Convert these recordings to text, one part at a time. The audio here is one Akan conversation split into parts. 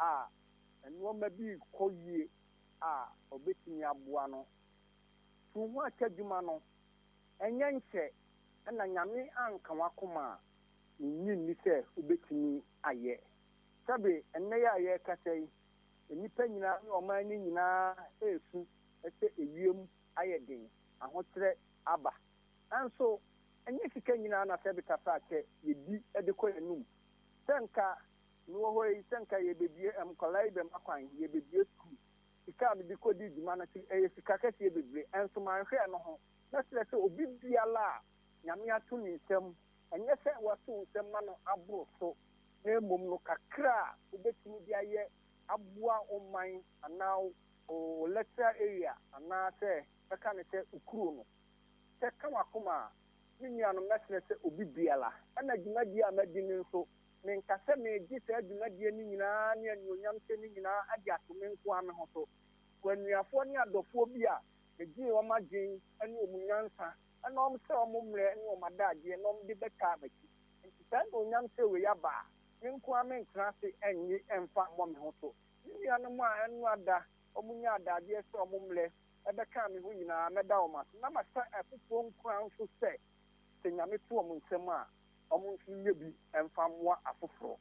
a nnoɔma bi rekɔ yie a ɔbɛtumi aboa no. Tu ho akyɛ adwuma no, ɛnyɛ nkyɛ na Nyame anka w'akoma a, mennye nni sɛ wobɛtumi ayɛ. Sɛbe ɛnnɛ yi a yɛrekasa yi, nnipa nyinaa ne ɔman no nyinaa resu sɛ ewiem ayɛ den, ahokyerɛ aba. Nanso ɛnyɛ sika nyinaa na sɛbe tafrakyɛ yɛdi de kɔ yɛn anom. Sɛ nka mewɔ hɔ yi, sɛ nka yɛrebɛbue, nkwadaa yi bɛma kwan, yɛrebɛbue sukuu. Sika a mede kɔdii dwuma no, ɛyɛ sika kɛseɛ bebree, nso manhwɛ ɛno ho. Mɛsrɛ sɛ obi biara a Nyame ato ne nsam, ɛnyɛ sɛ wato wo nsam ma no aboro so, na mmom no kakra a wobɛtumi de ayɛ aboa wo man anaa wo electoral area anaa sɛ bɛka no sɛ wo kuro no, sɛ ka w'akoma a, me nuanom mɛsrɛ sɛ obi biara, ɛna dwumadie a madi no nso, menka sɛ meregye saa dwumadie no nyinaa ne anuonyamhyɛ no nyinaa de ato me nko ara me ho so. Wɔ anuafoɔ ne adɔfoɔ bi a megyee wɔn adwene ne wɔn nyansa na wɔsɛe wɔn mmerɛ ne wɔn adagyeɛ na wɔde bɛtaa m'akyi. Enti saa anuonyamhyɛ wei aba a, me nko ara mentena ase nnye mfa mmɔ me ho so. Me nuanom a ɛno ada wɔnyaa adagyeɛ sɛ wɔn mmerɛ bɛkaa me ho nyinaa, mɛda wɔn ase. Na mahyɛ afoforɔ nkuran nso sɛ, sɛ Nyame to wɔn nsam a, wɔn nso nyɛ bi mfa mmoa afoforɔ.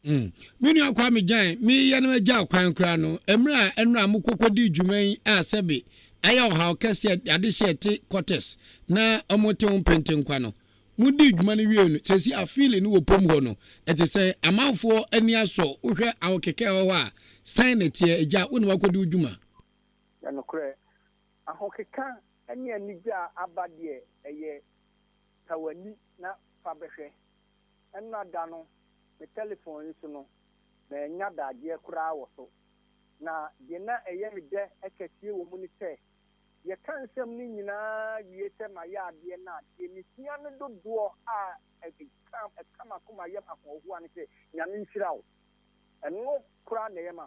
Me nua Kwame Gyan, me yɛ no agya kwan koraa no, mmerɛ a ɛnora mo kɔkɔ dii dwuma yi a sɛbe ayɛ ɔhaw kɛseɛ adehyeɛ te quarters na ɔmo te ho mpentenkwa no, mo dii dwuma no wiee no, sɛsi a feeling no wɔ pom hɔ no, ɛte sɛn? Amanfoɔ ani asɔ, wo hwɛ ahokeka ɛwɔ hɔ a, sɛn na ɛteɛ? Agya, wo na wakɔdi wo dwuma. Yɛ nokorɛ, ahokeka ne anigye a aba deɛ ɛyɛ ta w'ani na fa bɛhwɛ. Ɛnna da no, me tɛlefon yi so no, mannya dadeɛ koraa wɔ so. Na deɛ na ɛyɛ me dɛ kɛseɛ wɔ mu ne sɛ, yɛka nsɛm no nyinaa wie sɛ mayɛ adeɛ no a, deɛ mehia no dodoɔ a ɛka ɛka m'akoma yɛ me ahoɔhoa ne sɛ, Nyame nhyira wo. Ɛno koraa na ɛyɛ me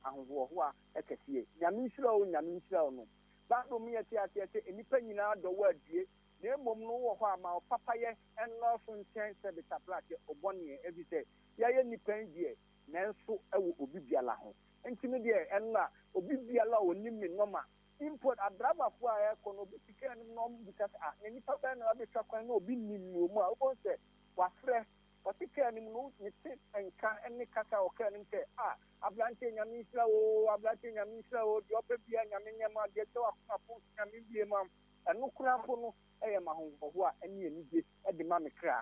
ahohoahoa kɛseɛ. Nyame nhyira wo o, Nyame nhyira wo no. Bible ma yɛte aseɛ sɛ nnipa nyinaa dɔ wo adue, na mmom no wowɔ hɔ a ma wo papayɛ nnɔɔso nkyɛn sɛ betaplakyɛ obɔneɛ, efisɛ yɛayɛ nnipa yi deɛ, nanso ɛwɔ obi biara ho. Nti me deɛ ɛnna obi biara a ɔnim me nɔma, mpo adrabafoɔ a ɛrekɔ no, obi te kaa no mu na ɔbisa sɛ, ah, na nipa bɛn na wabɛtwa kwan na obi nnim me wɔ mu a, wobɛhu sɛ wafrɛ. Ɔte kaa no mu no, mete nka ne kasa wɔ kaa no mu sɛ, ah, aberanteɛ Nyame nhyira wo oo, aberanteɛ Nyame nhyira wo oo, deɛ ɔpɛ biara Nyame nyɛ ma wo, deɛ ɛhyɛ w'akoma pon so Nyame mbue ma wo. Ɛno koraa mpo no yɛ m'ahohoahoa ne anigye de ma me kra.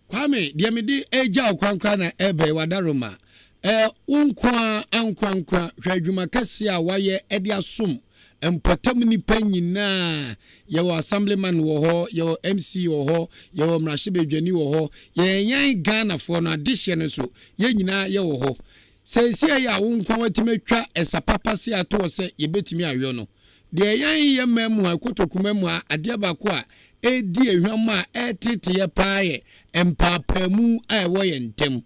Kwame, deɛ mede regya wo kwan koraa na ɛreba yi, w'adaroma. Ɛɛ, wo nko ara ankorankora, hwɛ adwuma kɛseɛ a woayɛ de asom mpɔtam nnipa nyinaa. Yɛwɔ Assemblyman wɔ hɔ, yɛwɔ MC wɔ hɔ, yɛwɔ mmarahyɛbadwani wɔ hɔ. Yɛn yɛn Ghanafoɔ no, adehyeɛ no nso, yɛn nyinaa yɛwɔ hɔ. Seesei yi a wo nko ara woatumi atwa ɛsa papa sei ato hɔ sɛ yɛbɛtumi ayɔ no, Deɛ yɛn yɛ mmaa mu ha, Kotokuma mu ha, adeɛ baako a ɛredi ehwam a ɛreteetee yɛ paa yɛ mpaapaamu a ɛwɔ yɛn ntam.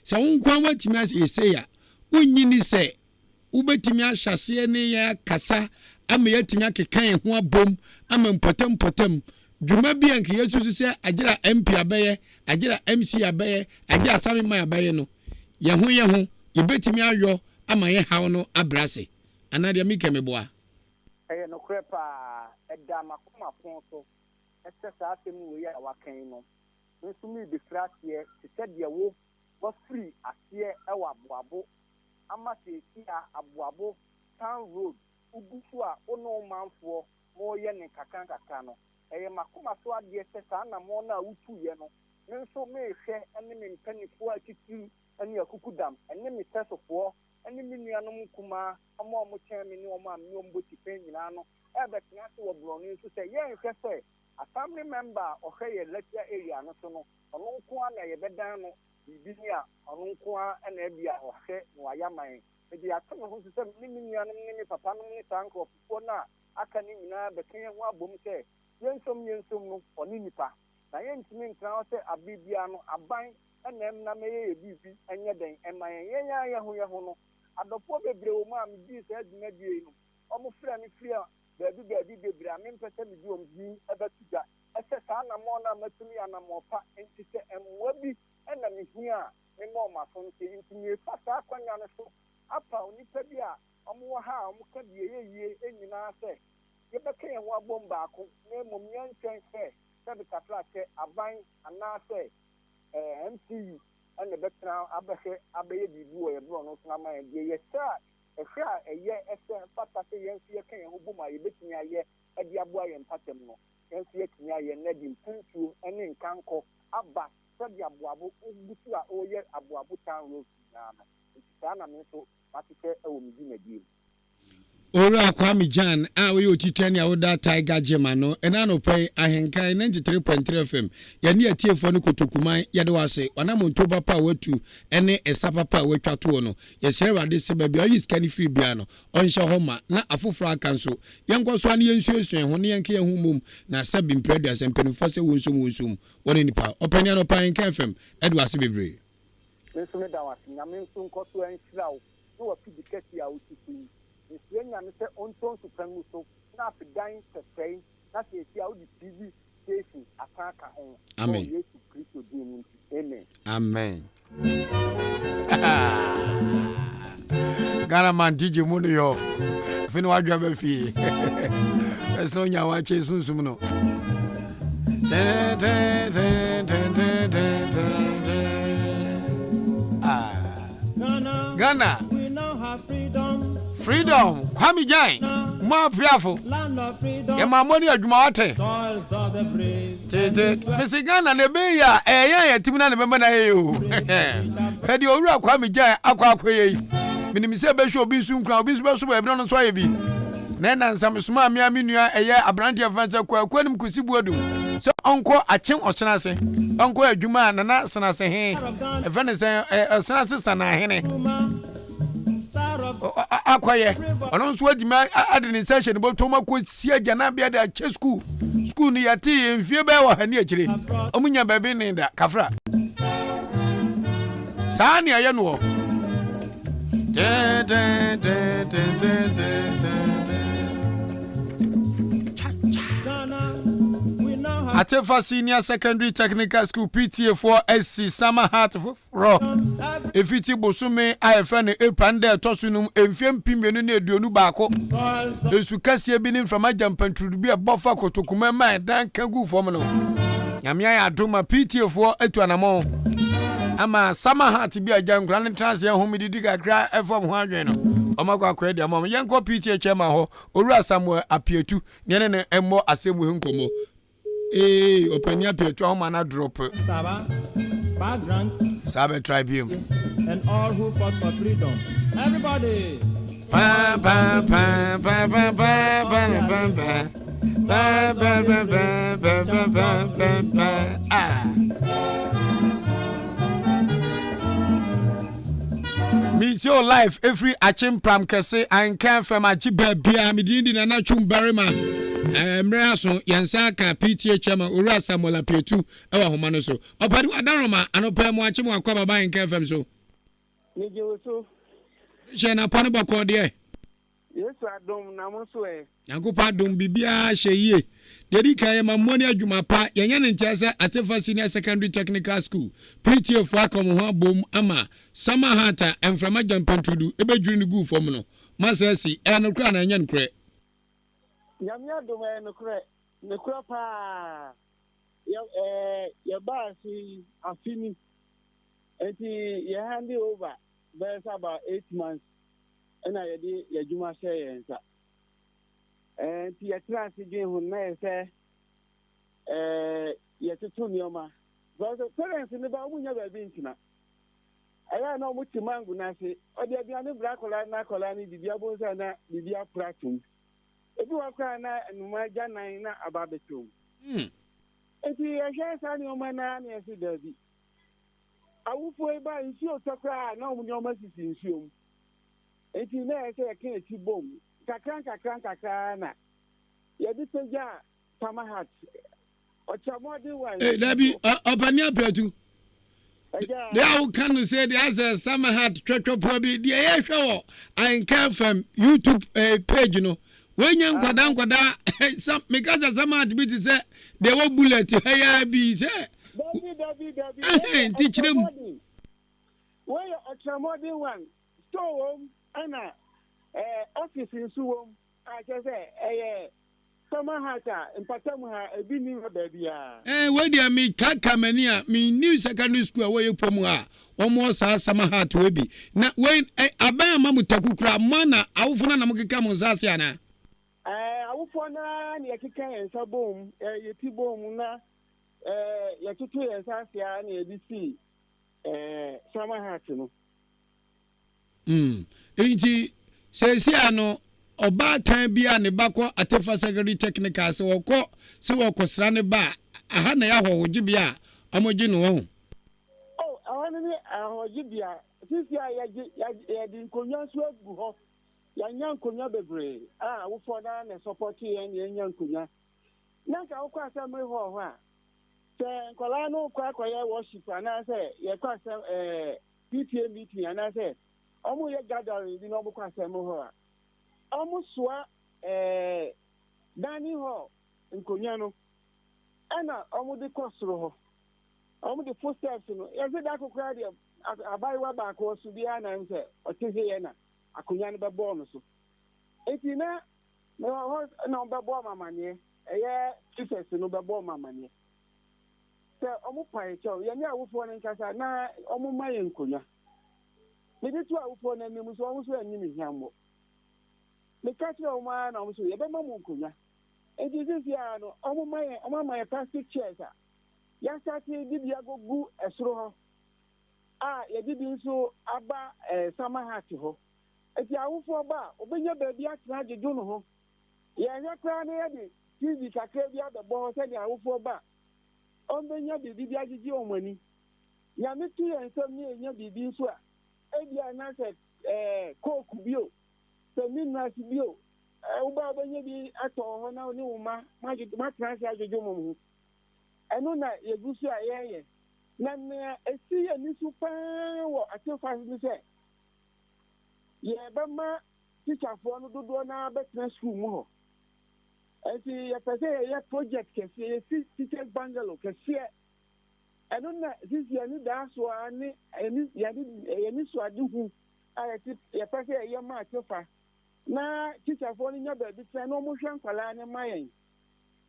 Sɛ wo nko ara woatumi ayɛ sei a, wonnye nni sɛ wobɛtumi ahyɛ aseɛ ne yɛn akasa ama yɛatumi akeka yɛn ho abom ama mpɔtam mpɔtam dwuma bi a nka yɛsusu sɛ agyera MP abɛyɛ, agyera MC abɛyɛ, agyera Asameman abɛyɛ no, yɛn ho yɛn ho yɛbɛtumi ayɔ ama yɛn haw no abrɛ ase. Anaa deɛ meka meboa? Ɛyɛ nokorɛ paa, ɛda m'akoma pon so sɛ saa asɛm wei a waka yi no, me nso merebɛfiri aseɛ te sɛ deɛ wo woafiri aseɛ wɔ Aboabo ama seesei a Aboabo Town Road wogu so a wo ne wo manfoɔ moreyɛ no nkakrankakra no. Ɛyɛ m'akoma so adeɛ sɛ saa anammɔn no a wotuiɛ no, me nso merehwɛ ne me mpanimfoɔ atitiriw ne akukudam ne me sɛsofoɔ ne me nuanom nkumaa, wɔn a wɔkyɛn me ne wɔn a me ne wɔn bɔ tipɛn nyinaa no rebɛtena ase wɔ borɔno yi so sɛ yɛnhwɛ sɛ Assembly member a ɔhwɛ yɛn electoral area no so no, ɔno nko ara na yɛbɛdan no biribi ni a, ɔno nko ara na ebia ɔhwɛ na wayɛ ama yɛn. Mede ato me ho so sɛ me ne me nuanom ne me papanom ne saa nkurɔfokuo no a aka no nyinaa bɛka yɛn ho abom sɛ yɛnsom yɛnsom no, ɔne nnipa. Na yɛntumi ntena hɔ sɛ abere biara no aban na ɛmna mɛyɛ yɛ biribi nyɛ dɛn mma yɛn. Yɛn ara yɛn ho yɛn ho no, adɔfoɔ bebree wɔ mu a medii saa dwumadie yi no, wɔfrɛɛ me firi baabi baabi bebree a mempɛ sɛ mede wɔn din bɛto dwa sɛ saa anammɔn no a matu no yɛ anammɔn pa, enti sɛ mmoa bi na mehia a, memma wɔn aso nte. Enti merefa saa akwanya no. no so apaw nnipa bi a wɔwɔ ha a wɔka deɛ ɛyɛ yie nyinaa sɛ yɛbɛka yɛn ho abom baako na mmom yɛntwɛn sɛ sɛbe kafrakyɛ aban anaasɛ MCU na ɛbɛtena abɛhwɛ abɛyɛ biribi wɔ yɛn borɔno so ama yɛn. Deɛ yɛhyɛ a ɛhwɛ a ɛyɛ ɛsɛ fata sɛ yɛn nso yɛka yɛn ho bom a yɛbɛtumi ayɛ de aboa yɛn mpatam no, yɛn nso yɛatumi ayɛ na de mpuntuo ne nkankɔ aba sɛdeɛ Aboabo gu so a ɔreyɛ Aboabo Town Roads nyinaa no. Nti saa na me nso mahyehyɛ wɔ me dwumadie mu. Owura Kwame Gyan a ɔyɛ otitire a ɔda Tiger Gym ano ɛna anɔpa yi, Ahenkan 93.3 FM, yɛne atiefoɔ no Kotokuman, yɛde wo ase, w'anamontuo papa a woatu ne ɛsa papa a woatwa toɔ no. Yɛsrɛ Awurade sɛ baabi a ɔyi sika no firi biara no, ɔnhyɛ hɔ ma, na afoforɔ a aka nso, yɛnkɔ so ara na yɛnsuasua yɛn ho na yɛnka yɛn ho mmom, na sɛbe mprɛ aduasa mpanimfoɔ sɛ wɔnsom wɔnsom wɔne nnipa. Ɔpanin anɔpa Ahenkan FM, ɛde wo ase bebree. Me nso meda wo ase. Nyame nso nkɔ so nhyira wo ne w'afidi kɛse a wosi so yi. Mesrɛ Nyame sɛ ɔntɔ nsu pa ngu so na afe dan sɛsɛe na seesei a wode TV station asan aka ho wɔ Amen. Yesu Kristo din mu nti, amen. Amen. Ghana man DJ mu no yɔ. Afei na wadwa bɛ fie. Ɛsɛ onya wakye sunsum no. Ah. Ghana. Freedom. Kwame Gyan. Mo apiafo. Yɛ ma mo ne adwuma wate. Tete. Mesi Ghana na ebe yi a ɛyɛ yɛn yɛ tim na ne bɛma na yɛ o. Hwɛ deɛ owura Kwame Gyan akɔ akɔyɛ yi. Menim sɛ ɛbɛhwɛ obi nso nkura obi nso bɛso baabi na ɔno nso ayɛ bi. Na ɛna nsa mesomaa me a me nua ɛyɛ aberanteɛ fɛn sɛ Kwaku Anim Kwesi Boadum sɛ ɔnkɔ Akyem Ɔsenase ɔnkɔ adwuma a Nana Senase he ɛfɛ ne sɛ Ɔsenase Sanahene akɔyɛ ɔno nso adwuma ade ne nsa ahyɛ ne bɔtɔm akɔsi agyanabea de akyɛ sukuu sukuu no yɛte yɛ mfie bɛyɛ wɔ ha ne akyire ɔmo nya baabi ne da kafra saa ne ɛyɛ noɔ Atefa Senior Secondary Technical School PTA foɔ asi Summer Heart foforɔ ɛfiti bosome a yɛfrɛ no April no da ɛtɔ so num mfeɛ 2021. Nsu kɛseɛ bi ne mframa gyampantrudu bi a ɛbɔ fa kotokuma ma ɛdan ka gu fam no. Nyame ayɛ adom ma PTA foɔ atu anamɔn ama summer hat bi a gya nkora no tena ase ɛhome didi kakra ɛfam ho adwene no wɔn akɔ akɔyɛ de ama wɔn. Yɛnkɔ PTA chairman hɔ, Owura Samuel Apiatu, ne yɛne no mmɔ asɛm wei ho nkɔmmɔ. Ee, ɔpanin Apiatu ahoma no adrɔpe. Saba, Ba Grant. Saa bɛ try biom. And all who fought for freedom. Everybody! Pa pa pa pa pa pa pa pa pa. Pa pa pa pa pa pa pa pa pa. Ah. Metie o live ɛfiri Akyempram kɛse Anka FM akye baabiaa me din di Nana Twum Barima eh, mmerɛ aso yɛn nsa aka PTA chairman Owura Samuel Apiatu ɛwɔ ahoma no so Ɔpɛni Wadaroma anɔpɛ mo akye mo akɔ ababa Anka FM so. Megye wo so. Hyɛ na pa no bɔkɔɔ deɛ. Yesu adom na mo nso ɛ? Nyankopɔn adom biribiara hyɛ yie. Deɛ ɛdi kan yɛma mmoa ne adwuma pa. Yɛnyɛ no nkyerɛ sɛ Atefa Senior Secondary Technical School, PTA foɔ aka wɔn ho abom ama Summer Hat a mframa gyampantrudu bɛdwiri no guu fam no. Moasan asi. Ɛyɛ nokorɛ anaa ɛnyɛ nokorɛ? Nyame adom ɛyɛ nokorɛ. Nokorɛ paa. Yɛ ɛɛ yɛbaa so yi afe ni. Nti yɛ hande over bɛyɛ sɛ about 8 months ɛna yɛde yɛn adwuma hyɛ yɛn nsa. Ɛɛ nti yɛtena ase dwen ho na yɛ sɛ ɛɛ yɛtoto nneɛma. Because parents ne ba wɔn nya baabi ntena. Ɛyɛ a na wɔn te mango n'ase. Ɔde aduane bra akwadaa na akwadaa no didi abɔ nsa na biribi apora atom. Ebi wɔ koraa na nnoma agya nan na aba abɛtɔ mu. Nti yɛhwɛ saa nneɛma naa na yɛsi daabi. Awofoɔ yi ba nsuo tɔ koraa na wɔn nneɛma sisi nsuo mu. Nti na yɛ sɛ yɛka akyi bom nkakra nkakra nkakra na yɛde pagya Summer Hat ɔkyerɛmɔden wa. Ee dabi ɔpani apɛtu. Deɛ a woka no sɛ deɛ asɛ Summer Hat twɛtwɛpoa bi deɛ yɛhwɛ wɔ Ahenka FM YouTube eh, page no wɔnyɛ nkwadaa nkwadaa sam meka sɛ Summer Hat bi te sɛ deɛ wɔ bullet ha yi bi sɛ. Dabi dabi dabi. Nti kyerɛ mu. Wɔyɛ ɔkyerɛmɔden one. Store wom ɛna ɛɛ office nso wom a kyerɛ sɛ ɛyɛ summer hut a mpatamu ha ebi nni hɔ baabiara. Ɛɛ wei deɛ me kaaka m'ani a me new secondary school a ɛwɔ yɛ kurom ha a wɔn wɔ saa summer hut wei bi na wei ɛ aban ama mo taku koraa mo ana awofo no na mo keka mo nsa ase anaa. Ɛɛ awofoɔ no ara na yɛkeka yɛn nsa bom ɛɛ yɛ ti bom na ɛɛ yɛtoto yɛn nsa ase ara na yɛde sii ɛɛ summer hut no. Mm. Nti seesei ano ɔbaatan bi a ne ba kɔ Atefa Secondary Technical sɛ wɔkɔ sɛ wɔkɔsra ne ba a, aha na ɛyɛ ahɔhogyebea a wɔgye no wɔn. Oh, ɛhɔ no ne ahɔhogyebea. Sisi a yɛgye yɛde nkonnwa nso agu hɔ. Yɛanya nkonnwa bebree a awofoɔ no ara na ɛsɔpɔte yɛn na yɛanya nkonnwa. Na nka wokɔ assembly hall hɔ a, sɛ nkwadaa no kɔ akɔyɛ worship anaasɛ yɛkɔ asɛm ɛɛ PTA meeting anaasɛ wɔyɛ gathering bi na wɔkɔ asɛm hɔ a, wɔsoa ɛɛ dining hall nkonnwa no ɛna wɔde kɔ soro hɔ. Wɔde footsteps no, yɛsɛ da ko koraa deɛ abayewa baako ɔso biara na sɛ ɔte heyɛ na akonnwa no bɛbɔɔ no so. Eti na mewɔ hɔ na wɔbɛbɔɔ me amaneɛ, ɛyɛ prefect no bɛbɔɔ me amaneɛ. Sɛ ɔmo pae kyɛw yɛne awofoɔ no nkasa na ɔmo mma yɛn nkonnwa. Mede too awofoɔ no anim nso ɔmo nso anni me hwammɔ. Meka kyerɛɛ ɔmo ara na ɔmo nso yɛbɛma mo nkonnwa. Enti seesei ara no ɔmo ma yɛn ɔmo ama yɛn plastic chairs a yɛasate de bi agogu ɛsoro hɔ a yɛde bi nso aba ɛɛ summer hut hɔ. Enti awofoɔ ba a obenya baabi atena adwodwo ne ho. Yɛhwɛ koraa na yɛde TV kakra bi abɛbɔ hɔ sɛnea awofoɔ ba a wɔbɛnya biribi de agyegye wɔn ani. Nyame to yɛn nsam na yɛnya biribi nso a, ebia na sɛ ɛɛ coke bi o, sɛ minerals bi o, ɛɛ wo ba a wobɛnya bi atɔ wɔ hɔ na wo ne wo mma moatena ase adwodwo mo ho. Ɛno na yɛgu so a yɛreyɛ. Na nea ɛsi yɛn ani so paa wɔ Atefa ne sɛ, yɛbɛma tikyafoɔ no dodoɔ no ara bɛtena sukuu mu hɔ. Nti yɛpɛ sɛ yɛyɛ project kɛseɛ, yɛsi teachers bungalow kɛseɛ. Ɛno na sisi yɛne daa so ara ne yɛne yɛne so ade hu a yɛte yɛpɛ sɛ yɛyɛ ma atefa na tikyafoɔ no nya baabi tena na wɔhwɛ nkwadaa no ma yɛn.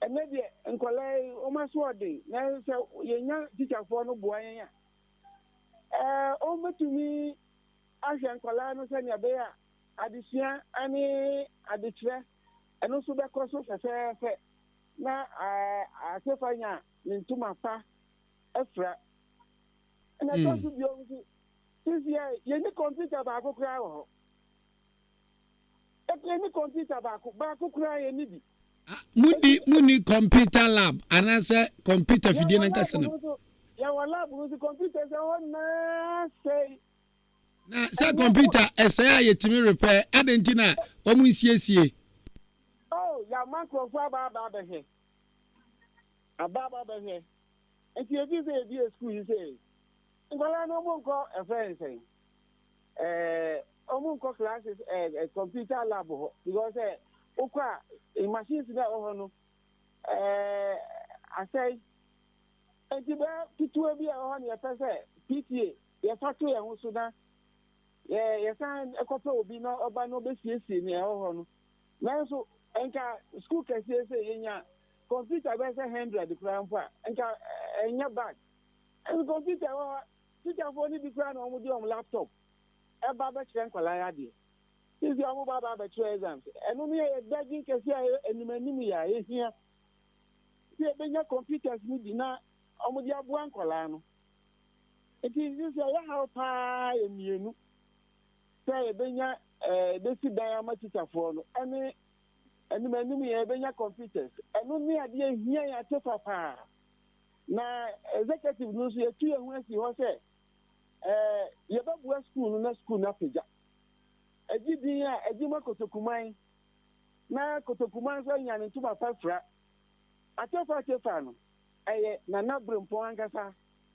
Ɛnɛ deɛ nkwadaa yi wɔn aso ɔden na sɛ yɛnya tikyafoɔ no boa yɛn a ɛɛ wɔbɛtumi ahwɛ nkwadaa no sɛnea ɛbɛyɛ a adesua ne adekyerɛ ɛno nso bɛkɔ so fɛfɛɛfɛ na Asefa nya ne ntoma pa afira. Ɛna ɛtɔ so bio nso, sisi a yɛnni kɔmputa baako koraa wɔ hɔ. Yɛnni kɔmputa baako, baako koraa yɛnni bi. Munni munni kɔmputa lab anaasɛ kɔmputa fidie no ankasa no? Yɛwɔ lab no nso kɔmputa sɛ hɔ nyinaa sɛe. Na sɛ kɔmputa ɛsɛe a yɛtumi repɛ, adɛn nti na wɔn nsiesie? Oh, yɛama nkurɔfoɔ aba aba abɛhwɛ. Aba aba abɛhwɛ. Nti efi sɛ yɛbie sukuu yi sɛ nkwadaa no wɔn nkɔ ɛfrɛ nsɛn. Ɛɛ wɔn nkɔ classes ɛɛ computer lab hɔ because ɛ wokɔ a machines na ɛwɔ hɔ no ɛɛ asɛe. Nti bɛɛ ketewa bi a ɛwɔ hɔ no yɛpɛ sɛ PTA Yɛfa to yɛn ho so na yɛsan kɔpɛ obi na ɔba na ɔbɛsiesie nea ɛwɔ hɔ no. Nanso nka sukuu kɛseɛ sɛ yɛnya kɔmputa bɛyɛ sɛ hundred koraa mpo a, nka ɛnyɛ bad. Nso kɔmputa ɛwɔ hɔ, tikyafoɔ no bi koraa na wɔde wɔn laptop ɛba bɛkyerɛ nkwadaa yi adeɛ. Sisi a wɔba ba abɛkyerɛ exams. Ɛno no yɛ dadwen kɛseɛ a anim anim yɛ a yɛhia sɛ yɛbɛnya computers no bi na wɔde aboa nkwadaa no. Nti sisi ɛyɛ haw paa yɛ mmienu sɛ yɛbɛnya ɛɛ yɛbɛsi dan ama tikyafoɔ no ɛne anim anim yɛn yɛbɛnya computers ɛno ne adeɛ hia yɛn atefa paa na executive no nso yɛtu yɛn ho asi hɔ sɛ ɛɛ yɛbɛboa sukuu no na sukuu no apagya agye din a agye ma kotokuman na kotokuman nso anya ne ntoma pa fira atefa atefa no ɛyɛ Nana Brempong ankasa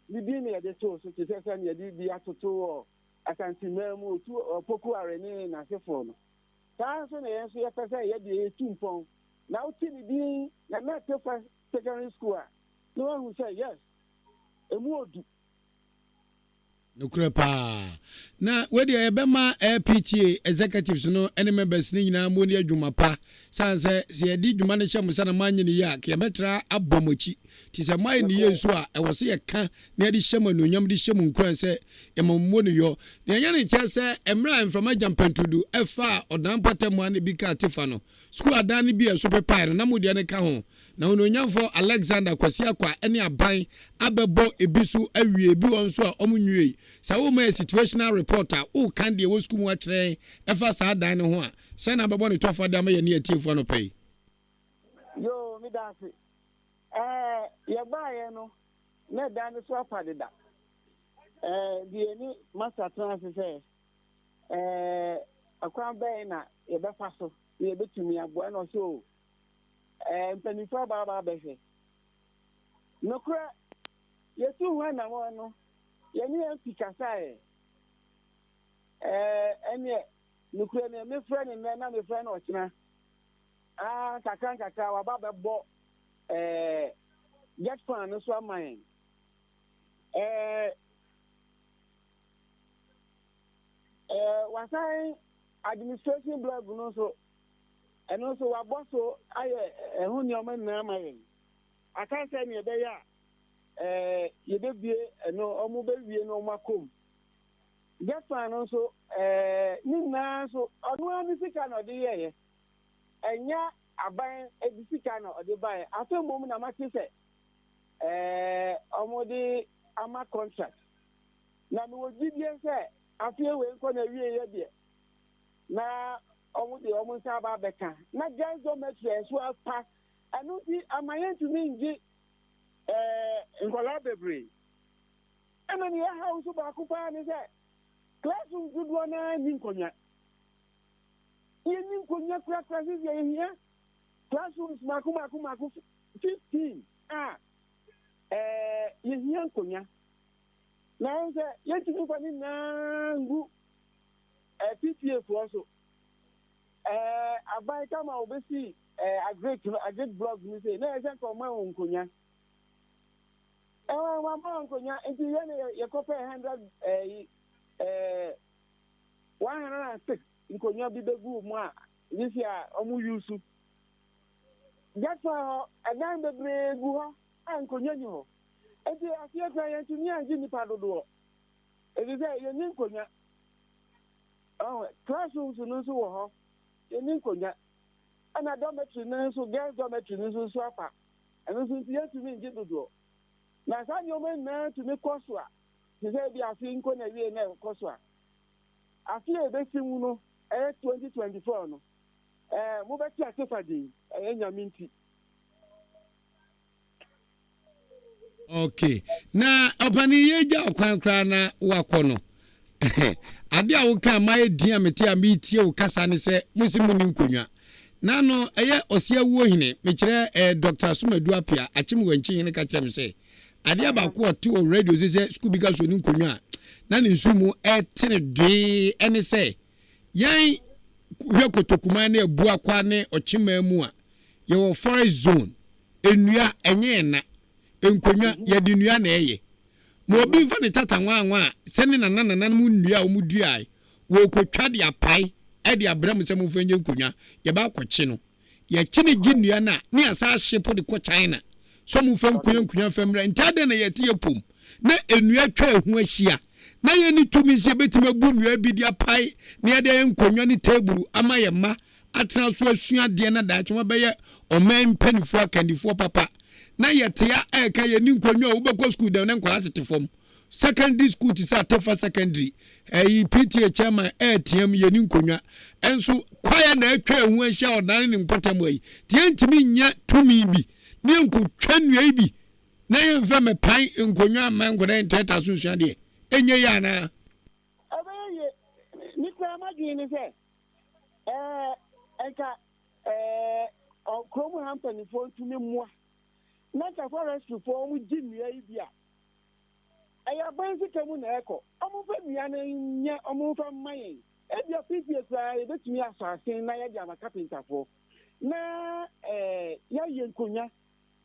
ne din na yɛde too so te sɛ sɛnea yɛde bi atoto wɔ Asanteman mu, Otu Opoku Are ne n'asefoɔ no. Saa ara nso na yɛn nso yɛpɛ sɛ yɛn deɛ yɛtu mpɔn. Na wote ne din Nana Tefa Secondary School a, na woahu sɛ yes, ɛmu ɔdu. Nokorɛ paa. Na wei deɛ yɛbɛma PTA executives no ne members no nyinaa mo ni adwuma pa. Sane sɛ, sɛ yɛde dwuma no hyɛ mo nsa na moanyɛ no yie a, ka yɛbɛtra abɔ mo akyi. Nti sɛ moayɛ no yie nso a, ɛwɔ sɛ yɛka na yɛde hyɛ mo anuonyam de hyɛ mo nkuran sɛ yɛma mo mmɔ no yɔ. Na yɛnyɛ no nkyerɛ sɛ mmerɛ a mframa gyampantrudu faa ɔdan mpɔtam a na ebi ka Atefa no, sukuu adan no bi a ɛso pepae no, na mo deɛ no ka ho. Na Onuonyamfoɔ Alexander Kwasi Akwa ne aban abɛbɔ ebi so awie, ebi wɔ hɔ nso a wɔn nwiei. Sɛ worema yɛ situational report a, woreka deɛ ɛwɔ sukuu mu akyerɛ yɛn ɛfa saa dan no ho a, sɛn na wobɛbɔ ne tɔfa de ama yɛne atiefoɔ anɔpa yi? Yoo, meda ase. Ɛɛ, yɛbaeɛ no, na ɛdan no so apa deda. Ɛɛ, nti yɛne Master tena ase sɛ, ɛɛ, ɛkwan bɛn na yɛbɛfa so na yɛbɛtumi aboa? Ɛna ɔsɛ o, ɛɛ, mpanimfoɔ aba aba abɛhwɛ. Nokorɛ, yɛtuu ho anammɔn no, yɛne MP kasaeɛ. Ɛɛ, ɛneɛ, nokorɛ nie, mefrɛ no nnɛ na mefrɛ no ɔkyena. Aa, nkakra nkakra waba abɛbɔ ɛɛ, get fan no so ama yɛn. Ɛɛ, ɛɛ, wasan administration blog no nso, ɛno nso wabɔ so ayɛ ɛho nneɛma nyinaa ama yɛn. Aka sɛ nea ɛbɛyɛ a ɛɛ yɛbɛbie ɛno, wɔn bɛwie no wɔn akɔ mu. Get fan no nso ɛɛ ne nyinaa nso ɔno ara ne sika na ɔde yɛɛyɛ. Ɛnyɛ aban de sika na ɔde baeɛ. Afei mmom na mate sɛ ɛɛ wɔde ama contract. Na mewɔ gyidie sɛ afei wei nkɔ na awieeɛ deɛ na wɔde wɔn nsa aba abɛka. Na girls dormitory a ɛso apa, ɛno nti ama yɛntumi ngye ɛɛ nkwadaa bebree. Ɛna nea ɛhaw nso baako paa ne sɛ classroom dodoɔ no ara nni nkonnwa. Yɛnni nkonnwa korakora sisi a yɛhia classrooms mako mako mako 15 a ɛɛ yɛhia nkonnwa. Na ɛho sɛ yɛntumi mfa ne nyinaa ngu ɛɛ PTA foɔ so. Ɛɛ aban kama wɔbɛsi ɛɛ agric no agric blog no sei na ɛsɛ nka ɔma wɔn nkonnwa. Ɛɛ wɔama wɔn nkonnwa nti yɛn na yɛkɔpɛ 100 ɛɛ ɛɛ 106 nkonnwa bi bɛgu mu a sisi a wɔn yusu. Gɛtfa hɔ ɛdan bebree gu hɔ a nkonnwa ni hɔ. Nti aseɛ kura yɛntumi angye nnipa dodoɔ ɛfiri sɛ yɛnni nkonnwa. Ɔho classrooms no nso wɔ hɔ yɛnni nkonnwa. Ɛna dormitory no nso girls dormitory no nso so apa. Ɛno nso nti yɛntumi ngye dodoɔ. Na saa nneɛma nyinaa tumi kɔ so a te sɛ ebi afe nkɔ na awie na ɛkɔ so a afe a ɛbɛsi mu no ɛyɛ 2024 no ɛɛ mobɛte asefa din ɛyɛ Nyame nti. Okay. Na ɔpani yɛ gya ɔkwan koraa na wakɔ no. Ade a woka ma yɛ din a mete a metie wo kasa ne sɛ mo se mo ni nkonnwa. Na no ɛyɛ ɔse awuo hene mekyerɛ eh, Dr. Asomadu Apia akyem wankyi hene ka kyerɛ me sɛ adeɛ baako a ɔte wɔ radio so sɛ sukuu bi ka so ne nkonnwa a na ne nsu mu ɛtene dwee ɛne sɛ yɛn hwɛ kotokuman ne abuakwa ne ɔkyeman mu a yɛwɔ forest zone Nnua, ɛnyɛ yɛn na. Nkonnwa, yɛde nnua na ɛyɛ. Ma obi mfa ne tata nwanwa a sɛ ne nana nananom nnua a wɔduae, wɔrekɔtwa de apae de abrɛ mo sɛ momfa nyɛ nkonnwa, yɛba akɔkye no. Yɛkye no gye nnua no a, ne yɛasan ahye po de kɔ China sɛ wɔmfa nkua nkonnwa mfa mmra. Nti adɛn na yɛte yɛn pom na nnua atwa yɛn ho ahyia na yɛnni tumi sɛ yɛbɛtumi abu nnua bi de apae na yɛde ayɛ nkonnwa ne teeburu ama yɛn mma atena so asua adeɛ na daakye wɔabɛyɛ ɔman mpanimfoɔ akandifoɔ papa na yɛte a ɛreka yɛni nkonnwa a wobɛkɔ sukuu dɛm na nkwadaa tete fam secondary school te sɛ atefa secondary ɛyi PTA chairman ɛreteam yɛni nkonnwa ɛnso kwaeɛ na atwa ɛho ahyia ɔdan ne mpɔtam ayi te yɛntumi nya tumi bi ne yɛnkɔtwa nnua yi bi na yɛmfa mɛpan nkonnwa amma nkwadaa ntrɛtra so nsua deɛ ɛnyɛ yɛ anaa? Ɛbɛyɛ yie. Me koraa m'adwene ne sɛ Ɛɛ, nka ɛɛ kurom ha mpanimfoɔ ntumi mmoa na nka forestryfoɔ wɔn gye nnua yi bi a, ɛyɛ aban sika mu na ɛkɔ. Wɔn mfa nnua no nyɛ, wɔn mfa mma yɛn. Ebia PTA koraa yɛbɛtumi asɔ asen na yɛde ama kapentafoɔ na ɛɛ yɛayɛ nkonnwa.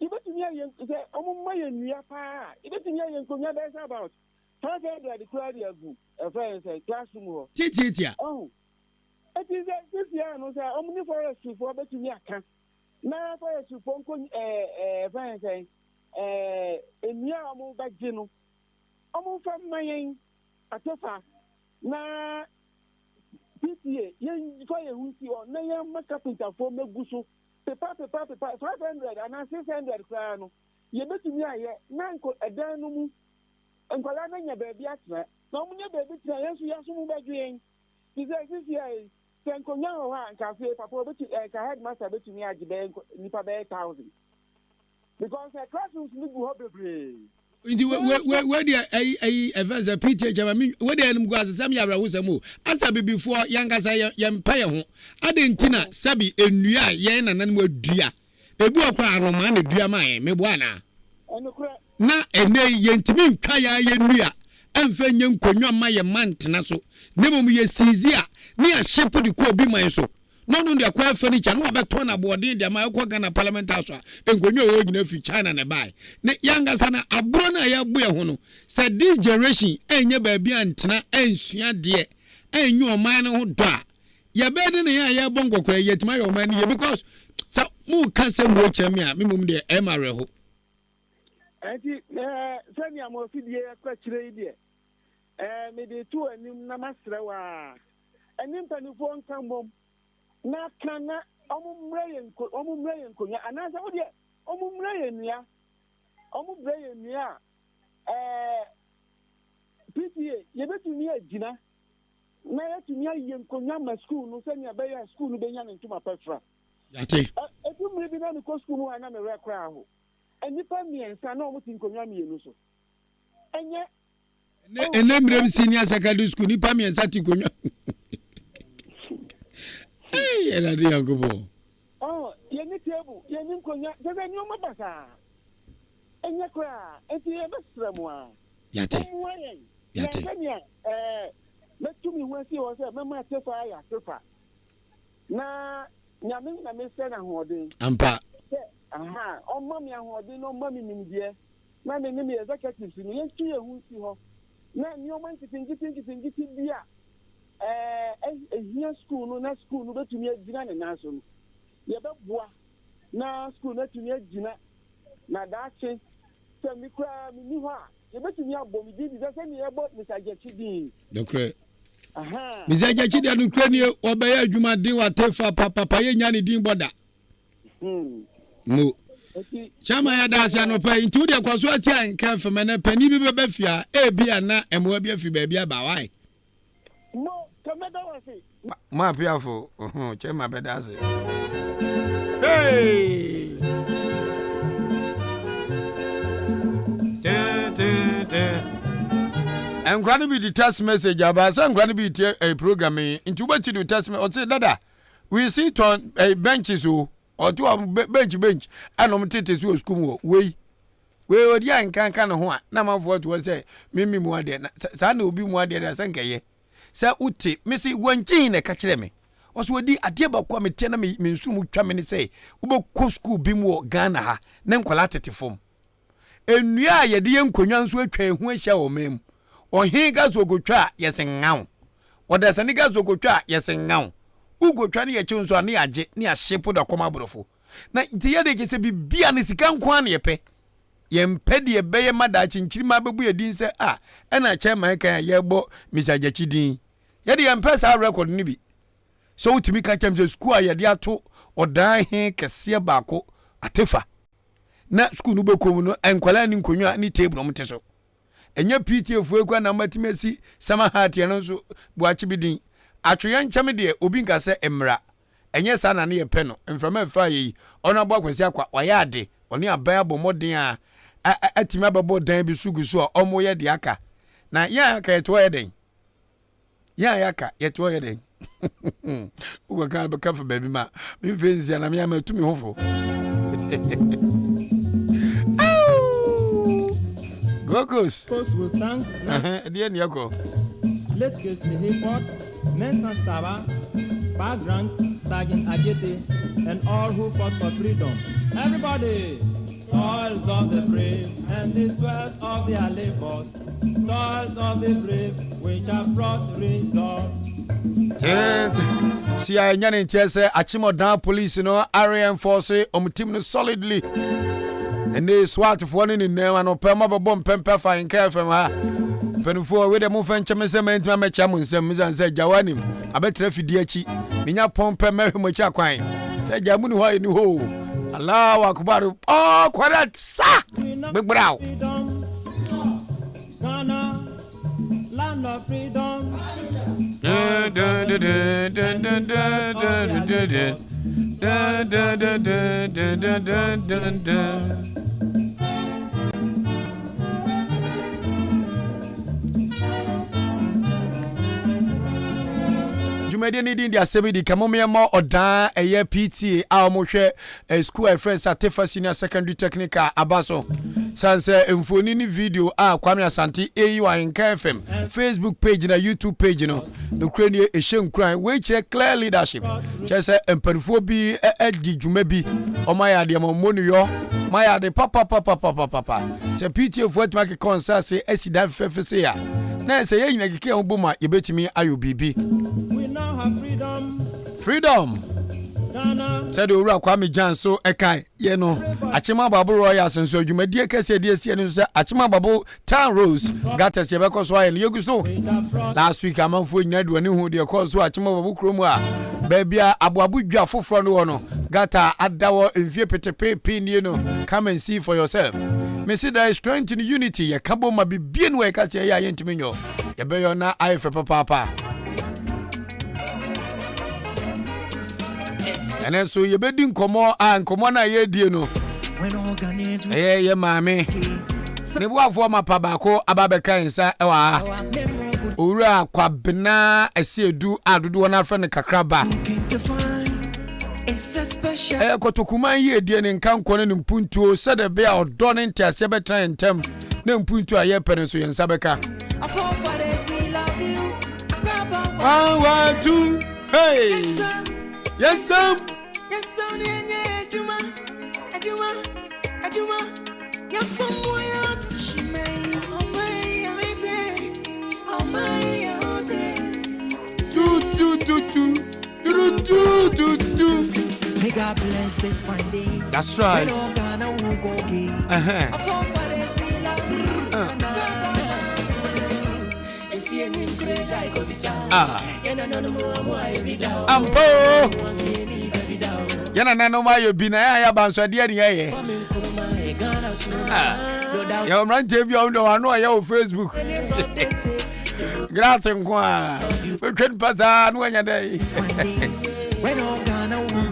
Yɛbɛtumi ayɛ sɛ wɔn mma yɛn nnua paa a, yɛbɛtumi ayɛ nkonnwa bɛyɛ sɛ about. 500 koraa de agu ɛfrɛ no sɛ classroom hɔ. Tiatiatia. Ɔho. Eti sɛ sisi a no sɛ ɔmo ne forestry foɔ betumi aka na forestry foɔ nko ɛɛ ɛɛ ɛfrɛ no sɛ ɛɛ nnua a ɔmo bɛgye no ɔmo nfa mma yɛn atefa na PTA yɛn fa yɛn ho nsi hɔ na yɛn ma carpenter foɔ mɛgu so pepa pepa pepa 500 anaa 600 koraa no yɛbɛtumi ayɛ na nko ɛdan no mu nkwadaa no anya baabi atena na wɔn nya baabi tena yɛn nso yɛn aso mu bɛdwo yɛn te sɛ sisi a yi sɛ nkonnwa wɔ hɔ a nka afei papa obɛtu ɛɛ nka headmaster bɛtumi agye bɛyɛ nipa bɛyɛ 1000 because ɛ classrooms no gu hɔ bebree. Nti we we deɛ ɛyi ɛyi ɛfɛn sɛ PTA chairman mi we deɛ ɛnum gu asesɛm yɛ awerɛhosɛm o asa bibifoɔ yankasa yɛ yɛn mpɛ yɛn ho adi nti na sɛbi nnua a yɛn nananom adua ebi wɔ koraa anomaa na dua maa yɛn meboa anaa. Ɛnokorɛ. Na ɛnnɛ yi, yɛntumi ntwa yɛn ara yɛn nnua mfa nyɛ nkonnwa mma yɛn mma ntena so, na mmom yɛsiizi a na yɛahyepo de kɔ obi man so, na ɔno de akɔyɛ furniture na wabɛtɔn no aboɔden de ama. Ɛkɔ Ghana Parliament House a, nkonnwa a ɛwɔ hɔ nyinaa firi China na ɛbaeɛ. Na yɛn ankasa no, aborɔ no a yɛrebo yɛn ho no, sɛ this generation annya baabi antena ansua adeɛ, annya ɔman no ho dɔ a, yɛbɛyɛ dɛn na yɛn a yɛrebɔ nkɔkoraa yi yɛatumi ayɛ ɔman no yie? Because sɛ moreka asɛm wei kyerɛ me a, me mmom deɛ ɛyɛ me awerɛho. Enti sɛnea mo afidie akɔ akyire yi deɛ, mede reto w'anim na masrɛ wo ara, ɛne mpanimfoɔ nka mmom na ka na wɔmmrɛ yɛn nko wɔmmrɛ yɛn nkonnwa anaasɛ wo deɛ wɔmmrɛ yɛn nnua wɔbrɛ yɛn nnua a ɛɛ PTA yɛbɛtumi agyina na yɛatumi ayɛ nkonnwa ma sukuu no sɛnea ɛbɛyɛ a sukuu no bɛnya ne ntoma pa fira. Yɛate. Ɛdu mmere bi na mekɔ sukuu mu a na me werɛ koraa ahow. Nnipa mmiɛnsa na wɔte nkonnwa mmienu so. Ɛnyɛ. Ɛnɛ ɛnɛ mmerɛm senior secondary school nnipa mmiɛnsa te nkonnwa. Hey, Awurade Nyankopɔn. Oh, yɛnni table, yɛnni nkonnwa, kyerɛ sɛ nneɛma basaa. Ɛnyɛ koraa, enti yɛbɛsrɛ mo a. Yɛate. Mommoa yɛn. Yɛate. Na sɛnea ɛɛ mɛtu me ho asi hɔ sɛ mɛma atefa ayɛ atefa. Na Nyame na mesrɛ no ahoɔden. Ampa. Sɛ, aha, ɔmma me ahoɔden na ɔmma me nimdeɛ, na me ne me executives no, yɛntu yɛn ho nsi hɔ, na nneɛma nketenkete nketenkete bi a ɛɛ ehia sukuu no na sukuu no bɛtumi agyina ne nan so no, yɛbɛboa na sukuu no atumi agyina, na daakye, sɛ me koraa menni hɔ a, Yɛbɛtumi abɔ me din te sɛ sɛdeɛ yɛbɔ Mr. Gyakye din. Nokorɛ. Mr. Gyakye deɛ nokorɛ nie, ɔbɛyɛ adwuma den wate fa papapa yɛnnya ne din bɔ da. Hmm. Mo. Chairman yɛda ase anɔpa yi nti wodeɛ kɔ so atia nka fam ɛnɛ panin bi bɛba fie a ebi a na mmoa bi afiri baabi aba wae. Mo, ka mɛda wo ase. Mo apiafo, chairman bɛda ase. Hey! Nkora no bi di text message aba sɛ nkora no bi tie eh, program yi nti wobɛti do text message ɔse dada we sit on eh, benches o ɔte wɔ bench bench ɛna ɔmo tete so wɔ sukuu mu wɔ wei wei odi a nkanka ne ho a na amanfoɔ to hɔ sɛ mimi mu adeɛ na saa na obi mu adeɛ deɛ sɛ nkɛyɛ Sɛ wote, mese, Wankyin na ɛka kyerɛɛ me. Ɔse ɔdi adeɛ baako a meteɛ na me me nsono mu twa me ne sɛ wobɛkɔ sukuu bi mu wɔ Ghana ha ne nkwadaa tete fam. Nnua a yɛde yɛ nkonnwa nso atwa yɛn ho ahyia wɔ ɔman mu. Ɔhen ka sɛ ɔkɔtwa a, yɛse nnga wo. Ɔdasani ka sɛ ɔkɔtwa a, yɛse nnga wo. Wokɔtwa ne yɛkye wo nso a, ne yɛagye, ne yɛahye po da kɔm aborɔfo. Na nti yɛde kyɛ sɛ biribiara no sika nko ara na yɛpɛ. Yɛmpɛ deɛ ɛbɛyɛ ma daakye nkyirimma bɛbu yɛn din sɛ a ɛna chairman kan a yɛrebɔ Mister Gyakye din. Yɛde yɛmpɛ saa record no bi. Sɛ wotumi ka kyerɛ me sɛ sukuu a yɛde ato ɔdan he kɛseɛ baako Atefa na sukuu no bɛkɔ mu no nkwadaa ne nkonnwa ne table wɔn te so. Ɛnyɛ PTA foɔ ekura na wɔatumi asi summer hat yɛn nso buakye bi din. Atweyɛ nkyɛm deɛ obi nka sɛ mmra. Ɛnyɛ saa na ne yɛ pɛ no. Mframa a ɛfaa yɛ yi, Honourable Akwasi Akwa, wayɛ ade. Ɔne aban abɔ mmɔden a atumi abɛbɔ dan bi so gu so a wɔyɛ deɛ aka. Na yɛn a yɛaka yɛte hɔ yɛ dɛn? Yɛn a yɛaka yɛte hɔ yɛ dɛn? Wokɔka bɛka fa baabi ma memfei nsia na mea matu me ho fo. Gokos. Ɛdeɛ ne ɛkɔ. Late Casey Hayford, Mensah Saba, Pa Grant, Sergeant Ajete, and all who fought for freedom. Everybody! Toils of the brave and the sweat of their labors. Toils of the brave which have brought results. Tete si a ɛnyɛ ne nkyɛn sɛ akyemɔdan police no reinforce wɔn team no solidly. Ɛnne SWATfoɔ ne ne nan anɔpɛ ma bɛbɔ mpɛmpɛ fa nka fam ha. Mpanimfoɔ wei deɛ momfa nkyɛ me sɛ mantumi amɛkyɛ mo nsɛm mesane sɛ gya w'anim abɛtena fidie akyi menya pɔn pɛ mɛhwɛ mo akyi akwan sɛ gya mu ni hɔ a ɛni hɔ o. Allahu Akbar oh correct sa gbegbra o. Ghana, land of freedom. Dun, dun, dun, dun, dun, dun, dun, dun, dun. Dun, dun, dun, dun, dun, dun, dun, dun, dun. Dwumadie no din de asɛm yi di ka momeɛmmɔ ɔdan ɛyɛ PTA a wɔhwɛ eh, school a yɛfrɛ sɛ Atefa Senior Secondary Technical aba so sane sɛ mfoni ne video a Kwame Asante ɛyi wɔ Ahenka FM Facebook page na YouTube page no nokorɛ nie ɛhyɛ nkuran wei kyerɛ clear leadership kyerɛ sɛ mpanimfoɔ bi adi dwuma bi ɔma yɛ adeɛ ma ɔmmɔ nuyɔ ma yɛ ade papapapapapapa sɛ PTA foɔ atumi akeka wɔn nsa ase asi dan fɛfɛ sei a na sɛ yɛn nyina keka yɛn ho bom a yɛbɛtumi ayɔ biribi. We now have freedom. Freedom. Sɛdeɛ Owura Kwame Gyan so ɛkae yɛ no, Akyem Ababo Royals nso adwumadie kɛseɛ de asie no nso sɛ Akyem Ababo Town Rose gutters yɛbɛkɔ so ayɛ no yɛgu so. Last week amanfoɔ nyinaa de wɔn ani hu deɛ ɛkɔɔ so Akyem Ababo kurom a baabi a aboabo dwa foforɔ no wɔ no gutter ada hɔ mfie petepeepee nie no come and see for yourself. Mese there is strength in unity yɛka bom ma bibie no wɔ yɛka sɛ yɛyɛ a yɛntumi nyɔ. Yɛbɛyɔ na ayɛ fɛ papaapa. Ɛnɛ nso yɛbɛdi nkɔmmɔ a nkɔmmɔ no a yɛredie no ɛyɛ yɛ maame ne boafoɔ mapa baako aba bɛka yɛn nsa ɛwɔ ha owura Kwabena Asiedu a dodoɔ no afrɛ no Kakraba. Ɛyɛ kɔtɔkuman yiedie ne nkankɔ ne ne mpuntuo sɛdeɛ ɛbɛyɛ a ɔdɔ ne nteaseɛ bɛtena yɛn ntam na mpuntuo a yɛpɛ no nso yɛn nsa bɛka. One, one, two, hey! Yes, sir. Tu, tu, tu, tu. Du, du, du, du. May God bless this fine day. That's right. When all Ghana will go gay. Uh-huh. Our forefathers we love you. Ah. Ampo. Yɛn nananom ayɛ bi na yɛn ayɛ abansɔdeɛ ne yɛyɛ. Ah. Yɛwɔ mmeranteɛ bi a wɔn de wɔn ano ɔyɛ wɔ Facebook. Grass nko a. Wotwa nipa saa na wanya dɛ.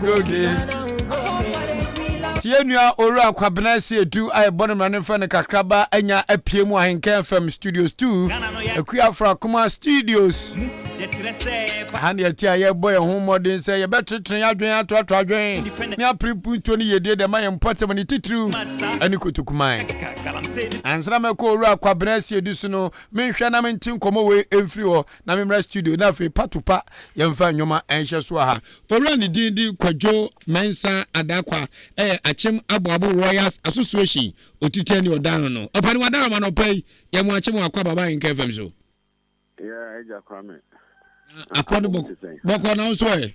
Okay. Tie nua Owura Kwabena Asiedu a yɛbɔ no mmara no mfrɛ no Kakraba anya apue mu Ahenka FM Studios 2, Akua Afrakoma Studios. Aha ne yɛte a yɛbɔ yɛn ho mmɔden sɛ yɛbɛtenetene yɛn adwene atoatoa adwene ne apere mpuntuo ne yiedie de ama yɛn mpɔtam ne titiriw ne kotokuman. Ansa na mɛkɔ Owura Kwabena Asiedu so no, menhwɛ na mente nkɔmmɔ wei mfiri hɔ na memmra studio na afei patopa yɛmfa nnwoma nhyɛ so ha. Owura ne din de Kwadwo Mensah Adakwa yɛ Akyem Aboabo Royals Association otitani ɔdan no. Ɔpani w'adarom anɔpa yi yɛ mo Akyem Wakɔ Ababa Ahenka FM so. Yeah, Agya Kwame. Na akɔ no bɔkɔ na wo nso ɛ?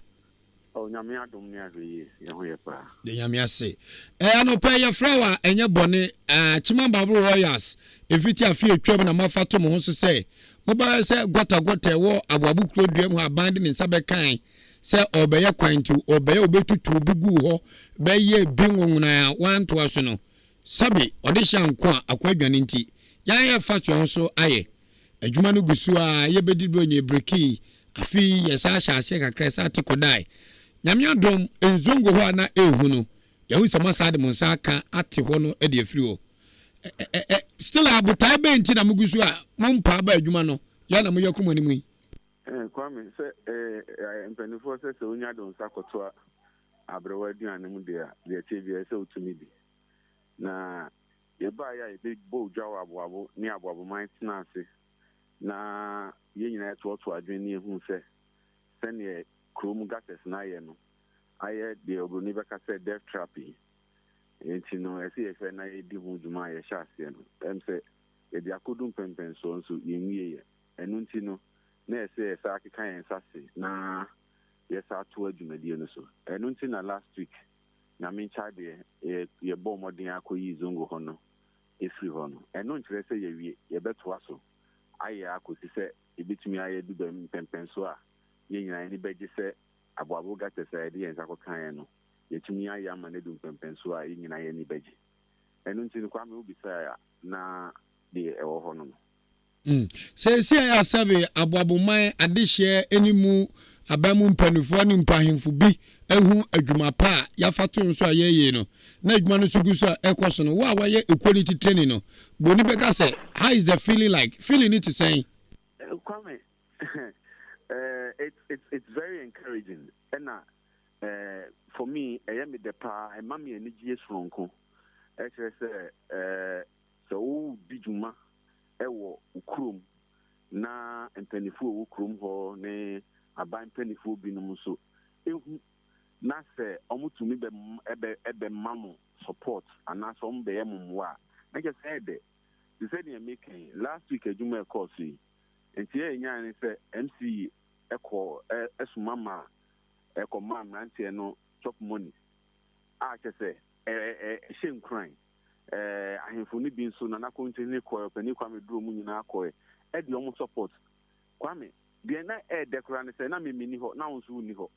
Oh, Nyame adom ne ahwɛ yie, yɛn ho yɛ paa. De Nyame ase. Ɛ anɔpa yi yɛfrɛ wo a ɛnyɛ bɔne. Akyem Aboabo Royals ɛfiti afe atwam na moafa to mo ho so sɛ mobɛyɛ sɛ gɔta gɔta ɛwɔ Aboabo kuro dua mu hɔ aban de ne nsa bɛkae sɛ ɔrebɛyɛ kwan nti ɔrebɛyɛ ɔbɛtutu bi guu hɔ bɛyɛ bi nwonwonae a wantoa so no sɛbe ɔde hyɛ anko a ako adwane nti yɛayɛ fa to ɛho so ayɛ adwuma no gu so a yɛbɛdi do nyɛ breki afe yi yɛsan hyɛ aseɛ kakra yɛsan te kɔdae Nyame adom nzongo hɔ a na ɛhu no yɛhu sɛ moasan de mo nsa aka ate hɔ no de afiri hɔ ɛ ɛ still a botae bɛn nti na mogu so a mompaa ba adwuma no yɛ na moyɛ kɔ mo anim yi. Eh, Kwame, sɛ eh, eh, mpanimfoɔ sɛ sɛ wonya de wo nsa kɔtoa aberewa aduane mu deɛ a, deɛ ɛteɛ biara sɛ wotumi di. Na yɛbaeɛ a yɛbɛbɔ dwa wɔ aboabo ne aboaboman tena ase na yɛn nyinaa yɛtoɔtoɔ adwene ne yɛhuu sɛ sɛdeɛ kurom gutters no ayɛ no ayɛ deɛ oburoni bɛka sɛ death trap yi. Enti no ɛsɛ yɛhwɛ na yɛdi ho dwuma a yɛhyɛ aseɛ no. Ɛm sɛ. Yɛde akɔdu mpɛnpɛnsoɔ nso yɛnwieeɛ. Ɛno nti no, na ɛsɛ yɛsan keka yɛn nsa se na yɛsan toa dwumadie no so. Ɛno nti na last week, Nyame nkyɛadeɛ, yɛ yɛbɔɔ mmɔden ara kɔyii Zongo hɔ no firi hɔ no. Ɛno nkyerɛ sɛ yɛawie, yɛbɛtoa so ayɛ ara kɔsi sɛ yɛbɛtumi ayɛ adu bɛ mpɛnpɛnsoɔ a yɛn nyinaa yɛn ani bɛgye sɛ Aboabo gutters a yɛde yɛn nsa kɔkaeɛ no, yɛatumi ayɛ ama no adu mpɛnpɛnsoɔ a yɛn nyinaa yɛn ani bɛgye. Ɛno nti no, Kwame, wobisaeɛ a, na deɛ ɛwɔ hɔ no no. Seesei a sɛbe aboaboman adehyeɛ ne mu aban mu mpanimfoɔ ne mpo ahemfo bi ahu adwuma pa a yɛafa to nso a yɛreyɛ yi no, na adwuma no nso gu so a ɛrekɔ so no, wo a woayɛ ekuo no titrani no, buroni bɛka sɛ, How is the feeling like? Feeling no te sɛn? Kwame, it's, it's, it's very encouraging. Ɛna eh, for me, ɛyɛ me dɛ paa, ɛma me anigyeɛ soronko. Ɛkyerɛ sɛ eh, sɛ woredi dwuma wɔ wo kurom na mpanimfoɔ a ɛwɔ kurom hɔ ne aban mpanimfoɔ binom nso hu na sɛ wɔtumi bɛ bɛ bɛma mo support anaasɛ wɔbɛyɛ mo mmoa a, na kyerɛ sɛ ɛyɛ dɛ. Te sɛ deɛ meka yi, last week adwuma a ɛkɔɔ so yi, nteɛ a yɛnyaeɛ ne sɛ MC kɔɔ soma maa ɛkɔmaa mmeranteɛ no chop money a kyerɛ sɛ ɛhyɛ nkuran. Eh, ahemfo no bi nso, Nana Kontihene kɔɛ, Ɔpanin Kwame Duro mu nyinaa kɔɛ, ɛde wɔn support. Kwame, deɛ na ɛɛdɛ koraa ne sɛ, na me menni hɔ, na wo nso wonni hɔ.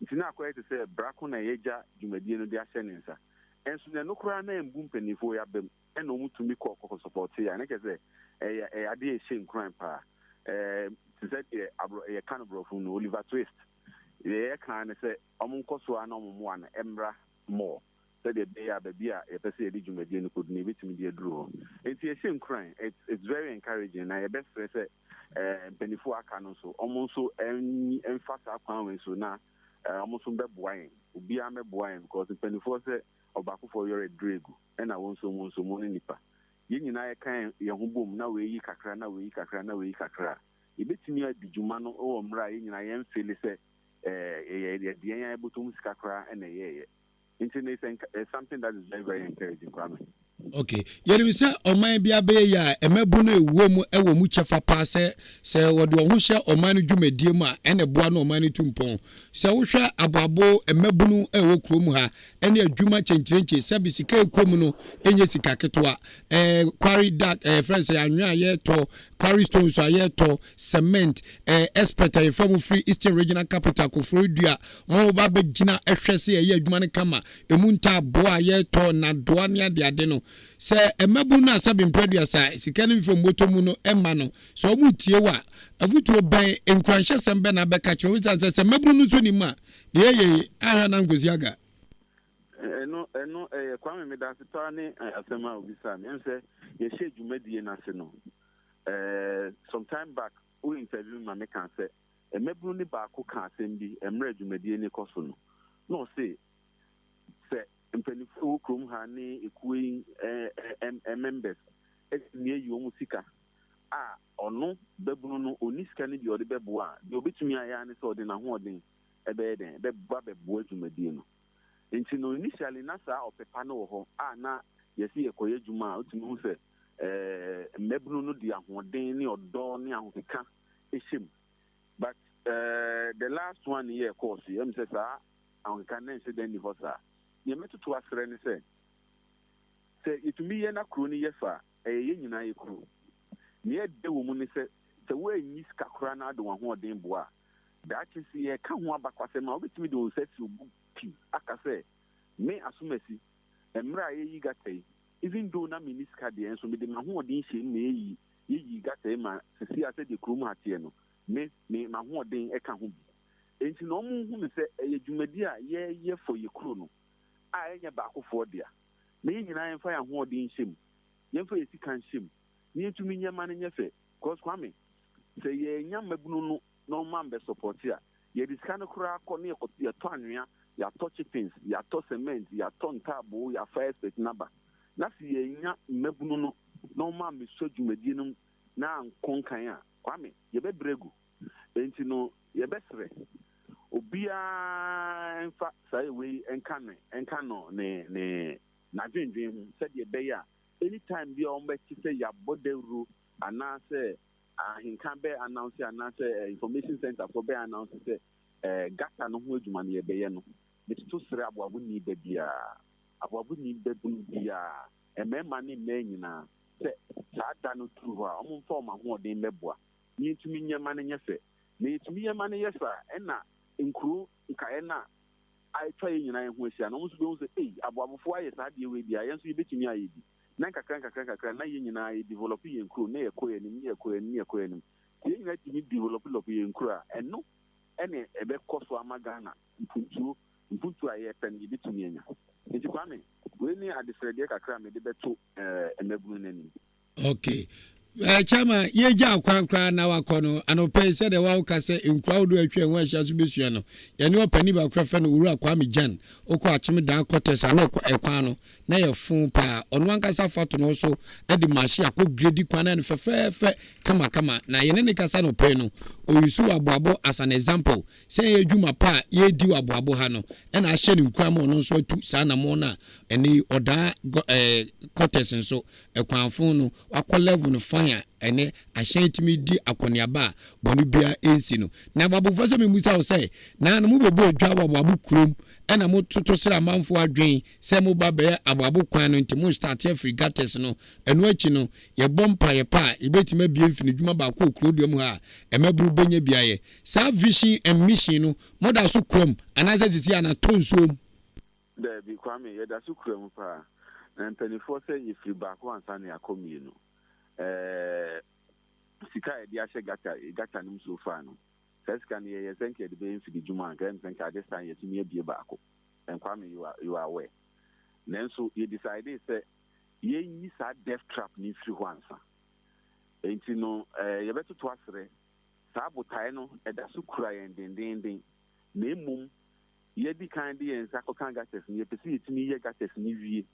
Nti na akɔyɛ te sɛ brako na yɛagya dwumadie no de ahyɛ ne nsa. Nso na ɛno koraa na ɛmbu mpanimfoɔ yi abam, ɛna wɔn tumi kɔ kɔ sɔpɔte a, na kyerɛ sɛ ɛyɛ ɛyɛ adeɛ a ɛhyɛ nkuran paa. Eh, te sɛ deɛ aborɔ yɛka no borɔfo mu no, Oliver Twist. Deɛ yɛka ara ne sɛ, wɔn nkɔ so ara na wɔn mmoa no mmra more. Sɛdeɛ ɛbɛyɛ a baabi a yɛpɛ sɛ yɛde dwumadie no kɔdu no, yɛbɛtumi de aduru hɔ. Enti ɛhyɛ nkuran, it's, it's very encouraging, na yɛbɛsrɛ sɛ eh, mpanimfoɔ a aka no nso, wɔn nso mfa saa kwan wei so na eh, wɔn nso bɛboa yɛn. Obiara mmɛboa yɛn because mpanimfoɔ sɛ ɔbaakofoɔ yɔrɔ aduru egu, ɛna wɔn nso wɔn nso wɔn ne nipa. Yɛn nyinaa yɛka yɛn ho bom na wei yi kakra, na wei yi kakra, na wei yi kakra a, yɛbɛtumi adi dwuma no wɔ mmerɛ a yɛn nyinaa yɛmfeele sɛ eh, yɛde yɛn ara bɔtɔ mu sika koraa na ɛyɛeɛ. Nti no it's something that is very very encouraging Kwame. Okay. Yɛnim sɛ ɔman bi abɛyɛ yie a, mmabunu a ɛwɔ mu wɔ mu kyɛfa paa sɛ sɛ wɔde wɔn ho hyɛ ɔman no dwumadie mu a ɛna ɛboa na ɔman no tu mpɔn. Sɛ wohwɛ aboabo mmabunu a ɛwɔ kurom ha ne adwuma kyenkyerenkye sɛbi sika ɛkɔ mu no ɛnyɛ sika ketewa. Ɛɛ quarry dark ɛɛ fɛn sɛ anwea a yɛtɔ, quarry stones a yɛtɔ, cement, ɛɛ expert a yɛfa mu firi Eastern Regional Capital Koforidua Wɔn ba bɛgyina hwɛ sɛ yɛyɛ adwuma no kama, ɛmu ntaaboɔ a yɛtɔ, nnadoa ne adeade no. Sɛ mmabunu no a sɛbe mprɛ aduasa sika no mfiri wɔn bɔtɔ mu no mma no, sɛ wɔretie wo a, afotuo bɛn, nkuranhyɛsɛm bɛn na wobɛka akyerɛ wɔn? Ɛsiane sɛ sɛ mmabunu no nso nnim a, deɛ yɛyɛ yi, anhwɛ na ankɔsi aga. Ɛno, ɛno, ɛyɛ Kwame, medase paa ne asɛm a wobisaa me. Ɛm sɛ yɛhyɛɛ dwumadie no ase no, eh, some time back, wo interview me ma mekaa sɛ, Mmabunu no baako kaa asɛm bi mmerɛ dwumadie no rekɔ so no, na ɔse, Sɛ mpaninfoɔ a ɛwɔ kurom ha ne ekuo yi members atumi ayi wɔn sika a, ɔno babunu no ɔnni sika no bi a ɔde bɛboa a, deɛ ɔbɛtumi ayɛ ara ne sɛ ɔde n'ahoɔden bɛyɛ dɛn? Bɛba bɛboa dwumadie no. Nti no initially na saa ɔpɛ pa no wɔ hɔ a na yɛse yɛkɔyɛ adwuma a, wotumi hu sɛ mmabunu no de ahoɔden ne ɔdɔ ne ahokeka hyɛ mu. But eh, the last one yɛ ɛkɔɔ so yi, ɛm sɛ saa ahokeka no nhyɛ da nni hɔ saa. Nea mɛtoto asrɛ ne sɛ, sɛ yɛtumi yɛ na kuro no yɛ fɛ a, ɛyɛ yɛn nyinaa yɛ kuro. Nea ɛdɛ wɔ mu ne sɛ, sɛ woanyi sika koraa na wode w'ahoɔden boa a, daakye sɛ yɛreka ho abakwasɛm a, wobɛtumi de wo nsa asi wo bo pi aka sɛ, Me Asomasi, mmerɛ a yɛreyi gata yi, even though na menni sika deɛ, nso mede m'ahoɔden hyɛɛ mu ma yɛyii Yeyii gutter yi ma seesei a sɛdeɛ kurom ha teɛ no, me, me, m'ahoɔden ka ho bi. Enti na wɔnhu no sɛ ɛyɛ dwumadie a yɛreyɛ for yɛ kuro no a ɛnyɛ baakofoɔ dea. Na yɛn nyinaa yɛmfa yɛn ahoɔden nhyɛ mu, yɛmfa yɛn sika nhyɛ mu, na yɛntumi nyɛ ma no nyɛ fɛ. Because Kwame, sɛ yɛannya mmabunu no na wɔn ambɛ support a, yɛde sika no koraa kɔ na yɛkɔ, yɛtɔ anwea, yɛatɔ chippings, yɛatɔ cement, yɛatɔ ntaaboo, yɛafa expert no aba. Na sɛ yɛannya mmabunu no na ɔma mesɔ dwumadie no mu na ankɔ nkan a, Kwame, yɛbɛbrɛ agu. Enti no, yɛbɛsrɛ obiara mfa saa wei nka ne, nka no ne, ne, n'adwendwen ho sɛdeɛ ɛbɛyɛ a Anytime bi a wɔbɛte sɛ yɛabɔ dawuro anaasɛ ahenka bɛ announce anaasɛ information center foɔ bɛ announce sɛ gutter no ho adwuma no yɛbɛyɛ no, metoto srɛ aboaboni ba biara, aboaboni babunu biara, mmarima ne mmaa nyinaa sɛ saa da no duru hɔ a wɔmfa wɔn ahoɔden mmɛboa na yɛntumi nyɛ ma no nyɛ fɛ. Na yɛtumi yɛ ma no yɛ fɛ a, ɛna nkuro nkaeɛ no a atwa yɛn nyinaa ho ahyia no, wɔn nso bɛhu sɛ, ei, aboabofoɔ ayɛ saa adeɛ wei deɛ a, yɛn nso yɛbɛtumi ayɛ bi. Na nkakra nkakra nkakra na yɛn nyinaa yɛ develop yɛn kuro, na yɛkɔ yɛn anim, na yɛkɔ yɛn anim, na yɛkɔ yɛn anim. Sɛ yɛn nyinaa tumi develop lɔp yɛn kuro a, ɛno ɛne ɛbɛkɔ so ama Ghana mpuntuo, mpuntuo a yɛpɛ no yɛbɛtumi anya. Nti Kwame, wei ne adesrɛdeɛ kakra a mede bɛto eh, mmabunu no anim. Okay. Eh, chairman, yɛgya kwan koraa na wakɔ no anɔpɛ yi sɛdeɛ woka sɛ nkuro ahodoɔ atwa ɛho ahyia so bɛsua no yɛne ɔpani baako afɛ no Owura Kwame Gyan wokɔ Akyem Dan Kɔtɛs a na ɛkwan no na yɛ fo paa ɔno ankasa fa to no so de mahye akɔ gredi kwan no fɛfɛɛfɛ kamakama na yɛne ne kasa no pɛi no ɔyusu wɔ aboabo as an example sɛ yɛ adwuma pa a yɛredi wɔ aboabo ha no ɛna ahyɛ no nkuran ma ɔno nso atu saa anamɔn no a ɛne yi ɔdaa ɛɛ kɔtɛs nso ɛkwan fon no wakɔ level no fan a ɛne ahyɛn tumi di akɔneaba a bɔne biara ɛnsi no. Na aboabofoɔ sɛ memusa wo sɛ na no mobɛbɔ adwa wɔ aboabo kurom ɛna mototo srɛ amanfoɔ adwen sɛ moba bɛyɛ aboabo kwan no nti mo starte afiri gutters no ɛno akyi no yɛbɔ mpaeɛ pa a yɛbɛtumi abue mfinidwuma baako wɔ kuro dua mu ha a mmabunu bɛnya bi ayɛ. Saa vision and mission no moda so kura mu anaasɛ sisi a na tɔ nsuo mu? Daabi Kwame, yɛda so kura mu paa. Na mpaninfoɔ sɛ yɛfiri baako ansa na yɛakɔ mmienu. Ɛɛ sika a yɛde ahyɛ gutter gutter no mu so far no, saa sika no yɛyɛ sɛ nka yɛde bɛyɛ mfididwuma a, nka ɛyɛ me sɛ nka at this time yɛatumi abue baako. And Kwame you are you are aware. Nanso yɛ decidee sɛ yɛnyi saa death trap no mfiri hɔ ansa. Enti no ɛɛ yɛbɛtoto asrɛ. Saa botae no ɛda so kura yɛn dendeenden. Na mmom yɛadi kan de yɛn nsa akɔka gutters no, yɛpɛ sɛ yɛtumi yɛ gutters no wie.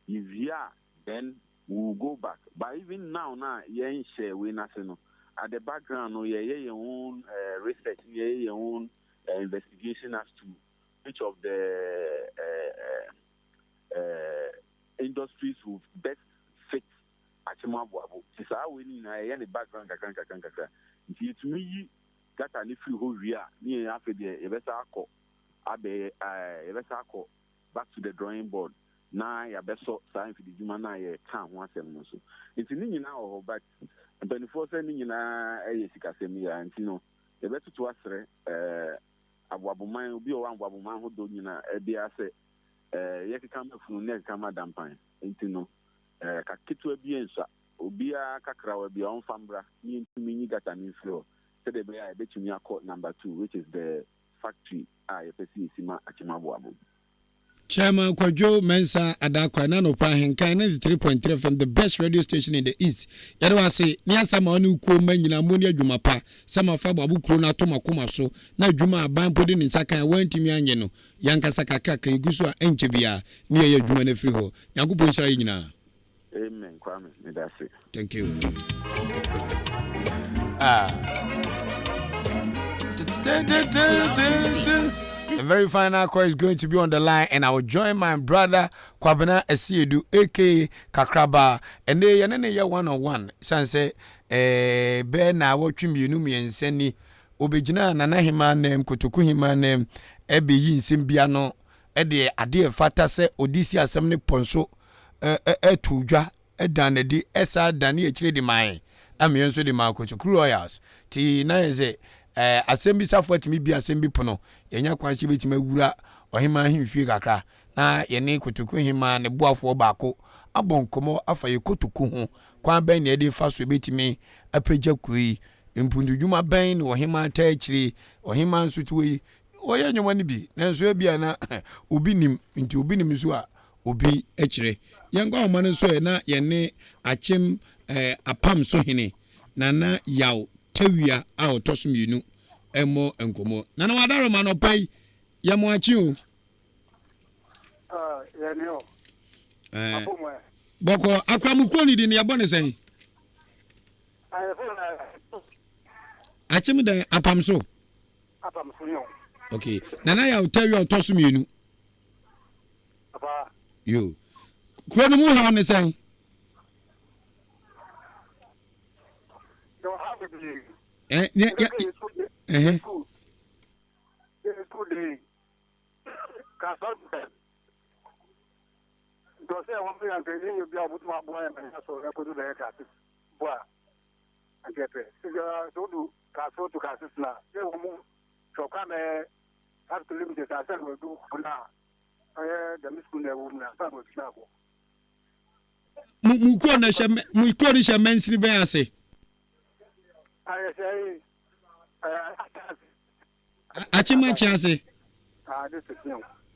Yɛwie a, then we will go back. But even now no a yɛnhyɛɛ wei no ase no, at the background no, yɛyɛ yɛn own uh, research, yɛyɛ yɛn own uh, investigation as to which of the uh, uh, industries will best fit Akyem Aboabo. Nti saa wei no nyinaa yɛyɛ ne background kakra nkakra nkakra. Nti yɛtumi yi gutter no firi hɔ wie a, ne yɛn afei deɛ yɛbɛsa akɔ abɛyɛ ɛɛ yɛbɛsa akɔ back to the drawing board na yɛabɛsɔ saa mfididwuma no a yɛkaa ho asɛm no nso. Nti ne nyinaa wɔ hɔ but mpanimfoɔ sɛ ne nyinaa yɛ sikasɛm yi a nti no yɛbɛtoto asrɛ ɛɛ aboaboman obi a ɔwɔ aboaboman ho dɔ nyinaa biara sɛ ɛɛ yɛkeka ma funu na yɛkeka ma dampan nti no ɛɛ ka ketewa bi nsua. Obiara kakrawa bi a ɔmfa mbra na yɛntumi nyi gutter no mfiri hɔ sɛdeɛ ɛbɛyɛ a yɛbɛtumi akɔ number two which is the factory a yɛpɛ sɛ yɛsi ma Akyem Aboabo. Chairman Kwadwo Mensah Adakwa ɛna anɔpa Ahenkan 93.3 FM the best radio station in the east yɛde wo ase ne asa ma wo ne wo kuo mma nyinaa mo ne adwuma pa sɛ moafa Aboabo kuro no ato mo akoma so na adwuma a aban mpo de ne nsa kan a wɔantumi anyɛ no yɛankasa kakrakra yɛgu so a ɛnkyɛ biara ne yɛyɛ adwuma no afiri hɔ Nyankopɔn nhyira yɛ nyinaa. Amen Kwame medase. Thank you. Ah. The very final call is going to be on the line, and I will join my brother Kwabena Asiedu, aka Kakraba. And they are in one on one. Sanse, eh, be na wɔtwe mmienu mmiɛnsa ni obegyina nana hema nam kotoku hema nam ɛbɛyi nsɛm bi ano ɛde adeɛ ɛfata sɛ ɔde si asɛm ne pɔn so too dwa daa no adi san danee akyire de mae ama yɛn nso de maa Kotokuru Royals. Nti na yɛ sɛ asɛm bi safo atumi bi asɛm bi pono, yɛnya kwan sɛ yɛbɛtumi awura ɔhemaa ahemfie kakra na yɛne Kotoku hemaa ne boafoɔ baako abɔ nkɔmmɔ afa yɛ kotoku ho, kwan bɛn na yɛde fa so yɛbɛtumi apagya kuro yi, mpuntudwuma bɛn na ɔhemaa taa akyire, ɔhemaa nso te hɔ yi, ɔyɛ nnwoma no bi nanso ebia na obi nim, nti obi nim nso a obi kyerɛ. Yɛnkɔ ahoma no so ɛ na yɛne Akyem eh, Apam so hene, Nana Yaw Tawia a ɔtɔ so mmienu mmɔ nkɔmmɔ. Nana Wadaroma anɔpa yi, yɛ mo akye o. Ah, yɛne o. Eh, Apom ɛ. Bɔkɔ, akora mo kuro ne din no yɛbɔ ne sɛn? Akyem dɛn? Apam so? Apam so yɛ o. Okay. Nana Yaw Tawia ɔtɔ so mmienu. Papa. Yo. Kuro no mu haw ne sɛn? Eh, ne, ya, eh. Mo mo kuro no hyɛ mo kuro no hyɛ mansini bɛn ase? Akyemankye ase.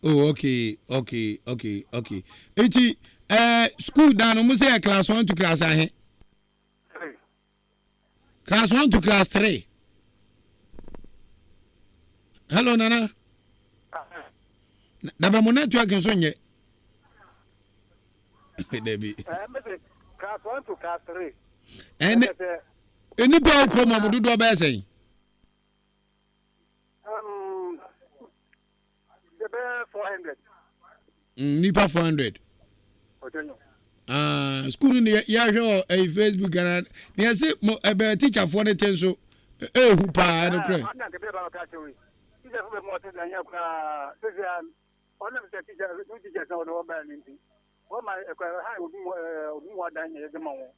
Oh, okay, okay, okay, okay. Nti, eh, school dan no mo sɛ yɛ class 1 to class ahe? Class 1 to class 3. Hello, Nana. Daba mo network nso nyɛ. Dabi. Class 1 to class 3. Ɛne nnipa a wokuro mu ɔmo dodoɔ bɛyɛ sɛn? Bɛyɛ 400. Nnipa 400. Ah, school no ne yɛahwɛ wɔ ɛyi Facebook ana ne yɛse mo ɛbɛn teacherfoɔ no te nso ehu paa ɛno korɛ. Ɔnam sɛ teacher new teachers na wɔde wɔn baa no nti, wɔma ɛkɔ ha obi mu obi mu adan na yɛde ma wɔn.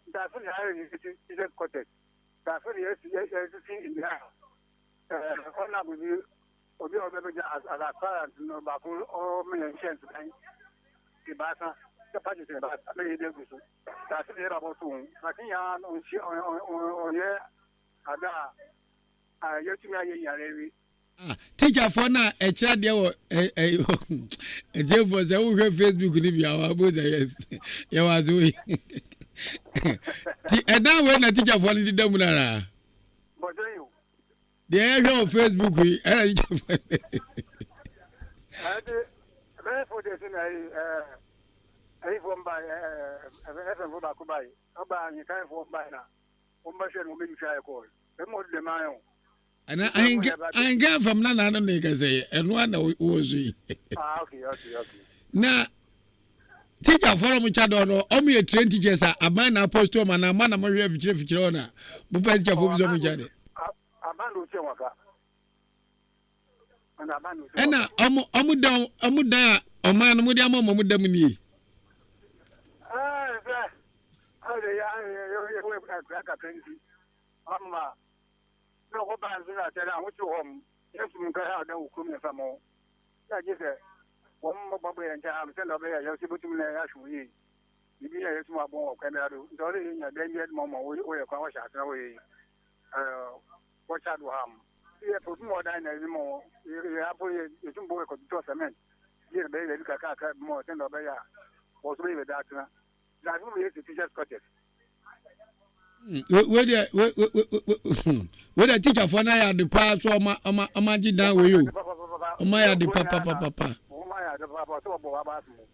Nti afe na ayɛ yɛsisi teachers quarters. Nti afe na yɛsi yɛsisi nnua a ɔnam obi obi a ɔbɛbɛgya as as aspirant no baako ɔma yɛn nkyɛnse dan ebaasa sɛ pages ebaasa na yɛde agu so. Nti afe na yɛba bɔto ho. Na kenya no ɔnhyɛ ɔnyɛ ada a yɛtumi ayɛ nyare awie. Ah, teacherfoɔ no a ɛkyerɛ adeɛ wɔ ɛtiefoɔ sɛ wohwɛ Facebook no bi a wabo sɛ yɛwɔ ase wei ti ɛdan wei na teacherfoɔ no deda mu no anaa deɛ yɛhwɛ wɔ Facebook yi ɛna teacherfoɔ ayifoɔ mba ɛfɛnfoɔ baako bae ɔba anyekanfoɔ mbae na wɔn bɛhwɛ no wɔn bɛyi hwɛ ayɛ kɔɔ ɛmu ɔde dɛm ayɛ o. Ana ahenka ahenka fam na na no ne kɛsɛ yɛ ɛno ana wɔ so yi. Ah, okay, okay, okay. Na teacher fɔlɔ mo kya dɔɔ no ɔmo yɛ train teachers a aban na apɔsto ɔmo anaa mo na mo hwɛ fikyire fikyire hɔ na mo pɛ teacher fo bi sɛ ɔmo kya de. Aban na okyɛ wɔn ka. Ɛna ɔmo ɔmo dan ɔmo dan a ɔman no mo de ama ɔmo ɔmo da mu nie. Ɛɛ sɛ ɛyɛ yɛ yɛ yɛ yɛ yɛ kakra nti ɔmo Na ɔkɔbaa nso na kyerɛ dɛ ahokyer wɔ hɔ m', yɛsom nka ha da wɔ kurom na mfa ma wo. Na gye sɛ wɔn bɔbɔ yɛn nkyɛn ha no sɛnea ɔbɛyɛ a yɛn nso yɛbɛtum na yɛahwɛ wo yie. Biribi a yɛtum abɔ wɔ kwan biara do. Nti ɔwɔ dɛ yɛnya dan bi de ma wo ma woyɛ kwan wɔhyɛ ase na wɔyɛ yi. Wɔkyɛ ade wɔ ha m'. Yɛpɛ obi ma ɔdan na yɛdze ma wo. Yɛ mpo yɛtum bɔ yɛkɔtotɔ cement bi yɛde bɛyɛ baabi kakrakra bi ma wo sɛnea ɔbɛyɛ a wɔn nso bɛyɛ baabi atena. Wei deɛ wei deɛ tikyafoɔ no ayɛ ade paa so ɔma ɔma ɔma agye dan wei o ɔma ayɛ ade papapapa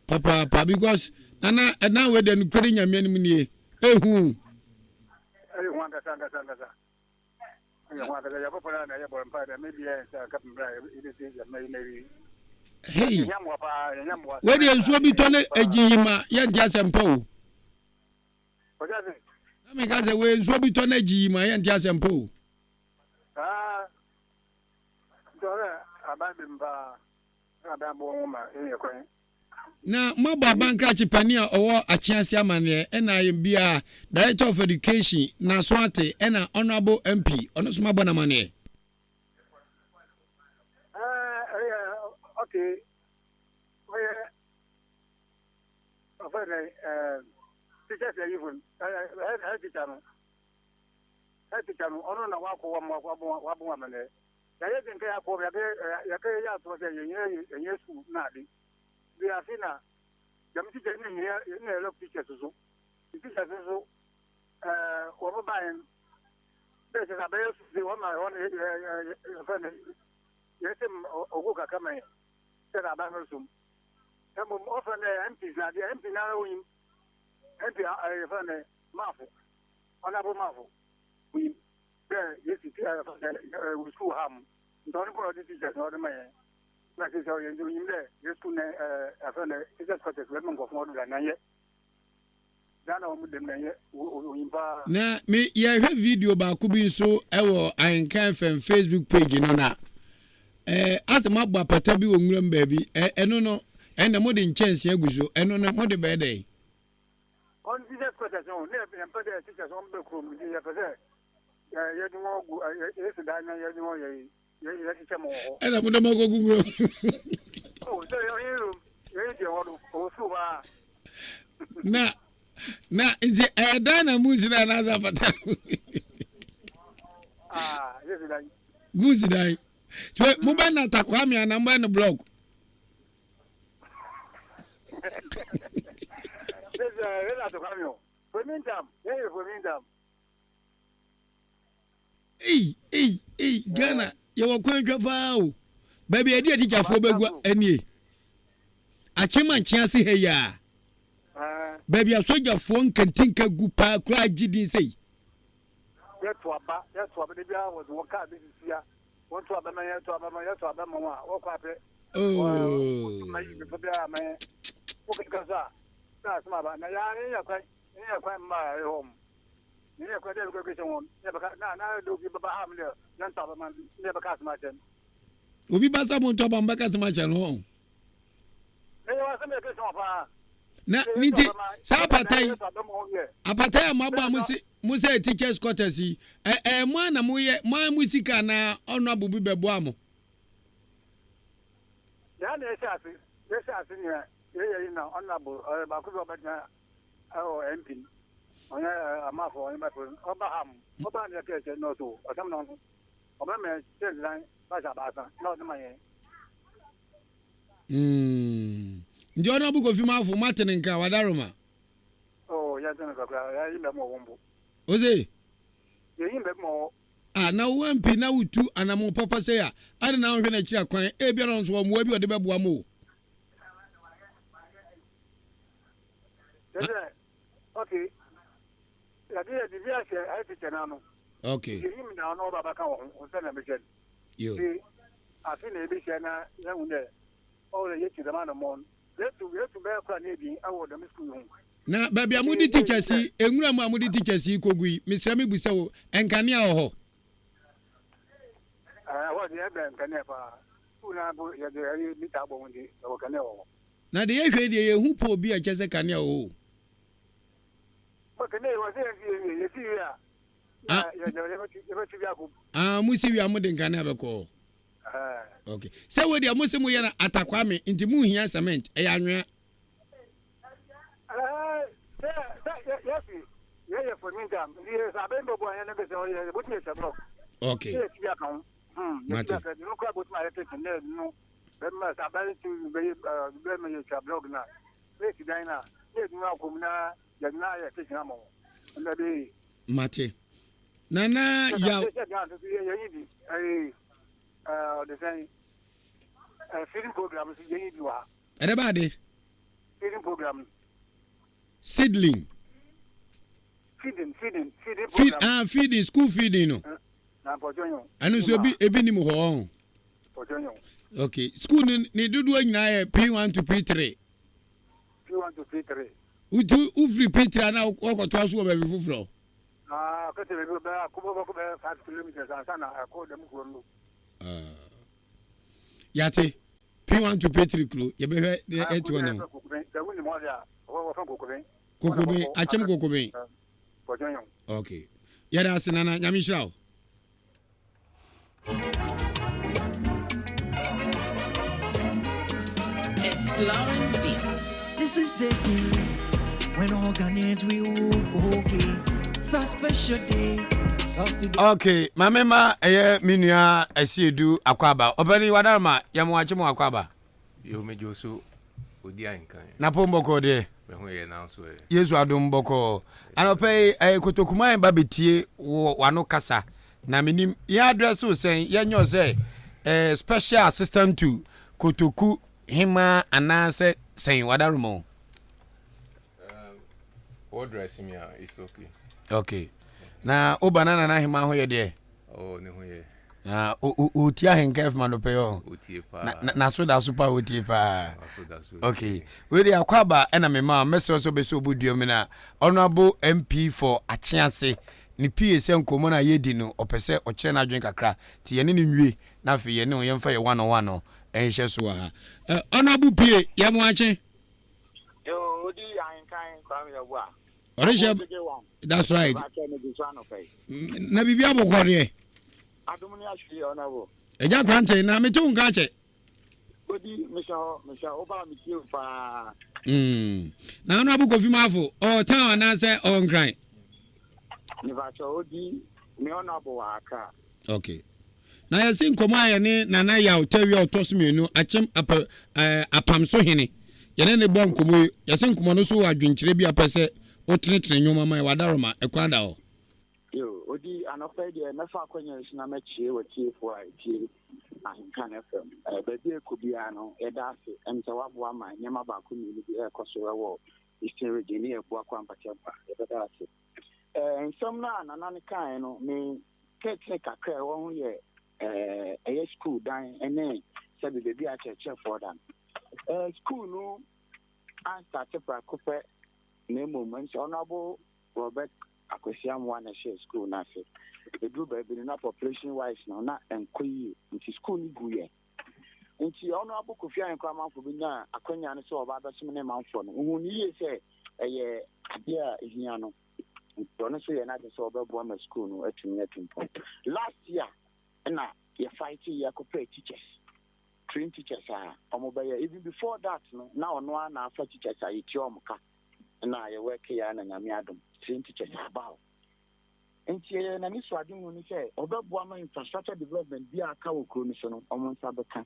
papaapa because nana ɛdan wei deɛ nokura de nyame anim nie ehu. Hey, wei deɛ nsuo bi tɔ ne egyi yi ma yɛnte asɛmpa o. Na meka sɛ wei nsuo bi tɔ ne egyi yi ma yɛnte asɛmpa o. Na moabɔ abankrakye panin a ɔwɔ Akyease amanneɛ ɛna ayɛ biara Director of Education n'aso ate ɛna Honourable MP ɔno nso moabɔ no amanneɛ. Ɛyɛ okay ɔyɛ ɔfɛ dɛ ɛɛ teachers ɛyifo ɛɛ head teacher no head teacher no ɔno na wakɔ wɔn wabɔ wabɔ amanneɛ. Yɛayɛ dzen kɛ yɛakɔ yɛakɛyɛ yɛ atoɔ sɛ yɛnyɛ yɛnyɛ sukuu na ade. Bi afe na dɛm teachers no nyɛ na yɛlɔk teachers so. The teachers so ɛɛ wɔn ba yɛn dɛ sɛ abɛyɛ sukuu de wɔn ma wɔn yɛfɛ no yɛsɛ ɔgo kakra ma yɛn sɛ na aban no som. Mmom ɔfɛ no MPs na adeɛ MP na ara onyim MP yɛfɛ no Maafo Honourable Maafo onyim. Dɛ yesi tse a yɛfa dɛ wɔ skuul ha mu ntsi ɔno mpo na ɔdze teachers na ɔdze ma hɛn na sesei ɔyɛ ntsi onyim dɛ hɛn skuul no yɛfrɛ no teachers quarters bɛma nkorɔfo hɔn do dɛ ananyɛ. Na me yɛhwɛ video baako bi nso wɔ Ahenkan FM Facebook page no na ɛɛ asɛ mo abɔ apata bi wɔ nwuram baabi ɛ ɛno no ɛnna mo de nkyɛnsee agu so ɛno no mo de bɛyɛ dɛn. Ɔn teachers quarters no ne yɛn pɛ dɛ teachers wɔn bɛ kurom nti yɛ pɛ sɛ yɛ yɛ de wɔn gu yɛ yɛ si dan na yɛ de wɔn yɛ yɛ yɛ kyekyɛ mo wɔ hɔ. Ɛna mo dɛm akɔ gu nwuram. Oh sɛ yɛ yɛ room yɛ yɛ deɛ hɔ no ɔwɔ sukuu hɔ a. Na na nti ɛyɛ dan na mu nsi dan anaasɛ apata. Ah yɛ si dan. Mu nsi dan. So mo bɛ na takwame anaa mo bɛ no blog. Ei ei ei Ghana yɛwɔ kwan twa paa o baabi a yɛde atikyafoɔ bɛgu anie akyema nkye ase ha yi a baabi a sogyafoɔ nkantinka gu paa koraa gye din sɛ yi. Yɛto aba yɛto aba de biara wɔde wɔn kaa bɛsisi a wɔto aba ma yɛto aba ma yɛto aba ma wɔn a wɔkɔ apɛ. Oh. Ma yi bɛfɛ biara ma yɛn wokeka so a na asɛm aba na yɛa yɛnya kwan yɛnya kwan mma ɛhɔ mu yɛnya kwan dɛ bɛkɔ hyɛ wɔn ne bɛka na na de obi bɛba ha mu dɛ yɛntɔ aba ma ne bɛka asɛm akyɛ no. Obi ba sɛ montɔ aba mbɛka asɛm akyɛ no hɔ. Na ne nti saa apata yi apata yi a moabɔ a mo se mo sɛ teachers quarters yi ɛ ɛ mo a na moyɛ mo a mo sika anaa ɔno abo bi bɛboa mo. Yɛn na yɛhyɛ ase yɛhyɛ ase nea yɛyɛ yi na ɔno abo ɔyɛ baako bi ɔbɛgyina ɛwɔ MP ɔnyɛ amafo ɔnyɛ bɛfo ɔba ha mo ɔba ne yɛkɛ kyɛ nɔɔso ɔsɛm na ɔno ɔbɛmɛ kyɛ nlan basa baasa na ɔde ma yɛn. Mm. Nti ɔno abu kofi mafo mate ne nka wadaroma. Oh, yɛn tene kakra, yɛyi mbɛ mɔ wɔn bo. Ose. Yɛyi mbɛ mɔ wɔ. Ah, na wo MP na wotu anamɔ papa sɛ a, ade na wohwɛ n'akyiri akwan, ebia na ɔnso wɔ mmoa bi ɔde bɛboa mo o. Sɛ, okay, yɛde yɛ biribi ahyɛ ayɛ tekyɛ n'ano. Okay. Yɛyi mi na ɔno ɔba bɛka wɔ ho, ɔsɛ na mehyɛ no. Yo. Nti afe na ebehyia na yɛahu dɛ ɔwɔ dɛ yetu dɛm anamɔn no. Yetu yetu bɛyɛ kor anaa ebien wɔ dɛm skuul yi ho. Na baabi a mode teachers yi, nwura mu a mode teachers yi kɔgu yi, mesrɛ mebisa wo, nkanea wɔ hɔ? Ɛɛ, hɔ deɛ ɛbɛn nkanea paa. Skuul no ara mpo yɛde ɛyi mita abɔ ho nti yɛwɔ kanea wɔ hɔ. Na deɛ yɛhwɛ yi deɛ yɛhu pole bi a ɛkyɛ sɛ kanea wɔ hɔ o. Bɔ kanea yi wɔ sɛ yɛnsi yɛnwie, yɛsi wie a Ah. Ah, mo si wia mo de nkanea bɛkɔ hɔ. Okay. Sɛ wo deɛ mo se mo yɛ no atakwame nti mo hia cement ɛyɛ anwea. Okay. Mate. Mate. Nana Yaw. Ɛdɛ ba ade. Seedling. Feeding, feeding, feeding Feed, ah, feeding, school feeding no. Ɛno nso ebi ebi nim hɔ ɔn. Okay, school no ne dodoɔ nyinaa yɛ P1 to P3. P1 to P3. Wotu wofiri P3 a na wɔkɔtoa so wɔ baabi foforɔ. Ah, kɛsɛ baabi bɛyɛ akɔ bɛkɔ bɛyɛ 5 kilometers ansa na ɛkɔ dɛm kuro no. Ah. Yate P1 to P3 kuro yɛbɛhwɛ deɛ ɛte hɔ no. Kokoben akyem kokoben. Okay. Yɛda ase nana nyame nhyira wo. It's Lawrence Beats. This is the day when all Ghanaians we will go okay. It's a special day. Okay, maame ma ɛyɛ me nua Asiedu Akwaaba. Ɔpɛni Wadaroma, yɛ mo akye mo Akwaaba. Yo, me dwo so odi ahenkan. Na pon bɔkɔɔ deɛ. Me ho yɛ nanso ɛ. Yesu adom bɔkɔɔ. Anɔpa yi ɛyɛ kotokuman ba bɛtie wɔ wano kasa na menim yɛn address wo sɛn yɛnyɛ wo sɛ eh, special assistant to kotoku hemaa anaasɛ sɛn wadaroma o. Um, what dress me a it's okay. Okay. Na wo banana na hemaa ho yɛ deɛ? Oh, ne ho yɛ. Na ɔtie Ahenka FM anɔpɛ yi ɔ. Ɔtie paa. N'aso da so paa ɔtie paa. N'aso da so. Okay. Wei de akɔ aba ɛna me ma mɛsrɛ sɛ ɔbɛsɛ ɔbɔ dua mu na Honorable MP for Akyease ne PA sɛ nkɔmmɔ no a yɛdi no ɔpɛ sɛ ɔkyerɛ n'adwene kakra nti yɛne no nwie na afei yɛne wo yɛmfa yɛ one on one no nhyɛ so wɔ ha. Uh, Honorable PA, yɛ mo akye. Yo, odi ahenkan Kwame Yeboah. Ɔrehyɛ that's right. Na biribi abɔkɔ deɛ. Adom ne ahwee ɔnabo. Ɛgya krante na mete wo nka akyɛ. Odi mehyɛ hɔ mehyɛ wo ba metie wo paa. Na ɔno abo kofi mafo ɔwɔ town anaasɛ ɔwɔ nkran. Mepakyɛ odi me ɔnabo wɔ Accra. Okay. Na yɛsi nkɔmɔ a yɛne Nana Yaw Tawia ɔtɔ so mmienu akyem apa ɛɛ apam so hene yɛne ne bɔ nkɔmɔ yi yɛsi nkɔmɔ no so wɔ adwenkyerɛ bi apɛ sɛ wotenetene nneɛma ma yɛ wadaroma ɛkwan da hɔ. Yo, odi anɔpa yi deɛ mɛfa akwanya yi so na mɛkyie w'atiefoɔ a ɛtie Ahenkan FM. Eh, baabi a ɛkɔ biara no, yɛda ase. Ɛm sɛ woaboa ma nneɛma baako mmienu bi ɛrekɔ so ɛwɔ Eastern Region ne yɛboa kɔ ampakyɛmpa. Yɛbɛda ase. Eh, nsɛm no a nana no kaeɛ no, me tɛtene kakra a ɛwɔ ho yɛ eh, ɛyɛ school dan ne sɛbi baabi a akyerɛkyerɛfoɔ da no. Eh, school no anstate prako pɛ na mmom nso Honorable Robert Akwasi Amoah na ɛhyɛɛ school no ase. Ɛduru baabi no na population wise no na ɛnkɔ yie nti school no guiɛ. Nti Honorable Kofi Ahenkro Amanfo bɛnyaa akwanya no sɛ ɔba abɛsom ne manfoɔ no, ɔhuu no yie sɛ ɛyɛ adeɛ a ɛhia no. Nti ɔno nso yɛɛ n'adwene sɛ ɔbɛboa ma school no atumi atu mpɔn. Last year na yɛ fight yɛ kɔpɛɛ teachers, train teachers a wɔbɛyɛ. Even before that no na ɔno ara na afa teachers a yɛtua wɔn ka. na yɛ work yɛ na Nyame adom train teachers aba hɔ. Nti ɛyɛ n'anisoadehu ne sɛ ɔbɛboa ma infrastructure development bi a aka wɔ kuro no so no wɔn nsa bɛka.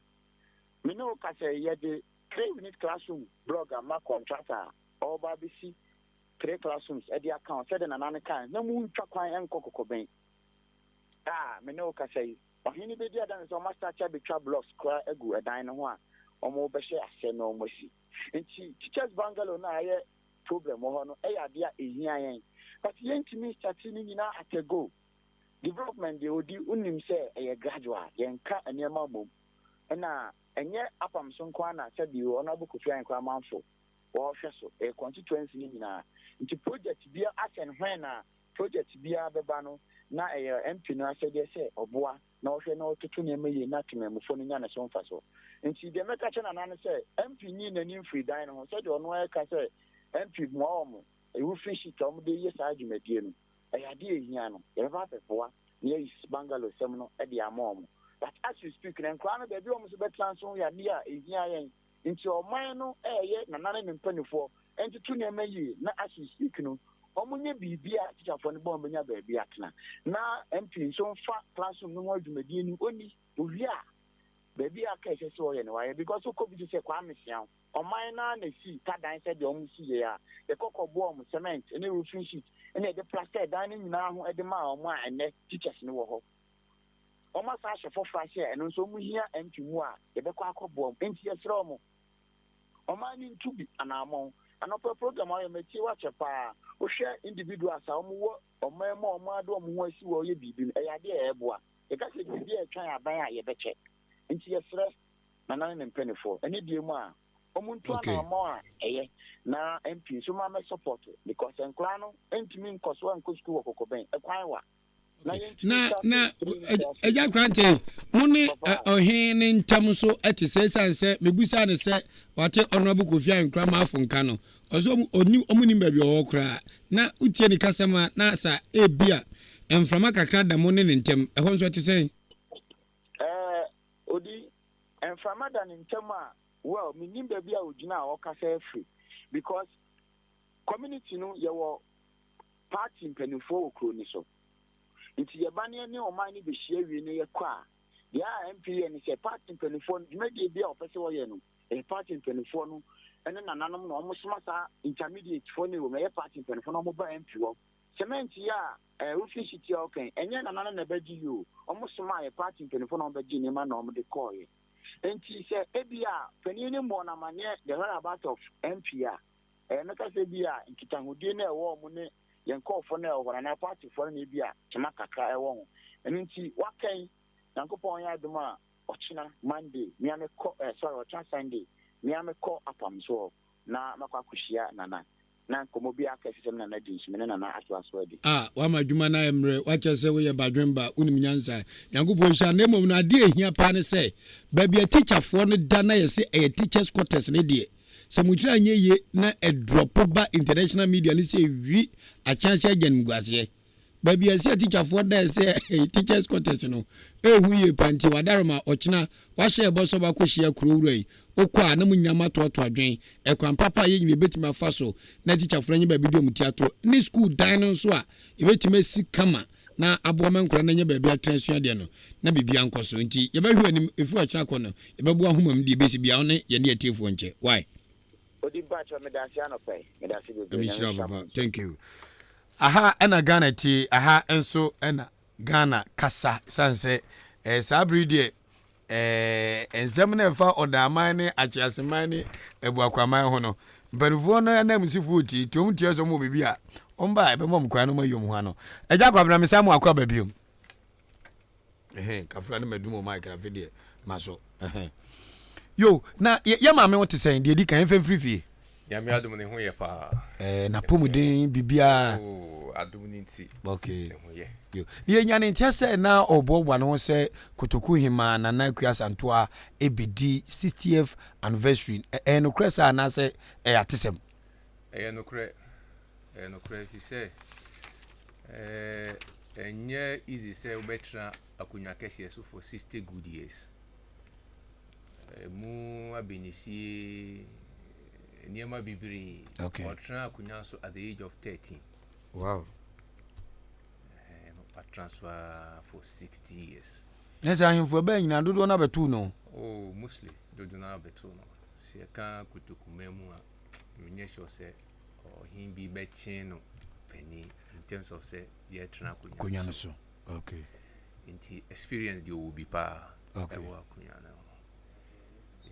Me ne wo ka sɛ yɛde three unit classroom blog ama contractor a ɔreba abɛsi three classrooms de aka ho sɛdeɛ Nana no kae na mu ntwa kwan nkɔ Kɔkɔbɛn a me ne wo kasa yi. Ɔhene bɛdi adanse sɛ wɔastate abɛtwa blocks koraa agu ɛdan no ho a wɔrebɛhyɛ aseɛ na wɔasi. Nti teachers bungalow no a ɛyɛ problem wɔ hɔ no ɛyɛ adeɛ a ɛhia yɛn but yɛntumi nstate ne nyinaa at a go. Development deɛ ɔdi wonim sɛ ɛyɛ gradual, yɛnka nneɛma mmom. Ɛna ɛnyɛ apam so nko ara na sɛbi Honourable Kofi Ahenkorah Amanfo wɔhwɛ so, ɛyɛ constituency no nyinaa. Nti project biara as and when a project biara bɛba no na ɛyɛ MP no asɛdeɛ sɛ ɔboa na ɔhwɛ na ɔtoto nneɛma yie na temanmufoɔ no nya ne so mfasoɔ. Nti deɛ mɛka kyerɛ Nana ne sɛ MP nyi n'ani mfiri dan no ho sɛdeɛ ɔno ara ɛka sɛ MP mmoa wɔn roofing sheet a wɔde yɛ saa dwumadie no ɛyɛ adeɛ a ɛhia no yɛbɛba abɛboa na yɛayi bungalow sɛm no de ama wɔn but as we speak no nkwadaa no baabi a wɔn nso bɛtena nso yɛ adeɛ a ɛhia yɛn. Nti ɔman no ɛɛyɛ Nana ne ne mpaninfoɔ ntoto nneɛma yie na as we speak no wɔn nyɛ biribi a tikyafoɔ no bɔ wɔn bɛnya baabi atena na MP nso nfa classroom no ho adwumadie no ɔni ɔwie a baabi a aka ɛsɛ sɛ ɔyɛ no wayɛ because wokɔ bi te sɛ Kwame Siaw ɔman no ara na ɛsi tadan sɛ deɛ wɔn si yɛ a yɛkɔ kɔboa wɔn cement ne roofing sheet ne yɛde plaster dan no nyinaa ho de maa wɔn a ɛnnɛ teachers no wɔ hɔ. Wɔasan ahyɛ foforɔ ase a ɛno nso wɔhia MP mu a yɛbɛkɔ akɔboa wɔn. Enti yɛsrɛ wɔn, ɔman no ntu bi anammɔn. Anɔpa program a woayɛ matie wo akyɛ paa. Wohwɛ individuals a wɔwɔ ɔman mu a wɔade wɔn ho asi hɔ reyɛ biribi no, ɛyɛ adeɛ a ɛboa. Yɛka sɛ biribi a ɛtwɛn aban a yɛbɛkyɛ. Enti yɛsrɛ Nana ne ne mpanimfoɔ, ɛne deɛ mu a wɔntu anammɔn a ɛyɛ na MP nso ma mɛ support because nkwadaa no ntumi nkɔ so nkɔ sukuu wɔ Kɔkɔbɛn, ɛkwan wa. Na na agya krante mo ne ɔhen ne ntam nso te sɛ ɛsiane sɛ mebusaa no sɛ wate Honorable Kofi Ahenkura Maafo nka no ɔsɛ ɔni ɔmo nim baabi ɔwɔ koraa na wotie ne kasɛm a na sa ebi a mframa kakra da mo ne ne ntam ɛhɔ nso ɛte sɛn? Ɛɛ odi mframa da ne ntam a well menim baabi a ogyina a ɔkasa afiri because community no yɛwɔ party mpaninfoɔ wɔ kuro no so nti yɛba ne yɛne ɔman no bɛhyia wie na yɛkɔ a, deɛ a MP yɛ ne sɛ party mpaninfoɔ no dwumadie bi a wɔpɛ sɛ wɔyɛ no ɛyɛ party mpaninfoɔ no ne nananom na wɔn soma saa intermediate foɔ no wɔ mu ɛyɛ party mpaninfoɔ na wɔn ba MP hɔ. Cement yi a ɛɛ roofing sheet yi a wɔka yi ɛnyɛ nananom na ɛbɛgye yi o, wɔn soma yɛ party mpaninfoɔ na wɔn bɛgye nneɛma na wɔn de kɔɔyɛ. Nti sɛ ebi a panin no mmɔɔ no amaneɛ the whereabout of MP a, Ɛɛ, mɛka sɛ ebia nkitahodie no a ɛwɔ wɔn ne yɛn nkurɔfoɔ no a ɛwɔ hɔ no anaa partyfoɔ no na ebia kyema kakra ɛwɔ ho. Ɛno nti, wɔakɛn. Nyankopɔn yɛ adom a, ɔkyena Monday, mea mekɔ eh, sorry, ɔkyena Sunday, mea mekɔ apam soɔ na makɔ akɔhyia Nana. Na nkɔmmɔ bi a aka asi sɛ me Nana di nso, me ne Nana atoa so adi. A, woama adwuma no ayɛ mmerɛ, woakyerɛ sɛ woyɛ badwemba, wonim nyansa. Nyankopɔn nhyira wo. Na mmom no, adeɛ a ɛhia paa ne sɛ, baabi a tikyafoɔ no da na yɛse ɛyɛ teachers quarters no deɛ, sɛ mo tiri anyɛ yie na ɛdrɔpo ba international media no sɛ ɛwi akyease agya animguaseɛ. Baabi a ɛsɛ atikyafoɔ da ɛsɛ teachers quarters no, ɛhu yie paa nti wadaroma ɔkyena wahyɛ ɛbɔ sɛ ɔbɛakɔhyia kuro wura yi. Wokɔ a na mo nyinaa moatoatoa adwene ɛkwan papa a yɛn nyinaa yɛbɛtumi afa so na atikyafoɔ no anya baabi de wɔn ti ato ne sukuu dan no nso a yɛbɛtumi asi kama na aboa ma nkwadaa no anya baabi atena asua adeɛ no na biribiara nkɔ so. Nti yɛbɛhwɛ anim ɛfiri ɔkyena kɔ no yɛbɛboa ahoma mu deɛ ɛbɛsi biara wo ne yɛne atiefoɔ nkyɛ. Why? Odi mpakyɛw medase anɔpa yi medase bebree Nyame Nyame nhyira wo nhyira mo papa nso. thank you. Aha na Ghana tie, aha nso na Ghana kasa sane sɛ eh, saa bere deɛ eh, nsɛm no ɛfa ɔdaaman ne akyeaseman ne abuakwaman ho no mpanimfoɔ no ananmusifoɔ tie nti wɔn tie sɛ wɔn wɔ biribi a wɔn ba a ɛbɛma wɔn kwan no wɔn ayi wɔn ho ano. Agya Kwabena mesan mu akɔ aba biom. Ɛhɛn, kafra no madum o mic na afei deɛ ma so. Ɛhɛn. Yo, na yɛ maame wo te sɛn? Deɛ di kan yɛmfa mfiri fie. Nyame adom ne ho yɛ paa. Ɛɛ, n'apɔmuden biribiara. Oh, adom ne nti. Okay. Ne ho yɛ. Yo. Na yɛnya ne nteɛ sɛ na ɔboaboa ne ho sɛ Kotoku Hemaa Nana Akua Asantoa ɛbɛdi 60th anniversary. Ɛyɛ nokorɛ saa anaasɛ ɛyɛ atesɛm? Ɛyɛ nokorɛ. Ɛyɛ nokorɛ ɛfiri sɛ ɛɛ ɛnyɛ easy sɛ wobɛtena akonnwa kɛseɛ so for 60 good years. Ɛmu abɛnisie nneɛma bebree. Okay. Ɔtena akonnwa so at the age of 13. Wow. Watena so ara for 60 years. Na sɛ ahemfo ɛbɛn nyinaa dodoɔ no abɛto no. Oh, mostly dodoɔ no abɛto no. Sɛ yɛka kotokuma mu a, menyɛ sure sɛ ɔhen bi bɛkye no panin in terms of sɛ yɛtena akonnwa no so. Okay. Nti experience deɛ ɔwɔ bi paa okay. ɛwɔ akonnwa no ho.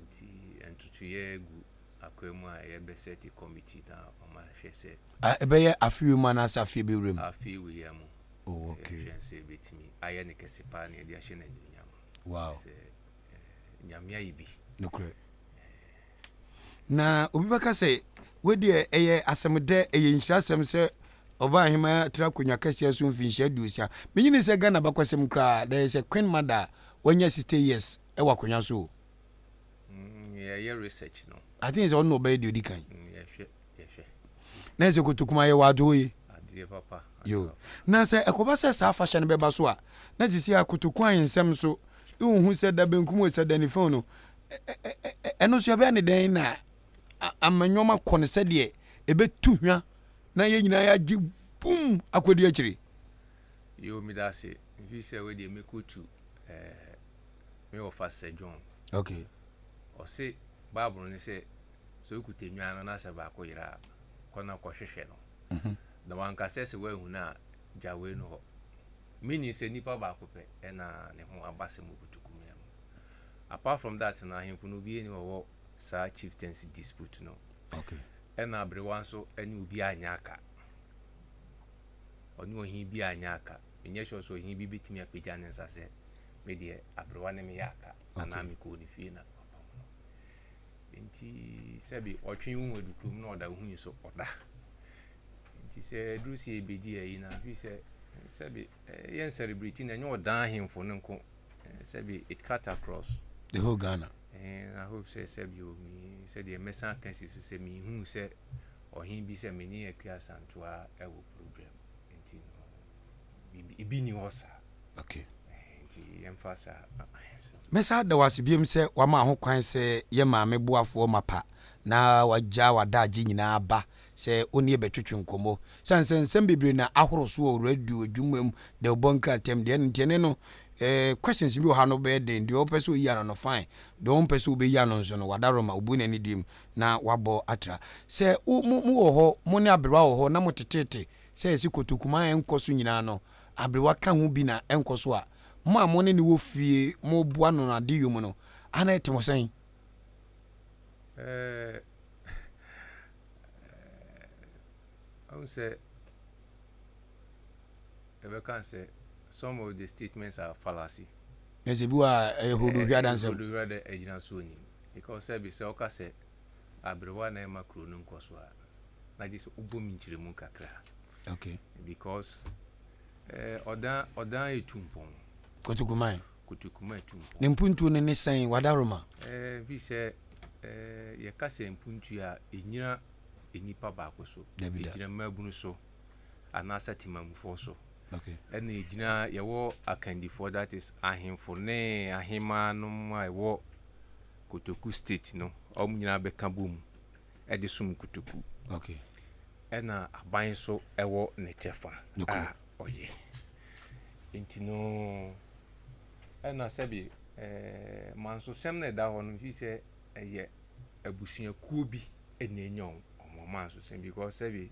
Nti ntotoeɛ gu akwan mu a yɛbɛsɛte committee na ɔmahwɛ sɛ. Ɛbɛyɛ afe wei mu anaasɛ afe bɛwura mu? Afe wei mu. Oh, okay. Yɛhwɛ sɛ ɛbɛtumi ayɛ ne kɛse paa na yɛde ahyɛ no anuonyam. Wow. Sɛ Nyame ayɛ bi. Nokorɛ. Na obi bɛka sɛ, Wei deɛ ɛyɛ asɛm dɛ, ɛyɛ nhyirasɛm sɛ ɔbaa aheman atra akonnwa kɛseɛ so mfinhyia aduosia. Menyini sɛ Ghana abakɔsɛm koraa, there is a queen mother a wanya 60 years wɔ akonnwa so o. Mm, yɛyɛ research no. I think sɛ ɔno na ɔbɛyɛ deɛ ɔdi kan. Mm, yɛhwɛ, yɛhwɛ. Na ɛsɛ kotokuma yɛ wɔ adoɔ yi. Adeɛ papa. Yo. Na sɛ ɛkɔba sɛ saa afahyɛ no bɛba so a, na te sɛ kotoku ahensɛm nso, wonhu sɛ da benkum o, sɛ da nifa o no, ɛno nso yɛbɛyɛ ne dɛn na ama nneɛma kɔ no sɛdeɛ ɛbɛtu hwa na yɛn nyinaa yɛagye bum akɔdi akyire. Yo, meda ase. Mfi sɛ wei deɛ mɛkɔtu eh, me wɔfa Sir John. Okay. Ɔse Bible no sɛ sɛ wokuta nnwan no na sɛ baako yera a, kɔ na kɔhwehwɛ no. Mm -hmm. Na wanka sɛ sɛ woahu no a, gya wei no hɔ. Meaning sɛ nipa baako pɛ ɛna ne ho aba sɛ mu kutuku mu. Apart from that no, ahemfo no obiara ni wɔwɔ saa chieftaincy dispute no. Okay. Ɛna aberewa nso ɛne obi anyɛ aka. Ɔne ɔhen bi anyɛ aka. Menyɛ sure sɛ ɔhen bi bɛtumi apagya ne nsa sɛ me deɛ aberewa ne meyɛ aka anaa mekɔɔ ne fie na ɔpam no. Nti sɛbi ɔtwe wo ho adu kurom na ɔda wo hu so ɔda. Nti sɛ aduru sɛ yɛbɛdi ayi na afei sɛ sɛbi yɛn celebrate na ɛnyɛ ɔdan ahemfo no nko sɛbi it cut across the whole Ghana. And I hope sɛ sɛbi o mi sɛdeɛ mɛsan aka si so sɛ mehu sɛ ɔhen bi sɛ me ne Akua Asantewa ɛwɔ problem nti no ebi ni hɔ saa. Okay. Nti yɛmfa saa. Mɛsan ada wo ase biom sɛ wama ho kwan sɛ yɛ maame boafoɔ mapa na wagya w'adaagye nyinaa aba sɛ wo ne yɛbɛtwetwe nkɔmmɔ. Sane sɛ nsɛm bebree na ahoro so wɔ radio adwuma mu, dawubɔ nkrataa mu deɛ, ɛno nti ɛne no eh, questions bi wɔ ha no bɛyɛ den, deɛ ɔpɛ sɛ ɔyi ano no fine, deɛ ɔmpɛ sɛ ɔbɛyi ano nso no wadaroma, ɔbu n'ani die mu na wabɔ atra. Sɛ wo, mo, mo wɔ hɔ, mo ne aberewa wɔ hɔ na mo teteete sɛ yɛsi kotokuma a ɛnkɔ so nyinaa no, aberewa ka ho bi na ɛnkɔ so a, mo a mo ne no wɔ fie, moboa no no adeyɔ mu no, ana ɛte mo sɛn? Eh, Ahu sɛ yɛbɛka sɛ some of the statements are fallacy. Ɛsɛ bi wɔ a ɛyɛ hodo hwɛ adansɛm. Hodo hwɛ dɛ ɛgyina so onim. Because sɛbi sɛ ɔka sɛ aberewa na ɛma kuro no nkɔ so a, na gye sɛ wobɔ mu nkyerɛmu kakra. Okay. Because eh, ɔdan ɔdan etu mpɔn. Kotokuman. Kotokuman etu mpɔn. Ne mpuntuo no ne sɛn wadaroma? Eh, fi sɛ eh, yɛka sɛ mpuntuo a ɛnyina nnipa baako so. Ɛgyina mmabunu so anaasɛ temamufoɔ so. Okay. Ɛna ɛgyina yɛwɔ akandifoɔ that is ahemfo ne ahemaa nom a ɛwɔ Kotoku state no wɔn nyinaa bɛka bom de som Kotoku. Okay. Ɛna aban nso ɛwɔ ne kyɛfa a ɔyɛ. Nti no ɛna sɛbi ɛɛ mansosɛm na ɛda hɔ no fi sɛ ɛyɛ abusuakuo bi ɛna enya wɔn wɔn mansosɛm because sɛbi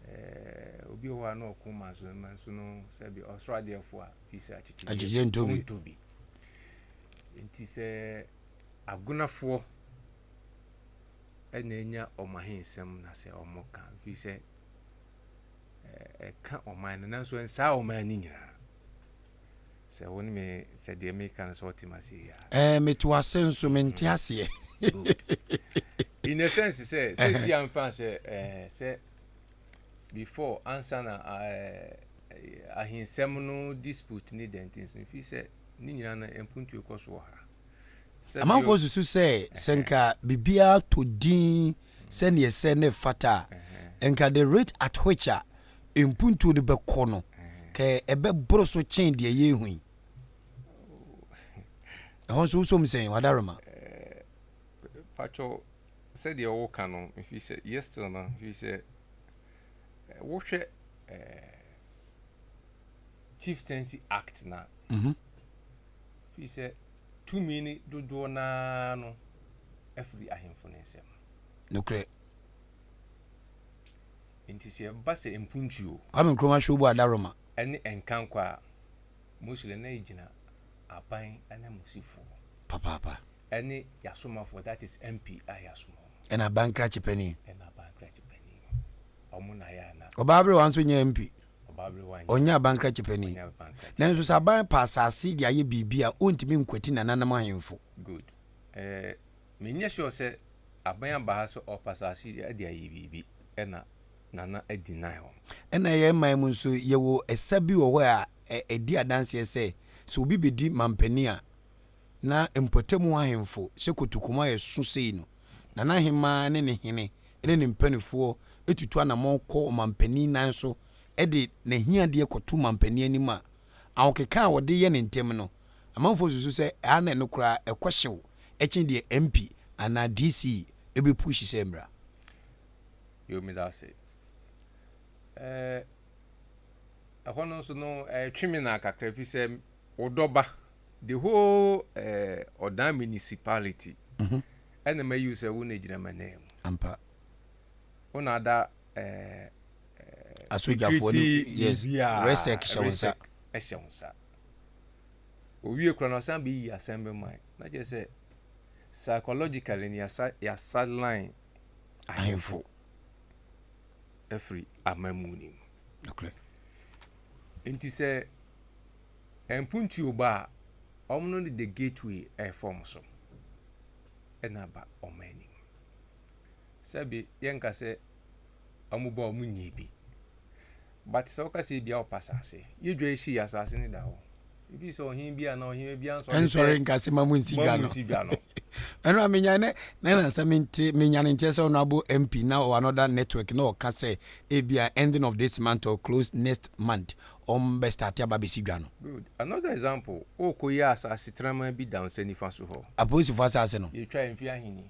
ɛɛ obi wɔ hɔ a na ɔko manso manso no sɛbi ɔsoro adeɛfo a fi sɛ akyekyedeɛ ntɔ bi. Nti sɛ agonafoɔ na anya wɔn ahensɛm na sɛ wɔka, ɛfiri sɛ ɛka ɔman no, nanso ɛnsaa ɔman no nyinaa. Sɛ wo ne me, sɛ deɛ meka no sɛ ɔte m'aseɛ yi a. Ɛɛ, mete w'ase nso mente aseɛ. Good. In a sense sɛ, sɛsi amfa sɛ, ɛɛ, sɛ before ansa na ɛɛ ahensɛm no dispute ne dɛn nti nso, ɛfiri sɛ ne nyinaa no mpuntuo kɔ so wɔ ha. Amanfoɔ susu sɛ sɛ nka biribiara tɔ din sɛdeɛ ɛsɛ na ɛfata a, nka the rate at which a mpuntuo no bɛkɔ no, ka ɛbɛboro so kyɛn deɛ yɛrehu yi. Ɛhɔ nso wosom sɛn, Wadaroma? Pacho, sɛdeɛ woka no, mfi sɛ, yes still no, mfi sɛ, wohwɛ Chieftaincy Act no a, firi sɛ tumi no dodoɔ no ara no afiri ahemfo no nsam. Nokorɛ. Nti sɛ ɛba sɛ mpuntuo. Kwame Nkrumah Shobu Adaroma. Ɛne nkankɔ a, mostly na ɛgyina aban ananmusifoɔ. Papaapa. Ɛne y'asomafoɔ, that is MP a y'asoma wɔn. Ɛna aban krakye panin. Ɛna aban krakye panin. Wɔn na yɛ ana. Ɔbaa aberewa nso nyɛ MP. Ɔnyɛ aban krakye panin. Nanso sɛ aban pɛ asase de ayɛ biribi a, ɔntumi nkwati nananom ahemfo. Good. Eh, menyɛ sure sɛ aban aba ha sɛ ɔpɛ asase de ayɛ biribi ɛna nana deny wɔn. Ɛna yɛn man mu nso, yɛwɔ ɛsa bi wɔ hɔ a ɛdi adanseɛ sɛ, sɛ obi bɛdi mampanin a, na mpɔtam hɔ ahemfo sɛ kotokuom a ɛso sei no, Nana Ahemaa ne ne hene ne ne mpaninfoɔ tutu anamɔn kɔ ɔmanpanin nan so de n'ahiadeɛ kɔto manpanin anim a, ahokeka a wɔde yɛ no ntɛm no, amanfoɔ susu sɛ ɛa na ɛno koraa ɛkɔ hyew kyɛn deɛ MP anaa DC bɛpushi sɛ mmra. Yo, meda ase. Ɛɛ, ɛhɔ no nso no, ɛtwe me na kakra fi sɛ wo dɔ ba, the whole eh, Ɔdan municipality ɛna ma yi sɛ wo na gyina m'anan mu. Ampa. Wo na ada eh, eh, Asogyafoɔ no, security yes, biribiara, resec hyɛ wo nsa. resec ɛhyɛ wo nsa. Owie kora na ɔsan bɛyi asɛm bi man. Na kyerɛ sɛ psychologically no yɛasa yɛasa line ahemfo afiri amammu no mu. Nokorɛ. Nti sɛ mpuntuo ba a, wɔn no de the gateway ɛrefa wɔn so ɛna aba wɔn anim. Sɛbi yɛnka sɛ wɔn ba wɔn nyɛ bi, but sɛ wɔka sɛ ebia wɔpa asase, yɛdwa esi asase no da hɔ. Ebi sɛ ɔhen bi anaa ɔhen bi ansɔre sɛ ɛnsɔre nka sɛ ma mu nsi dwa no. nsi dwa no. Ɛno a menya ne na na sɛ mente menya ne nteɛ sɛ honorable MP na ɔwɔ another network na ɔka sɛ ebia ending of this month or close next month ɔm bɛ start aba bɛsi dwa no. Good. Another example, wokɔ yi asase traman bi da nsa nifa so hɔ. Apolisifoɔ asase no. Yɛtwa mfe ahene.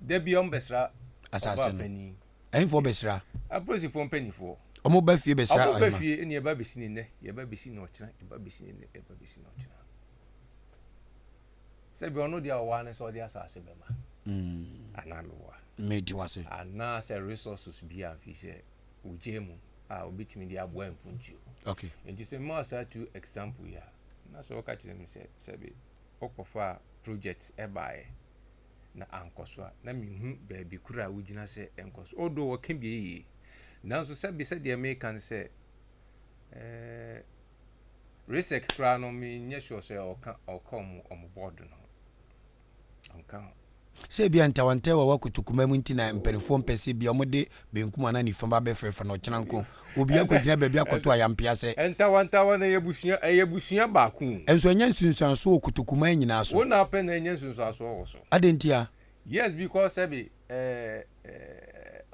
Da bi ɔmo bɛsra Asase ɔbaa no. panin. Ɛhefoɔ bɛsra? Apolisifoɔ mpanimfoɔ. Ɔmo ba fie bɛsra Ɔmo ba ɔhema. fie ɛne yɛba bɛsi ne nnɛ, yɛba bɛsi ne ɔkyena, yɛba bɛsi ne nnɛ, yɛba bɛsi ne ɔkyena. Sɛbi ɔno deɛ ɔwɔ ne sɛ ɔde asase bɛma. Anaa meboa. Medi wase. Anaasɛ resources bi a mfi sɛ ogya mu a obetumi de aboa mpuntuo. Okay. Nti sɛ mmaa saa two example yi a, na sɛ wɔka kyerɛ me sɛ sɛbi wokɔfa project ɛbaeɛ na ankɔ so a, na mehu baabi koro a wogyina sɛ ɛnkɔ so. Although wɔka bi yie, nanso sɛbi sɛdeɛ meka no sɛ ɛɛ. Resec koraa no menyɛ sure sɛ ɔka ɔka ɔmo ɔmo board no ho. Ɔnka ho. Sɛ ebia ntawantawa wɔ kotokuma mu nti na mpanimfoɔ mpɛ sɛ ebia wɔde benkum anaa nifa ba bɛfrɛfrɛ no ɔkyena nko. Obi akɔgyina baabi akɔto ayampea sɛ. Ntawantawa no ɛyɛ abusua ɛyɛ abusua baako o. Nso ɛnyɛ nsunsuansoɔ wɔ kotokuman nyinaa so. Wo na wopɛ na ɛnyɛ nsunsuansoɔ wɔ so. Adɛn ntia? Yes because sɛbe ɛɛ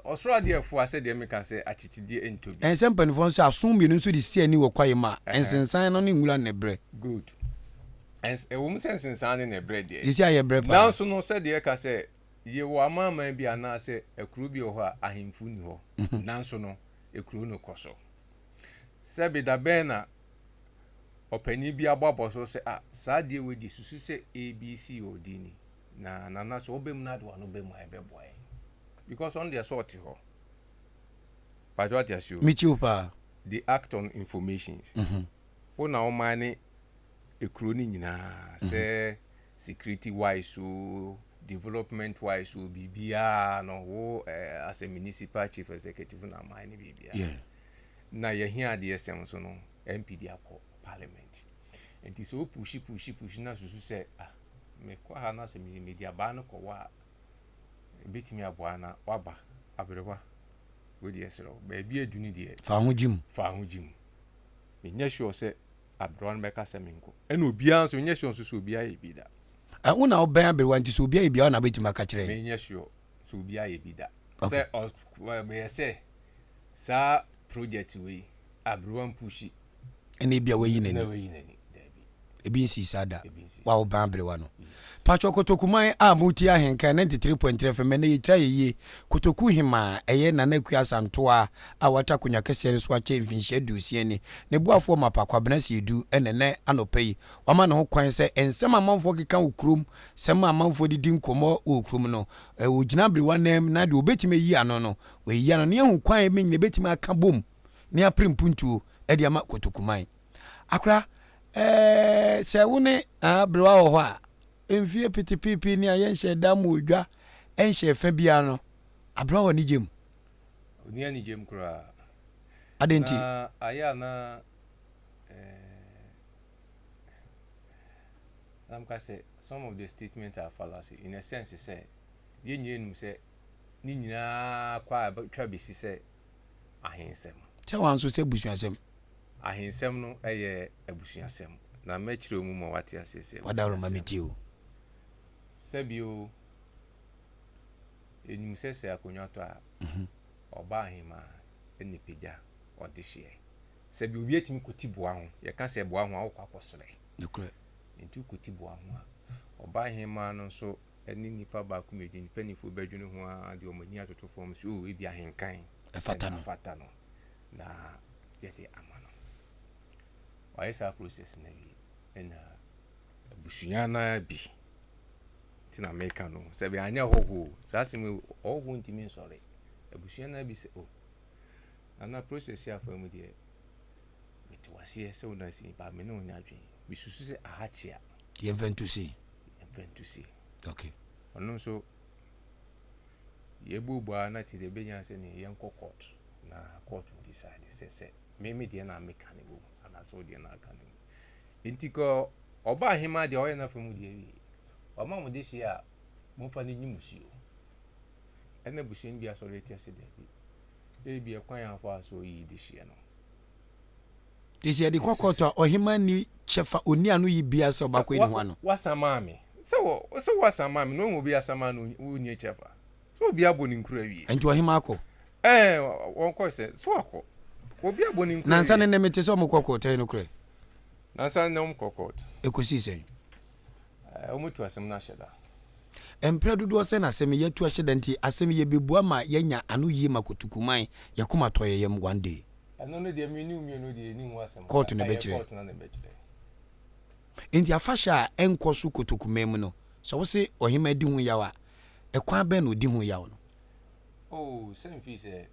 ɔsoro adeɛ ɛfoa sɛdeɛ meka sɛ akyekyedeɛ ntɔ bi. Ɛnsɛ mpanimfoɔ nso aso mmienu nso de si ani wɔ kwaeɛ mu a, nsensan no ne nwura na ɛbrɛ. Good. Ɛns ɛwɔ mu sɛ nsensan ne na ɛbrɛ deɛ. Seesei ayɛ brɛ paa. Nanso no sɛdeɛ ɛka sɛ yɛwɔ amanaman bi anaasɛ akuro bi wɔ hɔ a ahemfo nni hɔ. Nanso no ekuro no kɔ so. Sɛbe da bɛn na ɔpanin bi abɔ abɔso sɛ ah saa adeɛ wei deɛ susu sɛ ABC or D ni. Na Nana sɛ ɔba mu na ade wano ba mu a ɛbɛboa yɛn because ɔno deɛ sɛ ɔte hɔ patro ate ase o. Metie wo paa. They act on informations. Wo na ɔman ne ekuro no nyinaa sɛ security wise o development wise o biribiara no wo eh, as a municipal chief executive na aman ne biribiara. Yeah. Na yɛhia adeɛ sɛm nso no MP de akɔ parliament. Nti sɛ wo pushi pushi pushi na susu sɛ ah Mekɔ ha na sɛ mede abaa no kɔwɔ a, ɛbɛtumi aboa na waba aberewa. Wei deɛ serɛ wo, baabi adu no deɛ. Fa ho gye mu. Fa ho gye mu. Menyɛ sure sɛ aberewa no bɛka sɛ menkɔ. Ɛna obiara nso, menyɛ sure nso sɛ obiara yɛ bi da. Ɛ, wo na wobɛn aberewa nti sɛ obiara yɛ bi a, wo na wobɛtumi aka kyerɛ yɛn. Menyɛ sure sɛ obiara yɛ bi da. Okay. Sɛ ɔbɛyɛ sɛ saa project wei, aberewa mpushi. Ɛna ebia wayi n'ani. Na wayi n'ani. Daabi. Ebi nsii saa da. Wa wo ban aberewa no. Patrɔ Kotokuman a moretie Ahenkan 93.3 FM ɛnnɛ yɛtira yɛ yie. Kotoku Hemaa ɛyɛ Nana Akua Asantoa a watra akonnwa kɛseɛ no so akyɛ mfinhyia aduosia ni. Ne boafoɔ Mapa Kwabena Siedu ɛna ɛnnɛ anɔpa yi wama ne ho kwan sɛ nsɛm a amanfoɔ keka wɔ kurom, sɛm a amanfoɔ de di nkɔmmɔ wɔ kurom no, ɔgyina aberewa nan mu na deɛ ɔbɛtumi ayi ano no, wayi ano na yɛahu kwan a yɛn nyinaa bɛtumi aka bom na yɛapere mpuntuo de ama Kotokuman. Akora, ɛɛ sɛ wo ne aberewa wɔ hɔ a, mfie petepepe ni a yɛnhyɛ da mu odwa nhyɛ fa biara no, aberewa wɔ anigye mu. Ɔni anigye mu koraa. Adɛn nti? Na ayɛ a na na mka sɛ some of the statements are fallacy in a sense sɛ yɛn nyinaa nim sɛ ne nyinaa kɔ a twa bɛsi sɛ ahensɛm. Kyɛ wɔn nso sɛ abusuasɛm. Ahensɛm no yɛ abusuasɛm, na mɛkyerɛ wo mu ma woate aseɛ sɛ W'adaworo ma abusuasɛm. metie o. Sɛbio, yɛnim sɛ sɛ akonnwa tɔ a, ɔba ahemaa na ɛpagya ɔdehyeɛ. Sɛbio obi atumi kɔti boa ho, yɛka sɛ boa ho a wokɔ akɔsrɛ. Nokorɛ. Nti wokɔti boa ho a, ɔba ahemaa no nso ne nnipa baako mmienu, mpanimfoɔ bɛdwene ho ara de wɔn ani atoto fam sɛ o ebi ahenkan Ɛfata no. ɛfata no na yɛde ama no. Wayɛ saa process no awie ɛna abusua no ara bi nti na meka no sɛ bi anyɛ hɔhoɔ saa asɛm yi ɔhɔhoɔ ntumi nsɔre abusua no ara bi sɛ o nana process yi afa mu deɛ mete waseɛ sɛ wo na asi ba me ne wo nyɛ adwene mesusu sɛ aha kyea Yɛmfa nto sei. Yɛmfa nto sei. Okay. Ɔno nso yɛbuebue ara na kyerɛ yɛbɛnya sɛ ne yɛnkɔ court na court decide sɛ sɛ me me deɛ na meka ne wom anaasɛ wo deɛ na aka ne mu. Nti kɔ ɔba ahema deɛ ɔyɛ n'afa mu deɛ wie. Ɔma mo de hyia a momfa no nyi musuo. Ɛna abusua no bi asɔre atia sɛ daabi. Ebi ɛkwan afa so yi de hyia no. Nti sɛ yɛde kɔ kɔɔto a, ɔhemmaa nni kyɛfa, ɔnni anoyi biara sɛ ɔbaako ani ho ano. Woasamaa me. Sɛ wɔ, sɛ woasamaa me na wohu obi asamaa no, wonni kyɛfa. Sɛ obi abɔ ne nkuro awie. Nti ɔhemmaa kɔ? Ɛɛ, wɔnkɔ sɛ, so wakɔ. Obi abɔ ne nkuro awie. Nansa ne nnɛ mete sɛ wɔkɔ kɔɔto, ɛyɛ nokorɛ? Nansa ne nnɛ wɔkɔ kɔɔto. Ɛkɔsii sɛn? Ɛɛ, wɔatu asɛm no ahyɛ da. Mprɛ dodoɔ sɛn na asɛm yi yɛatu ahyɛ da nti asɛm yi yɛbɛbua ma yɛanya ano yie ma kotokuman yɛn koma tɔ yɛn yam one day. Ɛno no deɛ me ne wo mmienu deɛ yɛnni ho asɛm. Kɔɔto na Ɛyɛ ɛbɛkyerɛ. kɔɔto no na ɛbɛkyerɛ. Enti afahyɛ a ɛnkɔ so kotokuman mu no, sɛ wose ɔhemaa di ho yaw a, ɛkwan bɛn na ɔdi ho yaw no? Oh, sɛ mfii sɛ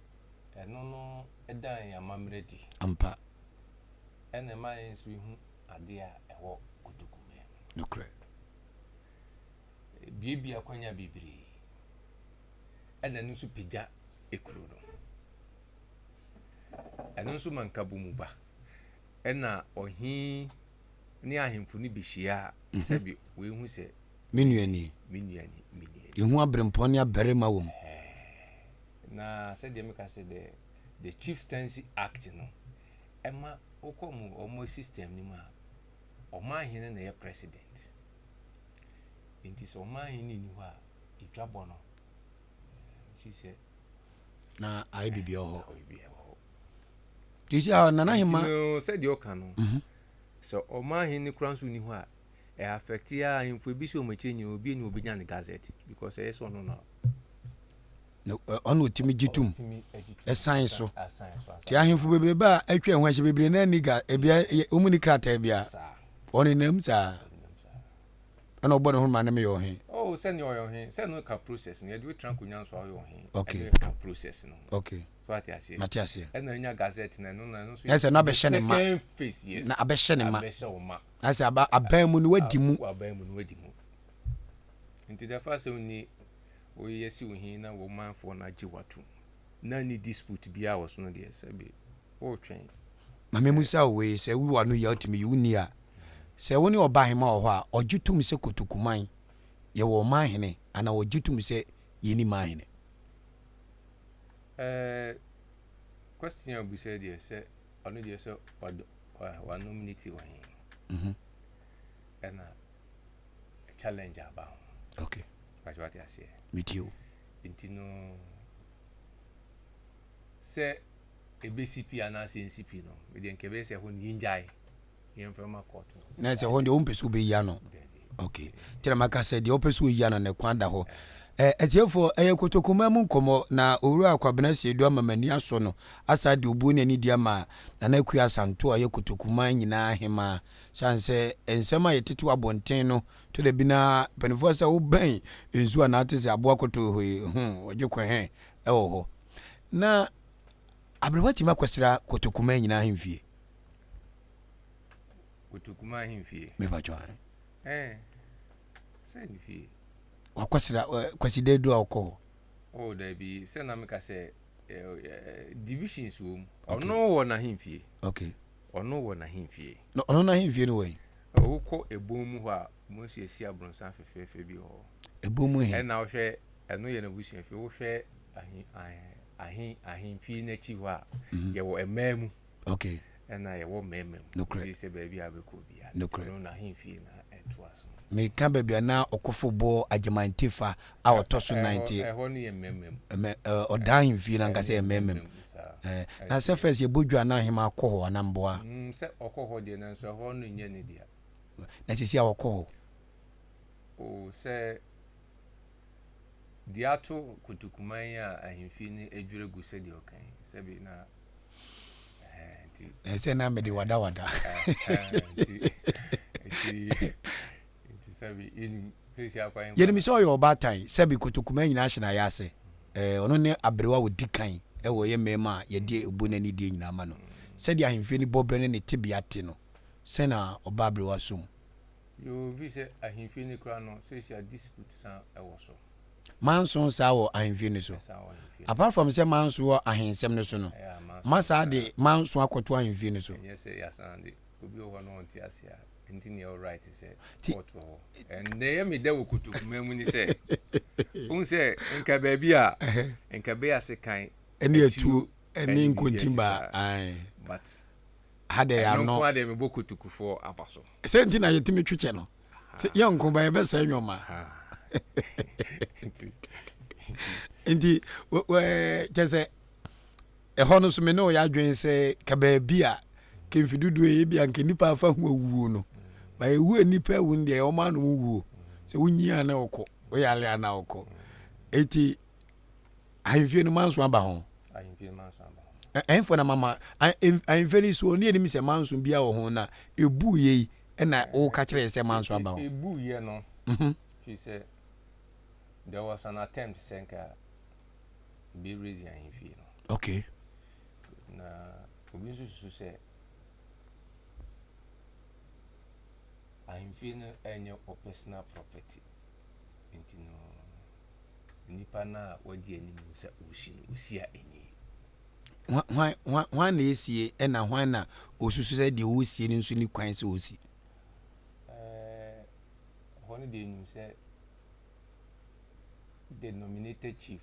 ɛno no ɛda yɛn amammerɛ adi. Ampa. Ɛna ɛma yɛn nso yɛhu adeɛ a ɛwɔ kotokuman mu. Nokorɛ. Ebuebue akwanya bebree. Ɛna ɛno nso pagya ekuro no. Ɛno nso ma nkabom ba. Ɛna ɔhen ne ahemfo no behyia a, mhm. sɛbi wɔahu sɛ. Me nua ni. Me nua ni, me nua ni. Yɛhu aberempɔn ne abarima wɔ mu. Na sɛdeɛ meka sɛ the the chieftaincy act no ɛma wokɔ mu wɔn system no mu a ɔmanhene na ɛyɛ president nti sɛ ɔmanhene nni hɔ a edwabɔ no nti sɛ na ayɛ biribi wɔ hɔ nti sɛ nana hema nti no sɛdeɛ ɔka no mhm. sɛ ɔmanhene kora nso nni hɔ a ɛ affect a ahemfo ebi sɛ wɔn akyire nyina obi ni obenya ne gazette because ɛyɛ sɛ ɔno na ɔno ɔtumi gye tom ɛsan so nti ahemfo bebrebe a atwa ɛho ahyɛ bebree na ani ga ebia wɔn ni krataa bia ɔne nam saa ɛna ɔbɔ ne ho ma ne meyɛ ɔhe. Oh sɛ ne ɔyɛ ɔhe sɛ no ka process no yɛde wotra nkonnwa nso a ɔyɛ ɔhe. Okay. Ɛno ka process no. Okay. So ate aseɛ. Mate aseɛ. Ɛna nya gazette na ɛno na ɛno nso. Ɛsɛ na abɛhyɛ ne ma. Second phase yes. Na abɛhyɛ ne ma. Abɛhyɛ wo ma. Na sɛ aba aban mu no wadi mu. Aban mu no wadi mu. Nti the fact sɛ wonni woyɛ si wo hin na wo manfoɔ no agye wato na ni dispute biara wɔ so no deɛ sɛbe wotwɛn. Ma memmisa wo wei, sɛ wo ano yɛ a wotumi yi, wonni a, sɛ wo ne ɔbahema wɔ hɔ a, ɔgye tom sɛ Kotokuman yɛwɔ ɔmanhene anaa ɔgye tom sɛ yɛnni manhene? Eh, question a wobisa yi deɛ sɛ ɔno deɛ sɛ wa nominate wɔ he mhm. ɛna challenge aba ho. Okay. Wate wate aseɛ. Metie o. Nti no sɛ ɛbɛsi pi anaasɛ ɛnsi pi no, medeɛ nka ɛbɛyɛ sɛ ɛhɔ no yɛngyae yɛmfa ma kɔɔto. Na sɛ hɔ deɛ wompɛ sɛ wobɛyi ano. Ok. Nti na maka sɛ deɛ wopɛ sɛ woyi ano no kwan da hɔ. Ɛ atiefoɔ, ɛyɛ Kotokuma mu nkɔmmɔ na Owura Kwabena Asiedu ama m'ani asɔ no asa de obuo ne anidie ama Nana Akua Asanto a ɔyɛ Kotokuma nyinaa hemaa. Sane sɛ nsɛm a yɛtete wɔ abɔnten no tɔ da bi na mpanimfoɔ sɛ wobɛn nsuo anaa te sɛ aboa koto hɔ yi ho ɔgye kɔhɛn wɔ hɔ. Na aberewa tumi akɔsra Kotokuma nyinaa ahemfie. Kotokuma ahemfie. Mepa kyɛw ahe. Ɛɛ sɛ ne fie. Wakɔsra Kwasi Dadu a ɔkɔ hɔ. Oh dabi sɛ na meka sɛ divisions wɔ mu. Ɔno wɔ n'ahemfie. Okay. Ɔno wɔ n'ahemfie. Na ɔno n'ahemfie no wɔ he? Wokɔ ebon mu hɔ a, mo nso yɛsi abronsan fɛfɛɛfɛ bi wɔ hɔ. Ebon mu he? Ɛna wohwɛ, ɛno yɛ n'abusuafie. Wohwɛ ahe, ahe, ahemfie no akyi hɔ a, mhm. yɛwɔ mmaa mu. Okay. Ɛna yɛwɔ mmarima mu. Nokorɛ. Ebi sɛ baabi a wobɛkɔ biara. Nokorɛ. Ɔno n'ahemfie na ɛtoa so. Meka baabi a na ɔkofo bɔ Agyeman Tefa a ɔtɔ so nan te. Ɛhɔ no yɛ mmarima mu. Ɛmɛ ɔdan ahemfie no ankasa yɛ mmarima mu. Na sɛ first yɛbɔ dwa na ahema akɔ hɔ anaa mboa. Mm, sɛ ɔkɔ hɔ deɛ nanso ɛhɔ no nyɛ ne dea. Na sisi a ɔkɔ hɔ. O sɛ deɛ ato kotokuman yi a ahemfie no adwiri agu sɛdeɛ ɔka yi sɛbi na nti. Ɛsɛ na mede wadawada. Nti nti nti sɛbi yɛnim sɛsi akwan. Yɛnim sɛ ɔyɛ ɔbaatan sɛbi kotokuman nyinaa hyɛ n'ayɛ ase. Ɛɛ ɔno ne aberewa a ɔdi kan wɔ yɛ mmarima a yɛde obu ne anidie nyinaa ma no. Sɛdeɛ ahemfie no bɔberɛ ne ne tebea te no, sɛn na ɔba aberewa so mu? Yoo, ɛfiri sɛ ahemfie no koraa no, seesei a dispute san wɔ so. Manso saa wɔ ahemfie no so. Ɛsan wɔ ahemfie no so. Apart from sɛ manso wɔ ahensɛm no so no, Ɛyɛ a manso masa koraa. de manso akɔto ahemfie no so. Ɛnyɛ sɛ yɛasan de, obi wɔ hɔ na ɔnte ase a, nti na yɛwɔ right sɛ Ti. court wɔ hɔ. And deɛ ɛyɛ me dɛ wɔ Kotokuma mu ne sɛ, wohu sɛ nka baabi a, nka ɛbɛyɛ asekan, Ɛne atuo, atuo, ɛne ɛne biribi a ɛte nkontimba, saa. ae. But Ha deɛ ɛno yɛano. nko ara deɛ mebɔ Kotokufoɔ aba so. Sɛ nti na yɛtumi twe kyɛ no. Sɛ yɛnko ba yɛbɛsɛe nneɛma. Nti kyɛ sɛ ɛhɔ no so me ne ɔyɛ adwene sɛ ka baabi a kemfi dodoɔ yi bi a nka nnipa afa ho awuo no. Ba ɛwu a nnipa awu no deɛ wɔn ano wuo. Sɛ wonyi a na ɔkɔ, woyare a na ɔkɔ. Eti ahemfie no manso aba ho. Ahemfie no manso aba ho. Ɛnfo na mama ahemfie no so ne anim sɛ manso bia wɔ ho na ebu yei ɛna woka kyerɛ yɛ sɛ manso aba ho. Ebu yɛ no. Fi sɛ there was an attempt sɛ nka ebi raise ahemfie no. Okay. Na obi nso susu sɛ ahemfie no ɛnyɛ o personal property nti no nipa no a wadi anim sɛ osi no osi a ɛnyɛ. Hwan, hwan, hwan na esie ɛna hwan na osusu sɛ deɛ ɔresie no nso ni kwan sɛ ɔsi? Ɛɛ, hɔ no deɛ nim sɛ the nominated chief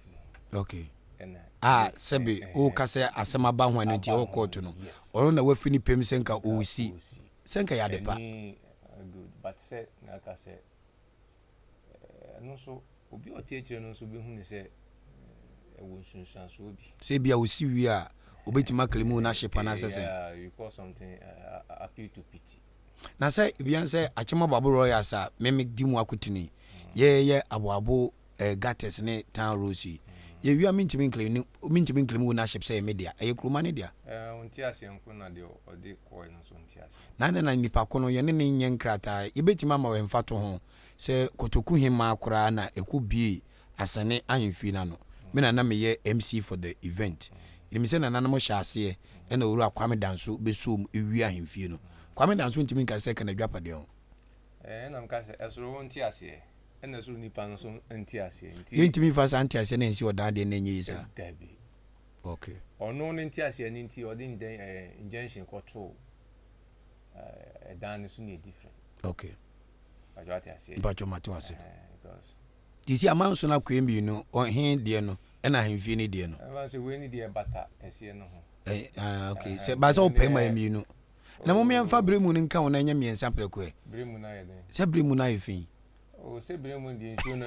no. Okay. A ah, sɛbe woka sɛ asɛm aba ho no nti ɛwɔ kɔɔto no ɔno na wafi ne pɛm sɛ nka ɔresi sɛ nka yɛ ade pa. Good but sɛ na aka sɛ ɛno nso obi a ɔte akyire no nso bɛhu no sɛ ɛwɔ nsunsuansoɔ bi. Sɛ ebia ɔsi wie a obɛtumi aklimu no ahye pa no asɛ sɛ. Yeah, you call something appeal to pity. Na sɛ ebia sɛ Akyem Aboabo Royals a meme di mu akotene yɛyɛ Aboabo eh, gutters ne town roads yi yɛwie a mentumi nclaim mentumi nclaim ownership sɛ ɛyɛ me dea, ɛyɛ kuroma no dea. Eh, ɔnte aseɛ nko na deɛ ɔde kɔɔɛ no nso nte aseɛ. Na adɛn na nipa ko no yɛne no nyɛ nkrataa? Yɛbɛtumi ama wɔ mfatoho sɛ Kotoku hemmaa koraa na ɛkɔ buee Asane ahemfie no ano. Me na na meyɛ MC for the event. Yɛnim sɛ nananom hyɛ aseɛ ɛna Owura Kwame Danso bɛsɔɔ mu wie ahemfie no. Kwame Danso ntumi nka sɛ ɛka n'adwapadeɛ ho. Ɛɛ na meka sɛ ɛsoro wo nte aseɛ ɛna ɛsoro nipa no nso nte aseɛ nti. Yɛntumi nfa saa nteaseɛ no nsi ɔdan deɛ na ɛnyɛ yie saa. Dabi. Okay. Ɔno ne nteaseɛ no nti ɔde ndɛn injunction kɔtoo ɛdan no so na yɛ different. Okay. Mpatwɔ ate aseɛ. Mpatwɔ mate ase. Because. Sisi amanso no akoe mmienu ɔhen deɛ no ɛna ahemfie no deɛ no. Ɛnfa sɛ wei ne deɛ bata kɛseɛ no ho. Ɛɛ ah okay sɛ baasa ɔpɛ ma mmienu. Na mo mmiɛnfa bere mu no nka ho na ɛnyɛ mmiɛnsa prɛko ɛ. Bere mu no ayɛ dɛn? Sɛ bere mu no ayɛ fi. O sɛ bere mu deɛ nsuo no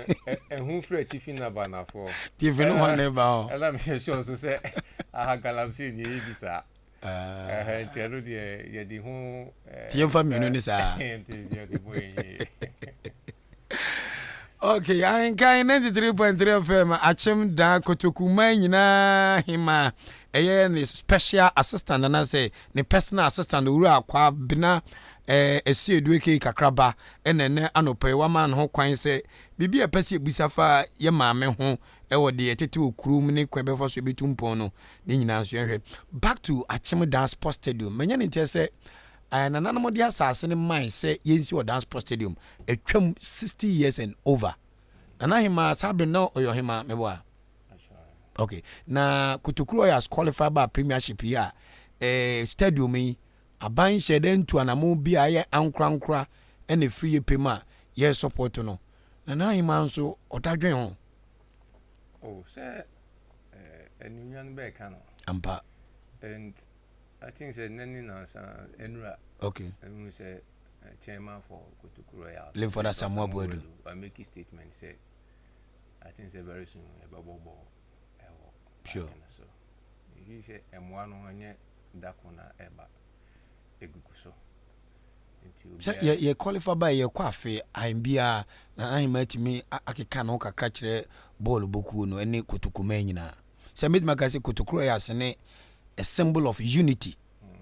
ɛho firi atifi na ba anafoɔ. Tifi no hɔ na ɛba hɔ. Ɛna meyɛ sure nso sɛ aha galamsey deɛ ɛyɛ bi saa. Nti ɛno deɛ yɛde ho. Nti yɛmfa mmienu ne saa. Nti yɛde ho yɛ. Okay, Ahenkan 93.3 FM Akyem Da Kotokuman nyinaa hema ɛyɛ ne special assistant anaasɛ ne personal assistant Owura Kwabena eh, Asiedu aka Kakraba ɛna ɛnɛ anɔpa yi wama ne ho kwan sɛ biribi a ɛpɛ sɛ yɛbisa fa yɛ maame ho ɛwɔ deɛ ɛtete wɔ kurom ne kwan bɛfa so ɛbɛtu mpɔn no ne nyinaa nso yɛhwɛ. Back to Akyem Da Sports Stadium, manya ne nteɛ sɛ Eh, nananom de asase no mae sɛ yɛnsi Ɔdan Sports Stadium. Atwam 60 years and over. Nana Hemaa, saa bere no na ɔyɛ ɔhemaa, meboa? Okay. Na Kotoku Royals qualify baa Premiership yi a, eh, stadium yi, aban hyɛɛ dɛ ntu anamon bi a ɛyɛ ankorankora ɛna ɛfiri yɛ pɛ mu a yɛ support no. Nana Hemaa nso, ɔda dwen ho. Oh, sɛ eh, anuonyam no bɛɛka no. Ampa. And I think sɛ nnɛ ne nansa nnura. Okay. Ɛmu sɛ chairman for Kotoku Royals. Limfoda Samoa Boadu. Wa make statement sɛ I think sɛ very soon ɛbɛbɔ bɔ ɛwɔ. Sure. So efi sɛ ɛmoa no ɛnyɛ dako na ɛba egugu so. Sɛ yɛ yɛ qualify ba yɛ kɔ afe ahen biara na ahema atumi akeka ne ho kakra kyerɛ bɔɔl bɔkuo no ɛne Kotoku man nyinaa. Sɛ mɛtumi aka sɛ Kotoku Royals ne a symbol of unity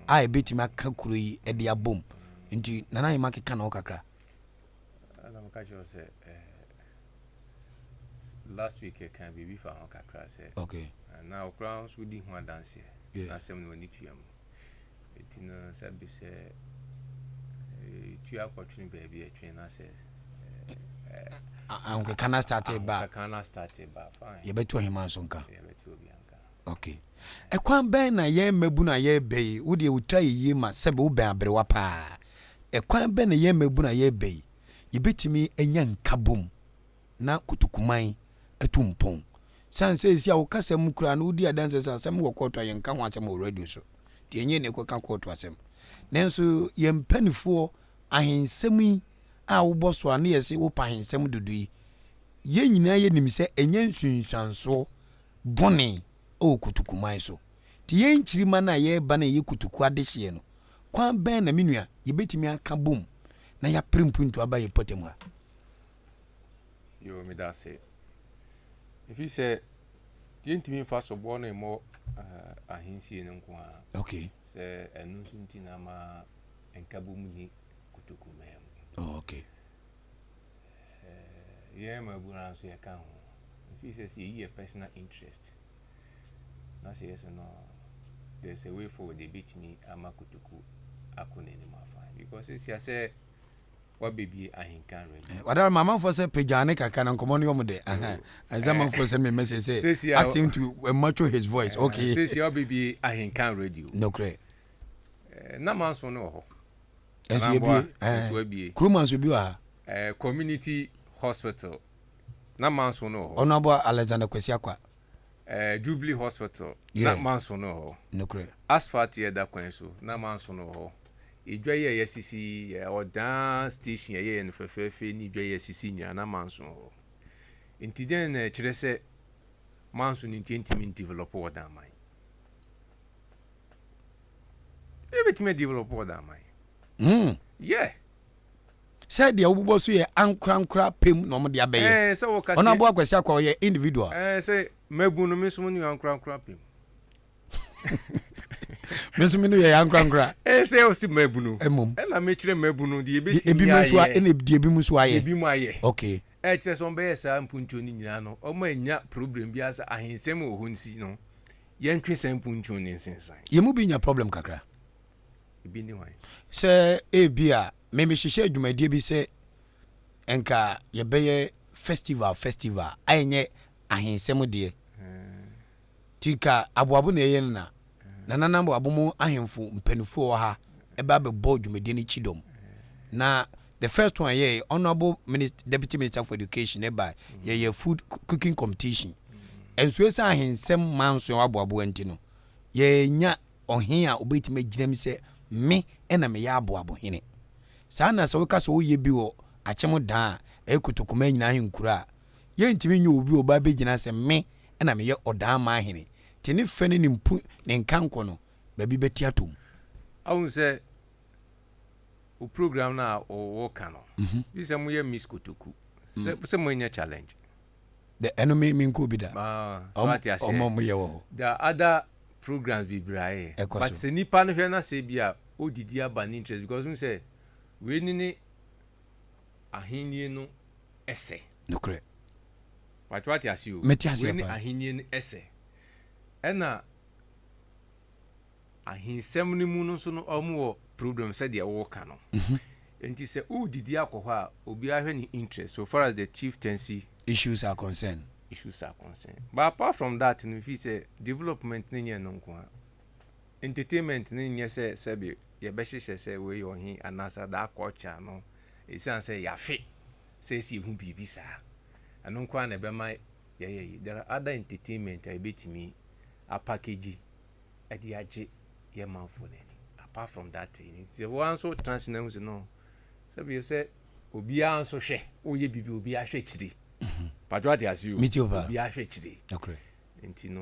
a ɛbɛtumi aka kuro yi de abom nti Nana Ahima keka ne ho kakra. Ɛna meka kyerɛ sɛ last week ɛka biribi fa ho kakra sɛ okay. Na ɔkora nso di ho adanseɛ na asɛm no ɔni tua mu nti no sɛ bi sɛ tua kɔtwene baabi ɛtwene na sɛ ahokeka na starte ba ahokeka na starte ba fine yɛbɛto ahima nso nka yɛbɛto obi anka. Ok. Ɛkwan bɛn na yɛn mmabunu a yɛreba yi, wo deɛ wo tiri ayɛ yie ma sɛbe wobɛn aberewa paa, ɛkwan bɛn na yɛn mmabunu a yɛreba yi, yɛbɛtumi anya nkabom na kotokuman atu mpɔn? Sane sɛ seesei a wo kasa mu koraa no wodi adanseɛ sɛ asɛm wɔ kɔɔto a yɛnka ho asɛm wɔ radio so, nti ɛnyɛ yɛn na yɛkɔka kɔɔto asɛm. Nanso yɛn mpanifoɔ ahensɛm yi a wobɔ so a ne yɛse wopɛ ahensɛm dodo yi, yɛn nyinaa yɛnim sɛ ɛnyɛ nsunsuansoɔ bɔne wɔ kotokuman so. Nti yɛn nkyirimma no a yɛreba no a yɛyɛ kotoku adehyeɛ no, kwan bɛn na me nua yɛbɛtumi aka bom na yɛapere mpuntuo aba yɛn mpɔtam ha? Yoo, meda ase. Ɛfiri sɛ yɛntumi mfa soboɔ no mmɔ ahensie no nko ara. Okay. Sɛ ɛno nso nti na ama nkabom ni kotokuman mu. Oh, okay. Yɛn mmabunu nso yɛka ho. Ɛfiri sɛ sɛ yɛyi yɛ personal interest na sɛ yɛsɛ no there's a way forward yɛbɛtumi ama kotoku akɔ n'anim afa because ɛsia sɛ Wabɛbie Ahenkan Radio. Eh, wadara ma amanfoɔ sɛ pagyaa ne kakra na nkɔmmɔ no yɛ ɔmo dɛ. Ɛsɛ amanfoɔ sɛ me message sɛ ask him to macho his voice. Okay. Sɛsi a wabɛbie Ahenkan Radio. Nokorɛ. Na manso no wɔ hɔ. Ɛnso yɛbie. Ɛnso abie. Kurom anso bi wɔ ha. Community Hospital. Na manso no wɔ hɔ. Ɔno aboa Alexander Kwesi Akwa. Jubilee Hospital. Na manso no wɔ hɔ. Nokorɛ. Asphalt yɛ da kwan so. Na manso no wɔ hɔ. Edwa yi a yɛasisi yi, ɔdan station a yɛyɛ no fɛfɛɛfɛ ne dwa yi a yɛasisi nyinaa na manso wɔ hɔ. Nti dɛn na ɛkyerɛ sɛ manso no nti ɛntumi ndevelop wɔ dan man? Yɛbɛtumi adevelop wɔ dan man. Yeah. Sɛ deɛ wobobɔ so yɛ ankorankora pɛm na wɔde abɛyɛ. Eh, sɛ wɔka Ɔno aboa Kwasi Akwa ɔyɛ individual. Eh, sɛ mabu no me nso mo ne ankorankora pɛm. Me nso me no yɛ ankorankora. Eh, sɛ ɔsi mabu no. Mmom. Ɛna mekyerɛ mabu no deɛ ebetumi ayɛ. Ebi mu nso ɛna deɛ ebi mu nso ayɛ. Ebi mu ayɛ. Okay. Ɛkyerɛ sɛ wɔn bɛyɛ saa mpuntuo no nyinaa no wɔn anya problem bi asa ahensɛm wɔ hɔ nsi no yɛntwe saa mpuntuo no nsensan. Yɛn mu bi nya problem kakra. Ebi ne hwan? Sɛ ebi a me mehyehyɛ dwumadie bi sɛ nka yɛbɛyɛ festival festival a ɛnyɛ ahensɛm deɛ. Nti nka aboabo na ɛyɛ no na Nana Aboabo mu ahemfo mpanimfoɔ wɔ ha ɛba abɛbɔ dwumadie no kyidɔm. Na the first one yɛyɛ honourable minister, deputy minister for education ɛba yɛyɛ food cooking competition. Nso ɛsɛ ahensɛm manso aboaboa nti no yɛnya ɔhen a obetumi agyina mu sɛ me na meyɛ aboabohene. Saa na sɛ woka sɛ woyɛ bi wɔ akyem dan a ɛyɛ kotokoma nyinaa ahenkuro a, yɛntumi nyɛ obi a ɔba abɛgyina sɛ me na meyɛ ɔdan man hene. Nti ne fɛ ne ne mpu ne nkankɔ no, baabi bɛte atɔ mu. Ahu sɛ wo program no a woka no, bi sɛ moyɛ Miss Kotoku, sɛ moanya challenge. Dɛ ɛno me menkɔɔ bi da. Ah, so ate aseɛ. Ɔmo ɔmo yɛ wɔ hɔ. There are other programs bebree ayɛ. Ɛkɔ But so. sɛ nipa no hwɛ na sɛ bi a odidi aba ne interest because n sɛ wei ne ne ahennie no ɛsɛ. Nokorɛ. But wate ase o. Mete aseɛ Wei ne paa. ahennie no ɛsɛ. Ɛna Ahensɛm no mu no nso no wɔn wɔ problem sɛdeɛ woka no. Nti sɛ wodidi akɔ hɔ a obiara hwɛ ne interest so far as the chieftaincy Issues are concerned. issues are concerned. But apart from that no mfii sɛ development no nyɛ no nko ara. Entertainment no nyɛ sɛ sɛbe yɛbɛhyehyɛ sɛ wei yɛ ɔhe anaasɛ that culture no ɛsiane sɛ yɛafe sɛ ɛsɛ yɛhu biribi saa. Ɛno nko ara na ɛbɛma yɛyɛ yi. There are other entertainment a yɛbɛtumi apackage de agye yɛ manfoɔ no ani apart from that thing nti sɛ wɔn nso tena ase na ehu sɛ no sɛbi sɛ obiara nso hwɛ woyɛ biribi obiara hwɛ akyiri mhm. patro ate ase o obiara hwɛ akyiri nti no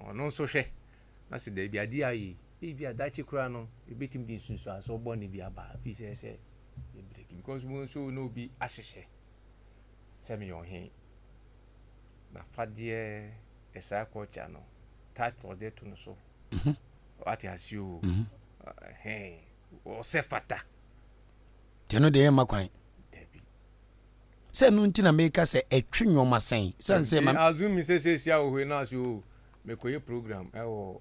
ɔno nso hwɛ na sɛ daabi adeɛ ayɛ ebi adakye koraa no ebetumi de nsunsuanso bɔne bi aba fi sɛ sɛ ebireki because mo nso na obi ahyehyɛ sɛ meyɛ ɔhen na fadeɛ ɛsaa culture no title ɔde to no so mhm. wate ase o mhm. ɔsɛ fata deɛ no deɛ yɛmma kwan dabi sɛ no nti na meka sɛ ɛtwe nneɛma sɛn sɛn sɛ ma assume sɛ sɛ sia wɔ hɔ na ase o mekɔyɛ program ɛwɔ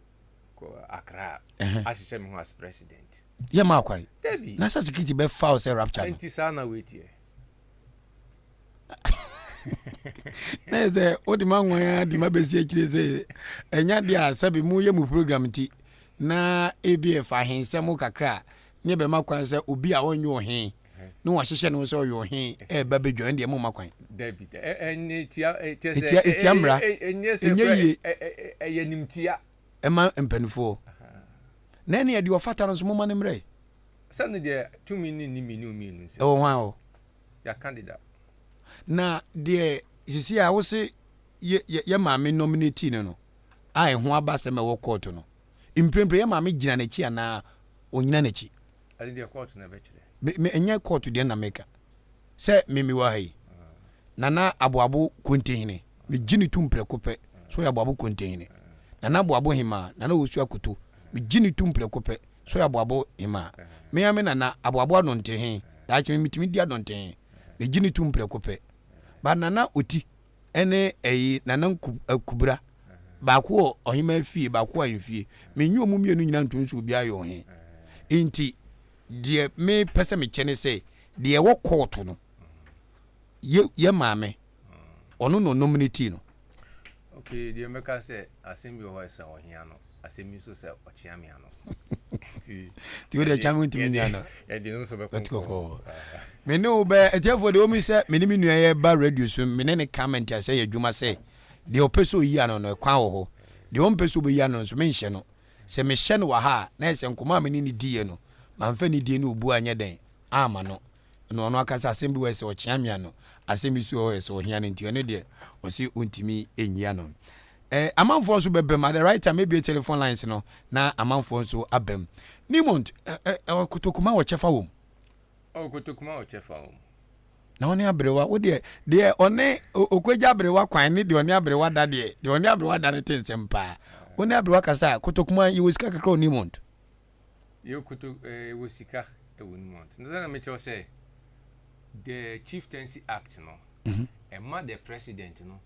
Accra ahyehyɛ me ho as president yɛma kwan dabi na sɛ security bɛfa wo sɛ rapture no nti saa na weetiɛ na yɛ sɛ wode ma nwan a de ma bɛsi akyire sɛ ɛnya deɛ a sɛbe moyɛ mu program nti na ebi ɛfa ahensɛm kakra a ne bɛma kwan sɛ obi a ɔnyɛ ɔhe ne wahyehyɛ ne ho sɛ ɔyɛ ɔhe ɛba bɛdwa ɛndeɛ momma kwan ɛtia mmara ɛnyɛ yie ɛyɛ nimtia ɛma mpanimfoɔ na ɛne ɛdeɛ ɔfata no nso momma no mmerɛ sɛ no deɛ tumi ne nni mmienu mmienu nsɛm ɛwɔ hwan hɔ Yɛaka deda. Na deɛ sisi a wose yɛ yɛ yɛ maame nominate no no a ɛho aba asɛm a ɛwɔ court no mprempren yɛ maame gyina n'akyi anaa onyina n'akyi? Ɛno deɛ court na ɛbɛkyerɛ. Me me ɛnyɛ court deɛ na meka sɛ me mewɔ ha yi Nana Aboabo Kontihene megye ne tom prɛko pɛ sɛ ɔyɛ Aboabo Kontihene Nana Aboabo Hemaa Nana Owusu Akoto megye ne tom prɛko pɛ So yɛ aboabo hemaa? Me ara me nana, aboabo adɔnten Daakye me metumi di adɔnten Megye no tom prɛko pɛ. But nana Oti ne ɛyi nana Nku Kubra baako wɔ ɔhemaa fie baako wɔ ahemfie. Menye wɔn mmienu nyinaa ntom sɛ obiara yɛ ɔhe. Nti deɛ mepɛ sɛ mekyɛ ne sɛ, Deɛ ɛwɔ court no, yɛ yɛ maame, ɔno na ɔnominate no. Okay, deɛ mɛka sɛ asɛm bi wɔ hɔ ɛsɛ ɔhea no, asɛm bi nso sɛ ɔkyea me ano. Nti wo deɛ kyame wontumi nya no. Yɛde no nso bɛkɔ nkɔmmɔ. Me ne wo bɛ atiefoɔ deɛ wɔn sɛ me ne me nua yɛ ba radio so me ne ne ka mente asɛ yɛ adwuma sɛ deɛ ɔpɛ sɛ ɔyi ano no ɛkwan wɔ hɔ deɛ ɔmpɛ sɛ ɔbɛyi ano no nso menhyɛ no sɛ mehyɛ no wɔ ha a na ɛsɛ nkɔmmɔ a me ne ne diiɛ no mamfa ne die ne obuo anyɛ dɛn amma no na ɔno akasa asɛm bi wɔ sɛ ɔkyea me ano asɛm bi so wɔ sɛ ɔhia no nti ɔno deɛ ɔse ɔntumi nyi ano. Eh, amanfoɔ nso bɛbam at the right time mebue telephone lines no na amanfoɔ nso abam. Newmont, eh, eh, eh, kotokuma wɔ kyɛfa wɔ mu. Oh, kotokuma wɔ kyɛfa wɔ mu. Na ɔne aberewa, wo deɛ, deɛ ɔne okwagya aberewa kwan ne deɛ ɔne aberewa da deɛ, deɛ ɔne aberewa da no te nsɛm paa. Wo ne aberewa kasa a, kotokuma yɛwɔ sika kakra wɔ Newmont. Yɛwɔ koto, eh, yɛwɔ sika wɔ Newmont. Na sɛ na mekyerɛw sɛ, the Chieftaincy Act no, ɛma the president no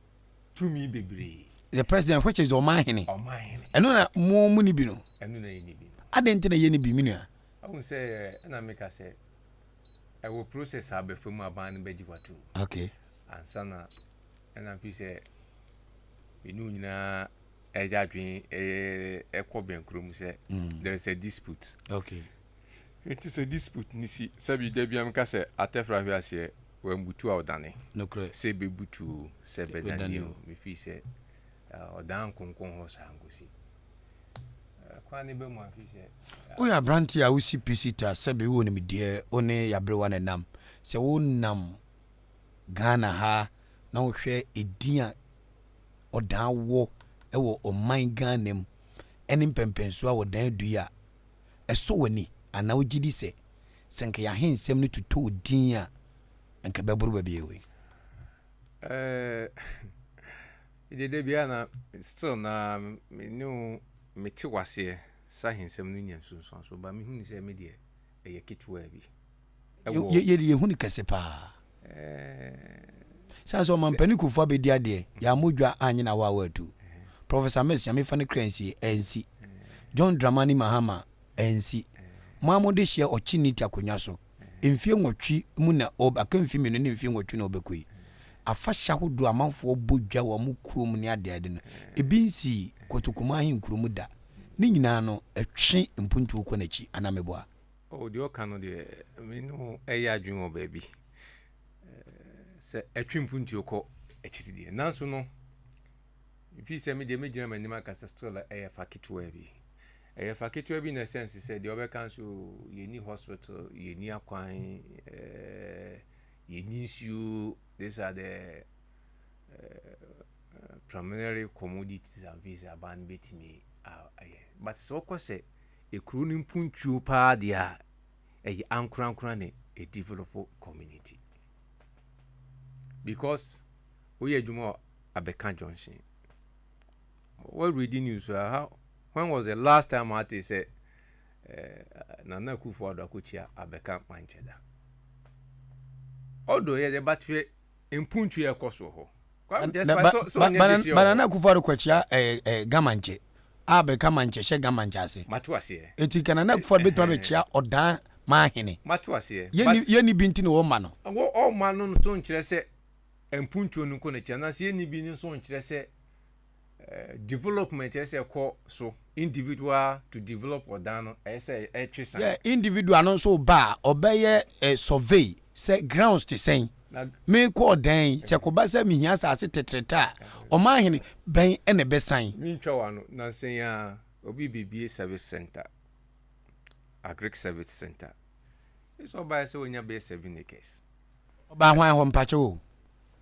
tumi bebree. The president which is ɔman hene. Ɔman hene. Ɛno na mo mo ni bi no. Ɛno na yɛ ni bi no. Adɛn nti na yɛ ni bi me nua? Ahu sɛ ɛna meka sɛ ɛwɔ process a bɛfa mu aban no bɛgye watum. Okay. Ansa na ɛna mfi sɛ ɛnu nyinaa ɛyɛ adwene ɛkɔ bɛn kurom sɛ mm. there is a dispute. Okay. Nti sɛ dispute no si, sɛbi da biara meka sɛ atɛfra hwe aseɛ, wambutu a ɔdane. Nokorɛ. Sɛ ɛbɛbutu o, sɛ ɛbɛdane o, mefii sɛ ɔdan nkonkɔn hɔ saa nkosi kwan no ba mu a mefii sɛ. Woyɛ aberanteɛ a wosi pi sita, sɛbi wowɔ nimdeɛ, wo ne yaberewa na ɛnam. Sɛ wonam Ghana ha na wohwɛ edin a ɔdan wɔ wɔ ɔman Ghana mu ne mpɛnpɛnsoɔ a ɔdan du yi a, ɛsɔ w'ani anaa wogye di sɛ, sɛ anka yɛn ahensɛm no totɔɔ din a, anka ɛbɛboro baabi a ɛwɔ yi? Eh, deɛ da biara na still na me ne wo mete waseɛ sɛ ahensɛm no nya nsunsuansoɔ ba mehu ne sɛ me deɛ ɛyɛ ketewaa bi. Ɛwɔ yɛ yɛhu no kɛse paa. Sane sɛ ɔmampanin Kufuor abɛdi adeɛ, yɛammɔ dwa annye no awaawa atu. Professor Mills, Nyame fa ne kra nsie, ansi. John Dramani Mahama, ansi. Mo ara mode hyeɛ ɔkye Niti akonnwa so. Mfie nwɔtwe mu na ɔb, aka mfie mmienu ne mfie nwɔtwe na ɔbɛkɔ yi. Afahyɛ ahodoɔ a amanfoɔ bɔ dwa wɔ wɔn kurom ne adeade no, ebi nsii Kotokuma ahenkuro mu da. Ne nyinaa no, ɛtwe mpuntuo kɔ n'akyi, anaa meboa? Oh, deɛ ɔka no deɛ, me ne wo ɛyɛ adwene wɔ baabi. Sɛ ɛtwe mpuntuo kɔ akyiri deɛ. Nanso no, mfii sɛ me deɛ mɛgyina m'anim aka sɛ still ɛyɛ fa ketewa bi. Ɛyɛ fa ketewa bi in the sense sɛ deɛ ɔbɛka nso yɛnni hospital, yɛnni akwan, yɛnni nsuo, these are the uh, primary commodities and fees aban no bɛtumi ayɛ. But sɛ wokɔ sɛ Ekuro no mpuntuo paa deɛ a, ɛyɛ ankorankora na ɛdevelop community. Because woyɛ adwuma wɔ Abɛka Junction. What reading news a, how, when was the last time ate sɛ eh, Nana Akufo-Addo akɔkyia Abɛka Mankyɛda? Ɔdɔ yɛ dɛ but hwɛ mpuntuo a ɛkɔ soɔ hɔ. Ba Nana Akufo-Addo kɔkyia eh, eh, Gamankyɛ a bɛka mankyɛ hyɛ Gamankyɛ ase. Mato aseɛ. Eti ka Nana Akufo-Addo bɛtumi abɛkyia Ɔdan Manhene. Mato aseɛ. Yɛnni yɛnni bi nti na wɔma no. Wɔ ɔma no nso nkyerɛ sɛ mpuntuo no nko na ɛkyia anaasɛ yɛnni bi no nso nkyerɛ sɛ development ɛsɛ ɛkɔ so individual to develop ɔdan no ɛyɛ sɛ ɛtwe san. Yeah, individual no nso ba a ɔbɛyɛ eh, survey sɛ grounds te sɛn. Mekɔ ɔdan yi, sɛ kɔba sɛ mehia asase tɛtrɛtɛ a, ɔmanhene bɛn na ɛbɛsan? Mentwa w'ano, nansa yi ara obi bebue service center, agric service center. Sɛ ɔbaeɛ sɛ ɔnya bɛyɛ 7 acres. Ɔbaa hwan hɔ mpakyɛw o?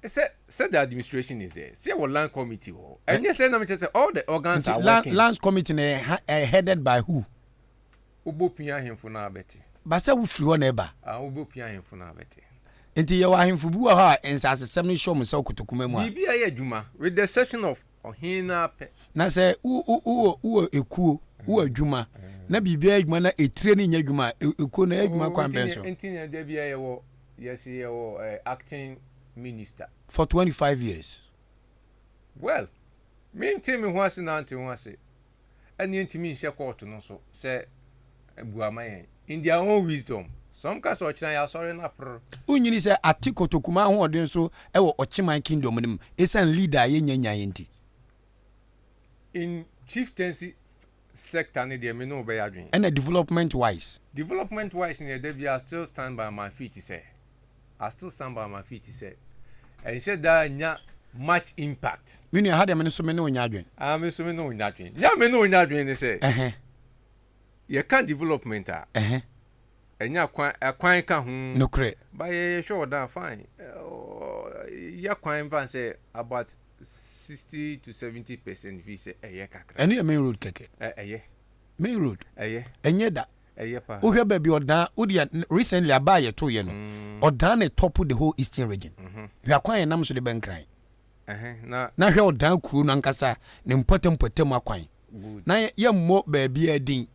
Sɛ sɛ the administration is there, sɛ yɛwɔ land committee wɔ hɔ. Ɛnyɛ sɛ na mekyerɛ sɛ all the organs Nti are land working. lands committee no ɛyɛ ɛyɛ headed by who? Wobɔ pia ahemfo no a bɛte. Ba sɛ wofiri hɔ na ɛba. Ah, wobɔ pia ahemfo no a bɛte. Nti yɛwɔ ahemfo bi wɔ hɔ a nsasesɛm no hyɛ wɔn nsa wɔ kotokuma mu a. Biribi a ɛyɛ adwuma with the exception of ɔhene no ara pɛ. Na sɛ wo wo wowɔ wowɔ ekuo, wowɔ adwuma na biribi ayɛ adwuma na etire no nyɛ adwuma a, ekuo no ɛyɛ adwuma Oh, kwan nti bɛn ne so? nti na da biara yɛwɔ yɛse yɛwɔ eh, acting minister. For 25 years. Well, mente me ho ase na ante ho ase. Ɛne yɛntumi nhyɛ court no so sɛ bua ma yɛn. In their own wisdom. Sɛ wɔn ka sɛ ɔkyena yɛ asɔre na prr. Wonyini sɛ ate kotokuma ahoɔden so wɔ Ɔkyeman kingdom no mu esiane leader a yɛnnya nyaeɛ nti. In chieftaincy sector no deɛ me ne wo bɛyɛ adwene. Ɛna development wise. Development wise no deɛ da biara I still stand by my feet sɛ, I still stand by my feet sɛ ɛnhyɛ da nnya much impact. Me nua ha deɛ me nso me ne wo nyɛ adwene. Ah me nso me ne wo nyɛ adwene. Nea me ne wo nyɛ adwene ne sɛ. Ɛhɛn. Yɛka development a. Ɛhɛn. Ɛnyɛ akwan, akwan ka ho. Nokorɛ. Ba yɛ yɛhwɛ ɔdan fine. Yɛ kwan mfa sɛ about 60 to 70% fi sɛ ɛyɛ kakra. Ɛno yɛ main road kɛkɛ. Ɛ ɛyɛ. Main road. Ɛyɛ. Ɛnyɛ da. Ɛyɛ paa. Wohwɛ baabi ɔdan wodeɛ recently aba a yɛto yɛ no. Ɔdan na top the whole eastern region. Hwɛ akwan yɛ nam so de bɛ Nkran. Ɛhɛn na. Na hwɛ ɔdan kuro no ankasa ne mpɔtam mpɔtam akwan. Good. Na yɛ mmɔ baabi din.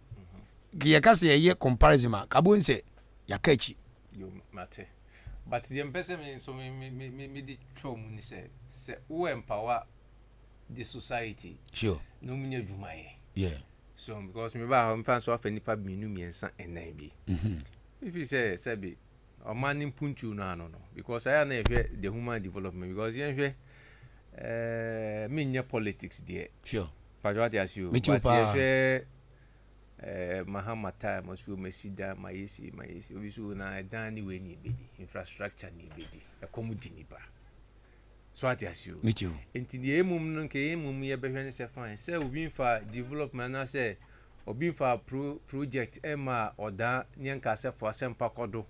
Yɛka sɛ yɛyɛ comparison a, ka bohu sɛ yɛaka akyi. Yo, mate. But deɛ mpɛ sɛ me nso me me me me mede twa mu ne sɛ, sɛ wo empower the society. Sure. Na wɔn nyɛ adwuma yɛ. Yeah. So because me ba hɔ mfa nso afa nipa mmienu mmiɛnsa ɛnan bi. Efi sɛ sɛbi ɔman ne mpuntuo no ano no because ayɛ na yɛhwɛ the human development because yɛnhwɛ ɛɛ menyɛ politics deɛ. Sure. Patro ate ase o. But yɛhwɛ. Eh, Mahama time ɔsi o mesi dan ma yɛ sei ma yɛ sei obi so na ɛdan ne wei ne ebedi infrastructure ne ebedi ɛkɔm di nipa so ate ase o Me too. nti deɛ emom no nka emom yɛ bɛhwɛ ne sɛ fine sɛ obi nfa development anaasɛ obi nfa pro project ɛma ɔdan ne nka sɛ fo asɛmpa kɔ do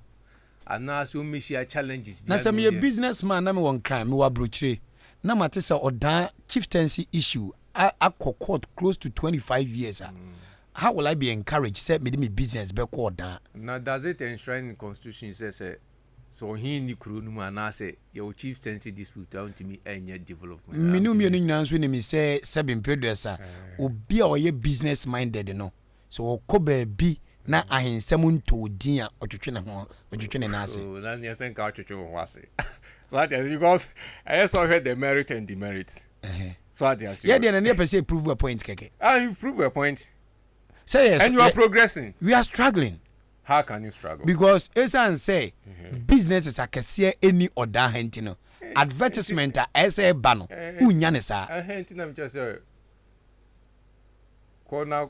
anaasɛ ɔmmɛhyia challenges Na sɛ meyɛ business man na mewɔ Nkran, mewɔ abrokyire na mate sɛ ɔdan chieftaincy issue akɔ court close to 25 years a, how will I be encouraged sɛ mede me business bɛkɔ ɔdan? Na does it enshrine in constitution sɛ sɛ sɛ ɔhen nni kuro no mu anaasɛ yɛwɔ chieftaincy dispute a wontumi nyɛ development Me ne wo mmienu nyinaa nso nim sɛ sɛbe mprɛ duasa, obi a ɔyɛ business minded no, Sɛ ɔkɔ baabi na ahensɛm ntɔɔ din a, ɔtwetwe ne ho, ɔtwetwe ne nan ase. Oh, na neɛ sɛ nka ɔtwetwe wo ho ase. So ate ase because ɛyɛ sɛ ɔhwɛ the merit and demerit. So ate ase. Yɛ deɛ na ne yɛ pɛ sɛ prove a point kɛkɛ. Ah, you prove a point. Sɛ yɛ And you are progressing. We are struggling. How can you struggle? Because esan sɛ businesses akɛseɛ ɛni ɔdan ha nti no, advertisement a ɛsɛ ɛba no, wonnya ne saa. Ɛhɛn nti na mekyerɛ sɛ Kɔ na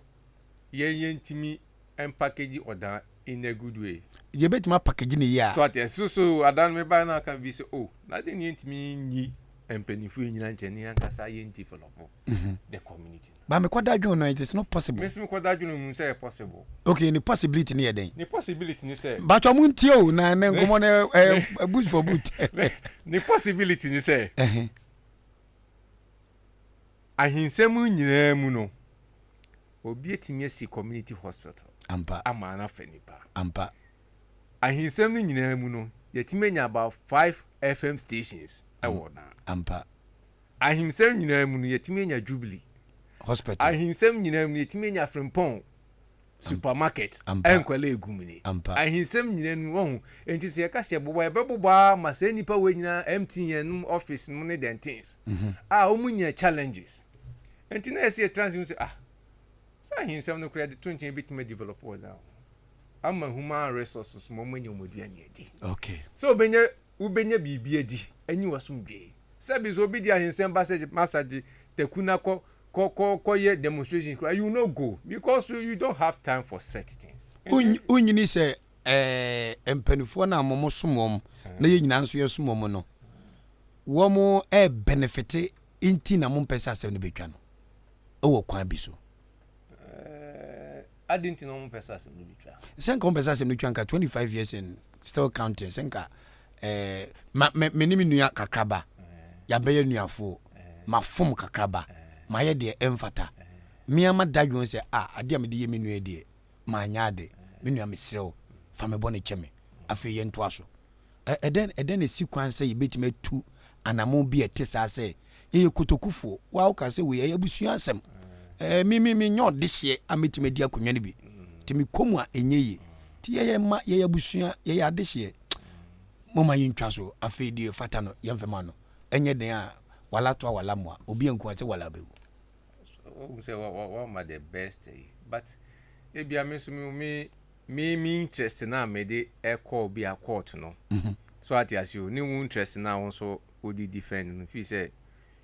yɛn yɛntumi mpackage ɔdan in a good way. Yɛbɛtumi apackage no yie a. So ate so so adan no mebaeɛ na aka bi sɛ oh na adɛn ne yɛntumi nyi mpanimfoɔ yi nyina nkyɛn ne yɛn ankasa yɛn develop the community no. But mekɔda adwene no it is not possible. Me nso mekɔda adwene mu sɛ ɛyɛ possible. Okay ne possibility ne yɛ dɛn? Ne possibility ne sɛ. Mpakyɛ mo ntie o na ɛnɛ nkɔmɔ no ɛyɛ boot for boot. Ne possibility ne sɛ. Ahensɛm nyinaa mu no, obi atumi asi community hospital Ampa. ama no afa nipa. Ampa. Ahensɛm no nyinaa mu no, yɛatumi anya about five FM stations wɔ na. Ampa. Ahensɛm nyinaa mu no, yɛatumi anya Jubilee. Hospital. Ahensɛm nyinaa mu no, yɛatumi anya Frimpong supermarket Ampa. Nkwala egu mu ni. Ampa. Ahensɛm nyinaa mu wɔho. Enti sɛ yɛka sɛ yɛbobɔ yɛbɛbobɔ ara ma saa nnipa wei nyinaa MTN nom office nom ne dɛntins a wɔn nya challenges. Enti na yɛsɛ yɛtra ase hu sɛ ah sɛ ahensɛm no koraa yɛde to nkyɛn yɛbɛtumi adevelop wɔ now ama human resources ma wɔn anya wɔn aduane adi. Okay. Sɛ wobɛnya wobɛnya biribi adi ɛnyi w'asomdwoe. Sɛbi sɛ obi de ahensɛm ba sɛ masa gye taku na kɔ kɔ kɔ kɔ yɛ demonstration koraa you no go because you don't have time for such things. Wonyini sɛ ɛɛ mpanimfoɔ no a wɔn som wɔn na yɛn nyinaa nso yɛsom wɔn no wɔn ɛɛbɛnɛfete nti na mo mpɛ sɛ asɛm no bɛtwa no ɛwɔ kwan bi so. Ɛɛ adi nti na wɔn mpɛ sɛ asɛm no bɛtwa. Sɛ nka wɔn pɛ sɛ asɛm no twa nka 25 years and still counting sɛ nka ɛɛ ma me me ne me nua kakraba yɛabɛyɛ nuafoɔ mafom kakraba mayɛ deɛ ɛmfata mmea ma da dwon sɛ a adeɛ a mede yɛ me nua deɛ manyɛ ade me nua mesrɛ wo fa me bɔne kyɛ me afei yɛntoa so Ɛdɛn ɛdɛn na esi kwan sɛ yebetumi atu anammɔn bi a ɛte saa sɛ yɛyɛ kotokufoɔ? Wo a woka sɛ wei ɛyɛ abusua asɛm. Ɛɛ me me menyɛ ɔdehyeɛ a metumi adi akonnwa no bi. Nti mekɔ mu a ɛnyɛ yie. Nti yɛyɛ mma, yɛyɛ abusua, yɛyɛ adehyeɛ. Momma yɛntwa so. Afei deɛ ɛfata no yɛmfa ma no. Ɛnyɛ den a wala toa wala mmoa. Obi anku a sɛ wala bɛwu. Wohu sɛ wama the best yi but ebia me nso me me. Me me interest no a mede kɔɔ bi a court no, so ate ase o, ne wo interest no a wo nso wode defend no, feel sɛ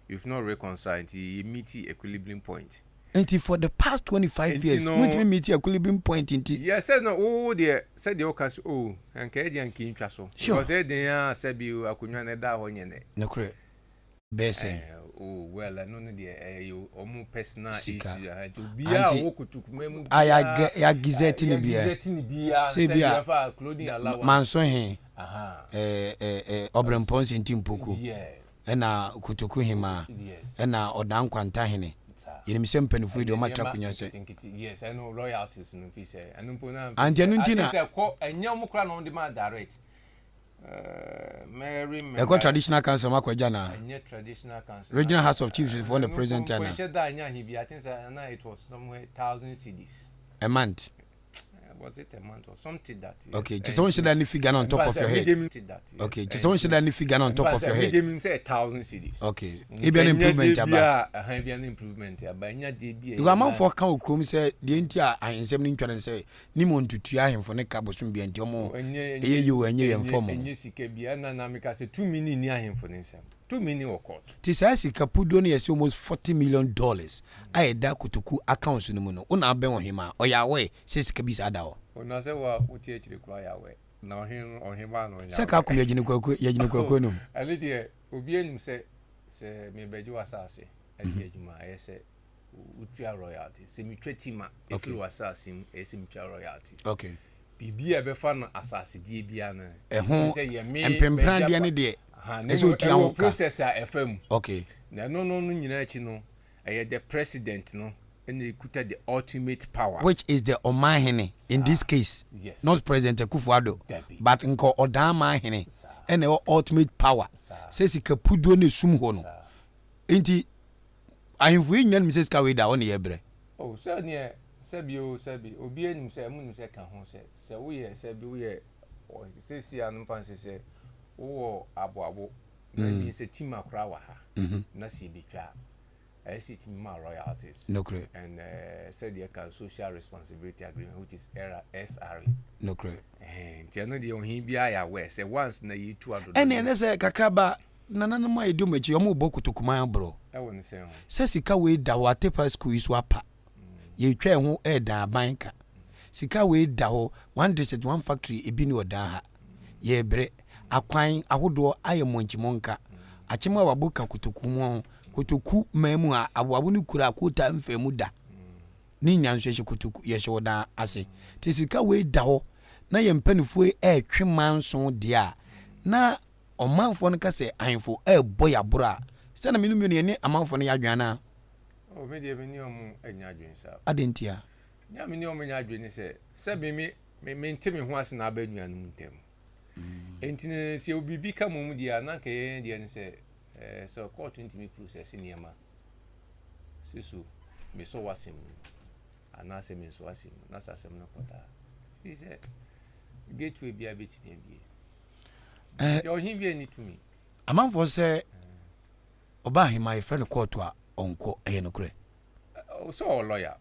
you've not reconciled nti yɛ meet equilibrium point. Nti for the past 25 Nti years no, montumi meet equilibrium point nti. Yeah, sɛ no wo deɛ sɛdeɛ woka sɛ oh anka ɛdeɛ anka ntwa so. Sure. Because ɛdeɛn a sɛbi akonnwa no ɛda hɔ nyɛ nɛ. Nokorɛ. Bɛyɛ sɛn? Eh, oh well ɛno no deɛ ɛyɛ ɔmo personal Sika. issue aha nti obiara a Anti ɔwɔ kotokuman mu a biara yɛ gazette ne biara. yɛ gazette ne biara Sɛ sɛ bi a deɛ fa clothing allowance. Manso he Aha. ɛɛ ɛɛ Ɔbrɛmpɔn Senti Mpoku Yeah. ɛna Kotoku Hemaa Yes. ɛna Ɔdaa Nkwanta Hene. Saa. Yɛnim sɛ mpanimfoɔ yi deɛ Ɛne ɔmo atra nneɛma akonnwa sɛ. nketenkete yes ɛno royalties no fi sɛ ɛno mpo na Anti ɛno nti na. Ati sɛ kɔ ɛnyɛ ɔmo koraa na ɔmo de ma direct. Ɛkɔ traditional council ma kɔgya na. Ɛnyɛ traditional council. Regional house of chiefs for the president ana. Ɛnhyɛ da ɛnyɛ ahe bi I think sɛ ana it was somewhere 1,000 cedis. A month. Was it a month or something that? Yes. Okay, kyesɛ wɔn hyɛ da ne figure na on top of your head. Okay, kyesɛ wɔn hyɛ da ne figure na on top of your head. Ɛmi sɛ 1,000 cedis. Okay, ebi an improvement aba. Ebi an improvement aba enya de bi. Because amanfoɔ ka wɔ kurom sɛ deɛ nti a ahensɛm no ntwa no sɛ ne mu ntutua ahemfo ne ka bosom bia nti ɔmo ɛyɛ yi o ɛnyɛ yɛn fɔm. Ɛnyɛ sika bi ɛna na meka sɛ tumi ni ni ahemfo ne nsɛm tumi ni wɔ court. Ti saa sika puduo no yɛ sɛ almost $40 million a yɛda kotoku accounts no mu no wona abɛn ɔhema ɔyɛ aware sɛ sika bi saa da hɔ. Ɔna sɛ wa wote akyire kura yɛ aware na ɔhen ɔhema no ɔnyɛ sɛ ka kom yɛgyina kwaku yɛgyina kwaku anum. Ɛne deɛ obi anim sɛ sɛ mebɛgye w'asase adi adwuma ɛyɛ sɛ wotua royalty sɛ metwa ti ma ɛfiri w'asase mu ɛyɛ sɛ metua royalties. Biribi a ɛbɛfa no asasedie biara no ɛho sɛ yɛ me mpempradeɛ ne deɛ ɛsɛ otua ho ka process a ɛfa mu. Na ɛno no nyinaa akyi no ɛyɛ the president no ɛna ekuta the ultimate power. Which is the ɔmanhene in this case. Yes. Not President Akufo-Addo. Dabi. But nka ɔdan manhene ɛna ɛwɔ ultimate power sɛ sika puduo no esum hɔ no nti ahemfo yi nyinaa nim sɛ sika wei da hɔ ne yɛ brɛ. Oh, sɛ neɛ sɛbi o sɛbi obi anim sɛ ɛmu nim sɛ ka ho sɛ sɛ woyɛ sɛbi woyɛ sɛsi a no mfa nsɛ sɛ wowɔ aboabo na ebi sɛ team akora wɔ ha na sɛ ebitwa a ɛyɛ sɛ etimi ma royalties. Nokorɛ. And sɛdeɛ ka social responsibility agreement, which is era SRA. Nokorɛ. Nti ɛno deɛ ohin biara yɛ aware sɛ once na yɛtu adodo. Ɛne ɛne sɛ kakraba nananom a yɛdi wɔn akyi wɔn bɔ kotokuman aborɔ. Ɛwɔ ne sɛn ho? Sɛ sika wei da hɔ Atepa school yi so apa yɛtwa ɛho ɛɛdan aban ka sika wei da hɔ, one district one factory ebi ne ɔdan ha yɛbrɛ akwan ahodoɔ ayɛ mmɔnkyimmɔnka akyem a wabo ka kotoku mu ho kotoku man mu a aboabo no kura akota mfa mu da ne nya nso yɛhyɛ kotoku yɛhyɛ ɔdan ase te sika wei da hɔ na yɛn mpanimfoɔ yi ɛretwe manso deɛ a na ɔmanfoɔ no ka sɛ ahemfo ɛrebɔ yɛ aborɔ a sɛna menu mmienu yɛne amanfoɔ no yɛ adwene anaa? Oh, me deɛ me ne ɔmo anya adwene saa. Ade ntia? Nea me ne ɔmo anya adwene ne sɛ sɛ me me me mente me ho ase na aba anuanom ntam. Nti no sɛ biribi ka mo mu deɛ a na nka yɛn deɛ ne sɛ ɛɛ sɛ kɔɔto ntumi process nneɛma sɛ so mesɔ w'asɛm no mu anaasɛ mensɔ w'asɛm mu na sɛ asɛm no kɔdaa fii sɛ gateway biara bɛtumi abie. Nti ɔhen bi ani tumi. Amanfoɔ sɛ ɔba ahema yɛfrɛ no kɔɔto a ɔnkɔ, ɛyɛ nokorɛ? Sɛ ɔwɔ lawyer.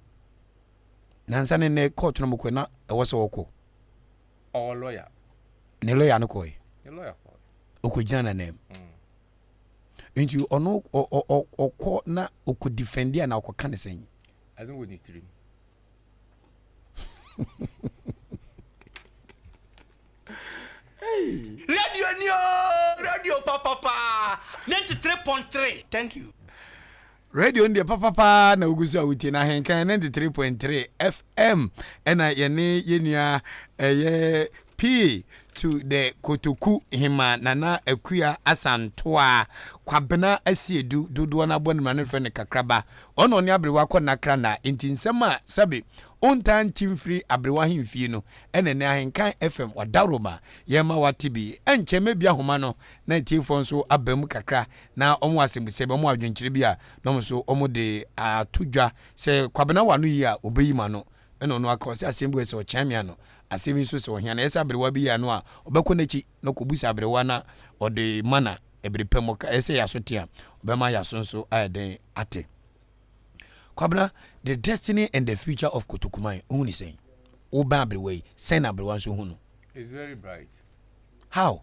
Nansa ne nnɛ kɔɔto no mokɔ na ɛwɔ sɛ ɔkɔ. Ɔwɔ lawyer. Ne lawyer no kɔɛ? Ne lawyer kɔɛ. Ɔkɔgyina nanam nti ɔno ɔkɔ na ɔkɔ defend a na ɔkɔka ne sɛn? Ɛno wɔ ne tirim. Radio ni o, radio papapa, 93.3, thank you. Radio no deɛ papapaa na wogu so a wotie no Ahenkan 93.3 FM ɛna yɛne yɛnua ɛyɛ P to the Kotoku Hema Nana Akua Asantoa Kwabena Asiedu dodoɔ no abɔ ne mmara no frɛ no Kakraba. Ɔna ɔne aberewa kɔ nakra na nti nsɛm a sɛbe ɔntaa nti mfiri aberewa ahemfie no ɛna ɛnɛ Ahenkan FM wadawroma yɛma wate bi. Ɛnkyɛ mɛbi ahoma no na atiefoɔ nso aba mu kakra na wɔn asɛmbusa bi, wɔn adwenkyerɛ bi a na wɔn nso wɔn de ato dwa sɛ Kwabena wɔ ano yie a ɔbɛyi ma no ɛna ɔno aka ɔsɛ asɛm bi wɔ sɛ ɔkyɛn me ano asɛm yi nso sɛ ɔhia na ɛsɛ aberewa bi yɛ ano a ɔbɛkɔ n'akyi na ɔkɔbusa aberewa na ɔde ma na ɛbere pɛ mu ɛsɛ yɛaso te a ɔbɛma yɛaso nso ayɛ den ate. Kwabena, the destiny and the future of Kotokuman, wohu ne sɛn? wobɛn aberewa yi, sɛn na aberewa nso hu no? It's very bright. How?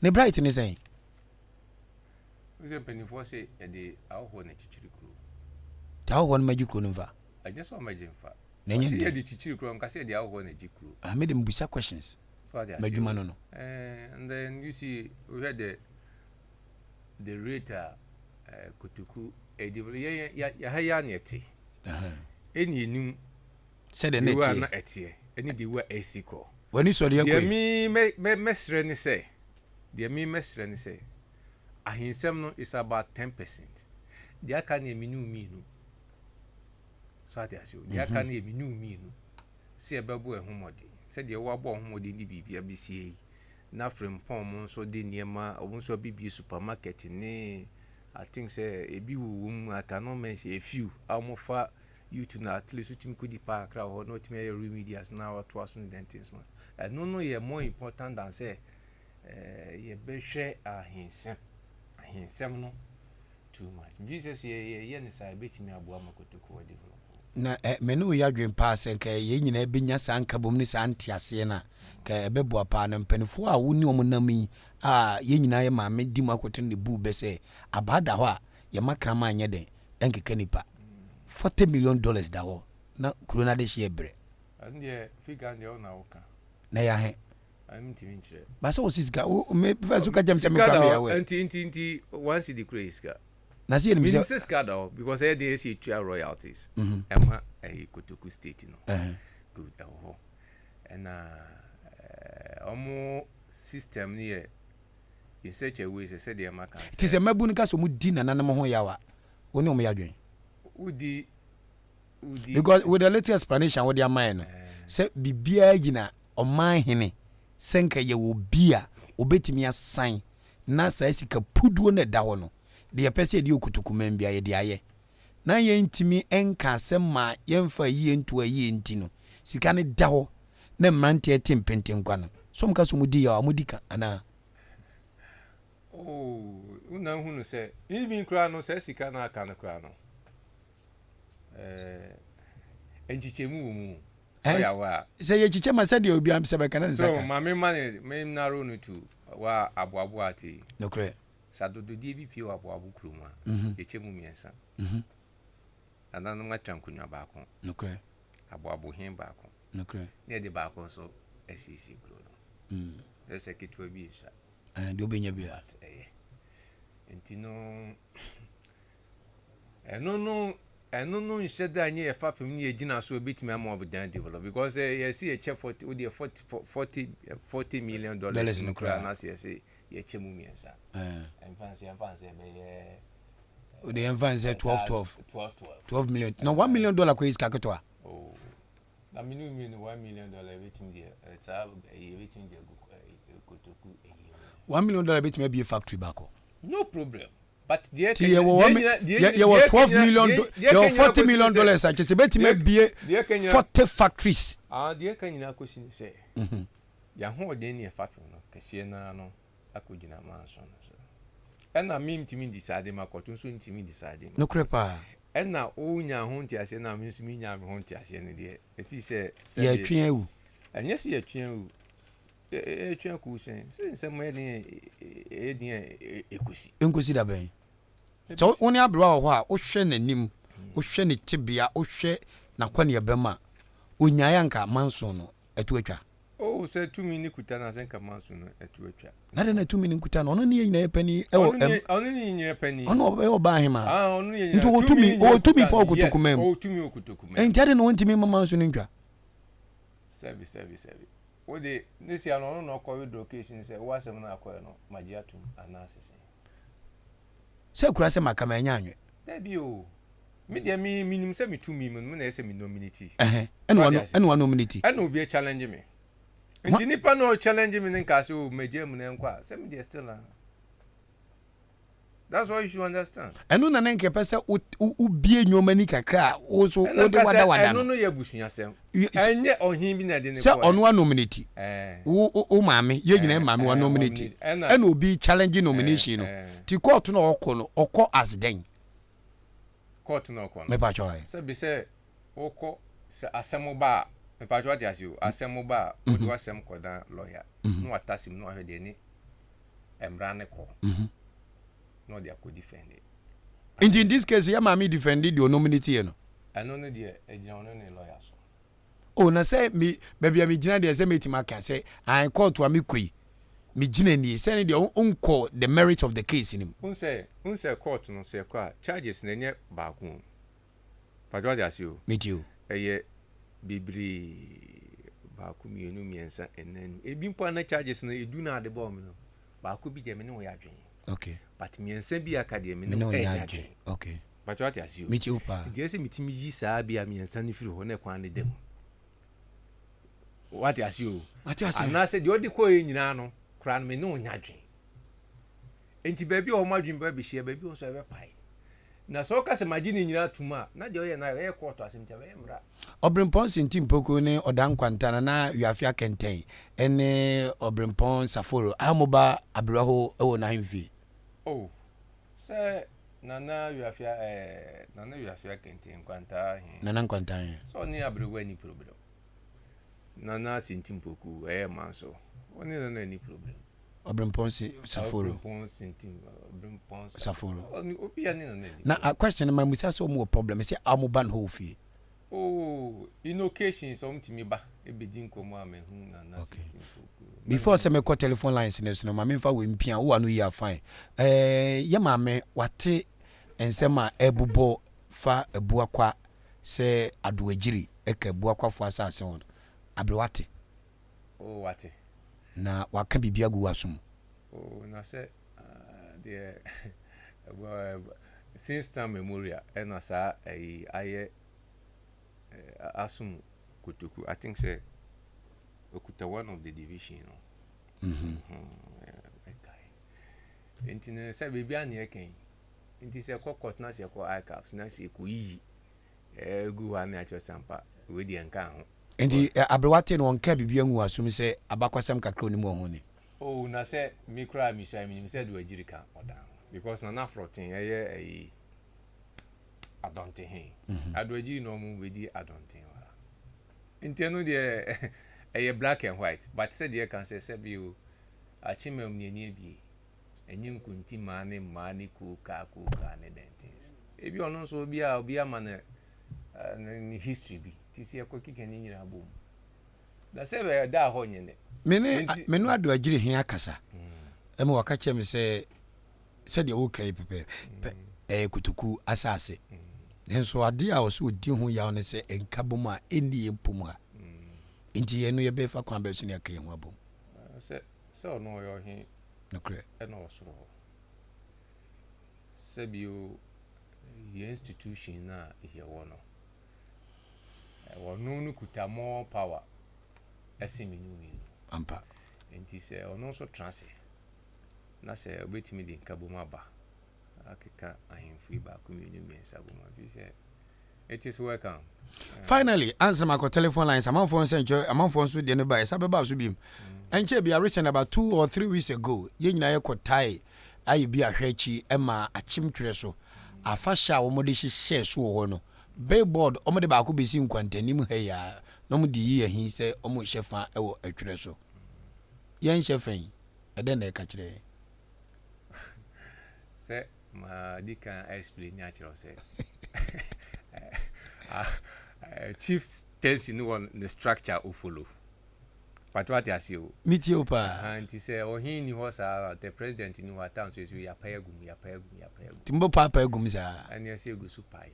Ne bright ne sɛn? Wo sɛ mpanimfoɔ se yɛde ahɔhoɔ na ɛkyekyere kuro. Nti ahɔhoɔ no mɛgye kuro no mfa? Ɛnyɛ sɛ wɔmɛgye mfa. Na ɛnyɛ Ɔse ndɛn? yɛde kyekyere kuro, ɔnka sɛ yɛde ahɔhoɔ na ɛgye kuro. Ah, me de mebisa questions. So ate aseɛ M'adwuma o. no no. Eh, and then you see, wohwɛ the the rate a eh, kotoku ɛdevelop, yɛn yɛ yɛ ha yi ara na yɛte. Ɛne yɛnim Sɛdeɛ na the way a ɛteɛ. na ɛteɛ ɛne the way a ɛsi kɔ. W'ani sɔ deɛ ɛkɔ Deɛ yi? me mɛ mɛ mɛsrɛ ne sɛ, deɛ me mɛsrɛ ne sɛ, ahensɛm no is about 10%. Deɛ aka no yɛ me ne wo mmienu. So ate aseɛ o? Deɛ aka no yɛ me ne wo mmienu. Sɛ yɛbɛbɔ yɛn ho mmɔden, sɛdeɛ woabɔ wo ho mmɔden de biribi abɛsie yi, na Frimpong mo nso de nneɛma, wɔn nso abɛbie supermarket ne I think sɛ ebi wɔ wɔn mu, I cannot mention a few a wɔfa youth no at least wotumi kɔdi paa kakra wɔ hɔ na watumi ayɛ remedials na watoa so ne dɛn things no. Ɛno no yɛ more important than sɛ eh, yɛbɛhwɛ ahensɛm ahensɛm no too much. Mfiri sɛ sɛ yɛyɛ no saa ɛbɛtumi aboa ma kotoku wɔ develop. Na eh, me ne wo yɛ adwene paa sɛ nka yɛn nyinaa bɛnya saa nkabom ne saa nteaseɛ no a, nka ɛbɛboa paa. Na mpanimfoɔ a wo ne wɔn nam yi a yɛn nyinaa yɛ maame di mu akotene ne buu bɛ sɛ abaa da hɔ a, yɛma kraman nyɛ dɛn ɛnkeka nipa. $40 million da hɔ na kuro no adehyeɛ brɛ. Ɛno deɛ figure no deɛ wo na woka. Na ɛyɛ ahe? Ɛno ntumi nkyerɛ. Ba sɛ wɔsi sika wo me fɛ so ka kyɛm sɛ me Sika kura da me hɔ yɛ awɛ. nti nti nti 1 cedi kura yɛ sika. Na sɛ yɛnim Menim sɛ sɛ sika da hɔ because ɛyɛ den ɛsɛ yɛtua royalties ɛma ɛyɛ Kotoku state no. Good, ɛwɔ hɔ. Ɛna ɔmo system no yɛ in such a way sɛ sɛdeɛ maka Te sɛ sɛ mmabunu ka sɛ ɔmo di nananom ho yaw a, wo ne ɔmo yɛ adwene? Wodi wodi. Because with the little explanation wode ama yɛ no, sɛ biribiara gyina ɔman hene sɛ nka yɛwɔ obi a obetumi asan na saa sika puduo no ɛda hɔ no, deɛ yɛpɛ sɛ yɛde yɛ okotokuman biara yɛde ayɛ, na yɛntumi nka asɛm ma yɛmfa ayie nto ayie nti no, sika no da hɔ na mmeranteɛ te mpentenkwa no, sɛ wɔka sɛ wɔdi yaw a, wɔdi ka anaa? Oh, wo na hunu sɛ, even koraa no, saa sika no aka no koraa no, eh, nkyekyɛmu wɔ mu. Eh, sɛ yɛkyekyɛ ma sɛdeɛ obiara sɛ bɛka na ne nsa So, ka. ma me ma ne, me narrow no to wa aboaboa ate yi. Nokorɛ. Sɛ adododeɛ bi pue wɔ aboabo kurom a, yɛkyɛ mu mmiɛnsa. Nananom atwa nkonnwa baako. Nokorɛ. Aboabo he baako. Nokorɛ. Na yɛde baako nso asiesie kuro no. Ɛyɛ sɛ ketewa bi nsua. Ɛɛ, deɛ wobɛnya biara. But ɛyɛ. Nti no, ɛno no, ɛno no nhyɛ da nyɛ yɛ fapem ne yɛgyina so ɛbɛtumi ama ɔdan develop because eh, yɛsi yɛkyɛ 40 wodeɛ 40 40 $40 million Dollars no no koraa koraa. na sɛ yɛsi yɛkyɛ mu mmiɛnsa. Ɛɛ. Ɛmfa nsɛ yɛmfa nsɛ ɛbɛyɛ Wode yɛmfa nsɛ 12 12. 12 12. 12 million. Na $1 million kɔ yɛ sika ketewa. Oh. Na mene mmienu $1 million ɛbɛtumi deɛ saa ɛyi ɛbɛtumi deɛ agu kotoku ɛyi mu. $1 million bɛtumi abie factory baako. No problem. But deɛ Ti yɛwɔ one yɛwɔ 12 million yɛwɔ $40 million a kyerɛ sɛ bɛtumi abie 40 factories. Ah, deɛ ɛka nyinaa kɔsi ne sɛ yɛahoɔden ne yɛfapem no kɛseɛ naa no akɔgyina manso no so. Ɛna me ntumi decide ma kɔto nso ntumi decide ma. Nokorɛ paa. Ɛna wonya ho nteaseɛ na me nso menya me ho nteaseɛ no deɛ ɛfiri sɛ sɛdeɛ Yɛtwe awu. Ɛnyɛ sɛ yɛtwe awu. Yɛtwe akɔwu sɛn sɛ nsɛm ɛyɛ den ɛyɛ den a ɛkɔsi. Nkosi da bɛn? Sɛ wo ne aberewa wɔ hɔ a, wohwɛ n'anim, wohwɛ ne tebea, wohwɛ n'akɔneaba mu a, onyae a nka manso no ɛto atwa. Oh, sɛ tumi ne kuta no a, sɛ nka manso no ɛto atwa. Na dɛn na tumi no nkuta no? Ɔno ne yɛn nyinaa yɛ panin ɛwɔ Ɔno ne ɔno ne yɛn nyinaa panin. Ɔno ɔbɛyɛ ɔbaa hemaa. Ah, ɔno ne yɛn nyinaa. Nti ɔwɔ tumi, ɔwɔ tumi pa wɔ kotokumaa mu. Yes, ɔwɔ tumi wɔ kotokumaa mu. Nti adɛn na ɔntumi mma manso no ntwa? Sɛbi, sɛbi, sɛbi. Wo de, ne sia no, ɔno na ɔkɔ withdraw case no sɛ wo asɛm no akɔɛ no, magye atom anaa sese. Sɛ kura sɛ maka ma ɛnyɛ anwɛ. Dabi o. Me deɛ me menim sɛ me tumi mu no me na ɛyɛ sɛ me nominate. Ɛhɛn, ɛna wa ɛna wa nominate. Ɛna obi challenge me. Nti nipa na ɔ challenge me ne nka sɛ o magya mu na ɛnkɔ a sɛ me deɛ still a. That's what you should understand. Ɛno na ne nka ɛpɛ sɛ wobie nneɛma ani kakra a wo so wode wadawada no. Ɛno no yɛ abusuasɛm. Ɛnyɛ ɔhen bi na ɛde ne kɔɛ. Sɛ ɔno anominate. Wo wo maame yɛn nyinaa maame wa nominate. Ɛna obi challenge nomination no. Ti court na ɔkɔ no ɔkɔ as dɛn? Court na ɔkɔ no. Mepa kyɛw ɛ. Sɛ bi sɛ wokɔ sɛ asɛm ba a. Mpatsɔ wate ase o, asɛm ba a, wode w'asɛm kɔdan lɔya na watase mu na wahwɛ deɛ ne mmara no kɔ na ɔde akɔ defend. Nti in this case yɛ maame defend deɛ ɔnominate yɛ no? Ɛno no deɛ ɛgyina ɔno ne lɔya so. Oh na sɛ me baabi a megyina deɛ sɛ mɛtumi aka sɛ ae kɔɔto a mekɔ yi megyina nie sɛ ne deɛ wonkɔ the merit of the case no mu. Wohu sɛ wohu sɛ court no sɛ yɛkɔ a charges no ɛnyɛ baako o. Pakyɛ wate aseɛ o. Mete o. Ɛyɛ bebree baako mmienu mmiɛnsa ɛnan num ebi mpo a na charges no edu na ade bɔɔ me no baako bi deɛ me ne wo yɛ adwene. Okay. But mmiɛnsa bi aka deɛ me ne wo ɛnyɛ adwene. Okay. Pakyɛ wate aseɛ o. Mete o paa. Nti ɛsɛ metumi yi saa bi a mmiɛnsa no firi hɔ na ɛkwan no da mu. Wate aseɛ o. Mate aseɛ. Anaasɛ deɛ ɔde kɔɛ nyinaa no koraa no me ne wo nyɛ adwene. Enti baabi a wɔn adwene bɛba bɛhyia, baabi wɔ nso a ɛbɛpae. Na sɛ ɔka sɛ magye ne nyinaa atom a, na deɛ ɔyɛ no ɛyɛ kɔɔto asɛm nti ɛbɛyɛ mmara. Ɔberempɔn Senti Mpoku ne Ɔdaa Nkwanta Nana Wiafe Akɛntɛn ne Ɔberempɔn Saforo a wɔba Aberewaho wɔ n'ahemfie. Oh, sɛ Nana Wiafe eh, Nana Wiafe Akɛntɛn Nkwanta he. Nana Nkwanta he. Sɛ ɔne Aberewa nni problem. Nana Senti Mpoku ɛyɛ manso, ɔne Nana nni problem. Ɔbrempɔn si Saforo. Ɔbrempɔn Sintim, Ɔbrempɔn Saforo. Obi a ne nana ni. Na a question ma musa sɛ ɔmo wɔ problem sɛ ɔmo ba no hɔ wɔ fie. Oh, in occasions ɔmo tumi ba ebedi nkɔmɔ a mehu Nana Okay. Sintim Poku. Before sɛ mɛkɔ telephone lines no so no, ma memfa wei mpia wo ano yi a fine. Eh, yɛ maame wate nsɛm a ɛbobɔ fa Abuakwa sɛ Adoagyiri ɛka Abuakwafoɔ asase ho no, aberewa wate. Oh, wate. Na waka biribi agu w'aso mu. Oh, na sɛ ah, deɛ since time memorial ɛna saa ɛyi ayɛ asom kotoku. I think sɛ okuta one of the division no. Mm-hmm. Mm-hmm. Nti no sɛ biribi a na ɛka yi. Nti sɛ kɔ court na sɛ kɔ ICAPS na sɛ kɔ yiyi ɛgu hɔ a na akyerɛ sɛ ampa wei deɛ nka ho. Nti aberewa tee no ɔnkaa biribi angu w'asom sɛ abakwasɛm kakra onim wɔ ho ni? Oh na sɛ me koraa mesua menim sɛ Duagyiri ka ɔdan ho because Nana Afrɔten ɛyɛ ɛyi Adɔnten he Aduagyiri na ɔmo bɛdi Adɔnten wɔ ha nti ɛno deɛ ɛyɛ black and white but sɛ deɛ ɛka sɛ sɛbi o Akyemam ni ani abie ɛnyɛ nkonti maa ne mmaa ne kookaa kookaa ne dɛn things ebi ɔno nso obi a obi ama no ne history bi nti sɛ yɛkɔ keka ne nyinaa bom na sɛ ɛda hɔ nyɛ nɛ. Me ne me no ado agyiri he akasa ɛma waka kyerɛ me sɛ sɛdeɛ woka yi pɛpɛɛpɛ ɛyɛ kotoku asase nanso adeɛ a ɔsɛ ɔdi ho yaw ne sɛ nkabom a ɛnni yɛn mpom ha nti yɛn no yɛbɛfa kwan bɛn so ne aka yɛn ho abom. Sɛ sɛ ɔno ɔyɛ ɔhe nokorɛ ɛna ɔsoro hɔ sɛbio yɛn institution no a yɛwɔ no, ɔno no kuta more power ɛsen me ne mmienu. Ampa. Nti sɛ ɔno nso tra ase na sɛ ɔbɛtumi de nkabom aba akeka ahemfo yi baako mmienu mmiɛnsa bom a, fi sɛ it is welcome. Finally, ansa makɔ telephone lines, amanfoɔ nsa nkyɛ, amanfoɔ nso deɛ no ba, ɛsa bɛba so biom. Ɛnkyɛ bia recent about 2 or 3 weeks ago, yɛn nyinaa yɛkɔ tae ayɛ bi ahwɛ akyi ma akyem twerɛ so afahyɛ a wɔde hyehyɛɛ so wɔ hɔ no, billboard wɔde baako bɛsi nkwantanim ha yi ara na wɔde yi ahi sɛ wɔrehyɛ fa wɔ ɛtwerɛ so. Yɛnhyɛ fa yi, ɛdɛn na ɛka kyerɛ yɛn? Sɛ madi kan explain akyerɛ wo sɛ chief tension no wɔ ne structure o follow. Pato ate ase o. Metie wo paa. Nti sɛ ɔhen ni hɔ saa, the president ni hɔ atan so esi yɛapae agum, yɛapae agum, yɛapae agum. Nti mobɛ paapaa agum saa. Ɛne ɛsɛ egu so pae.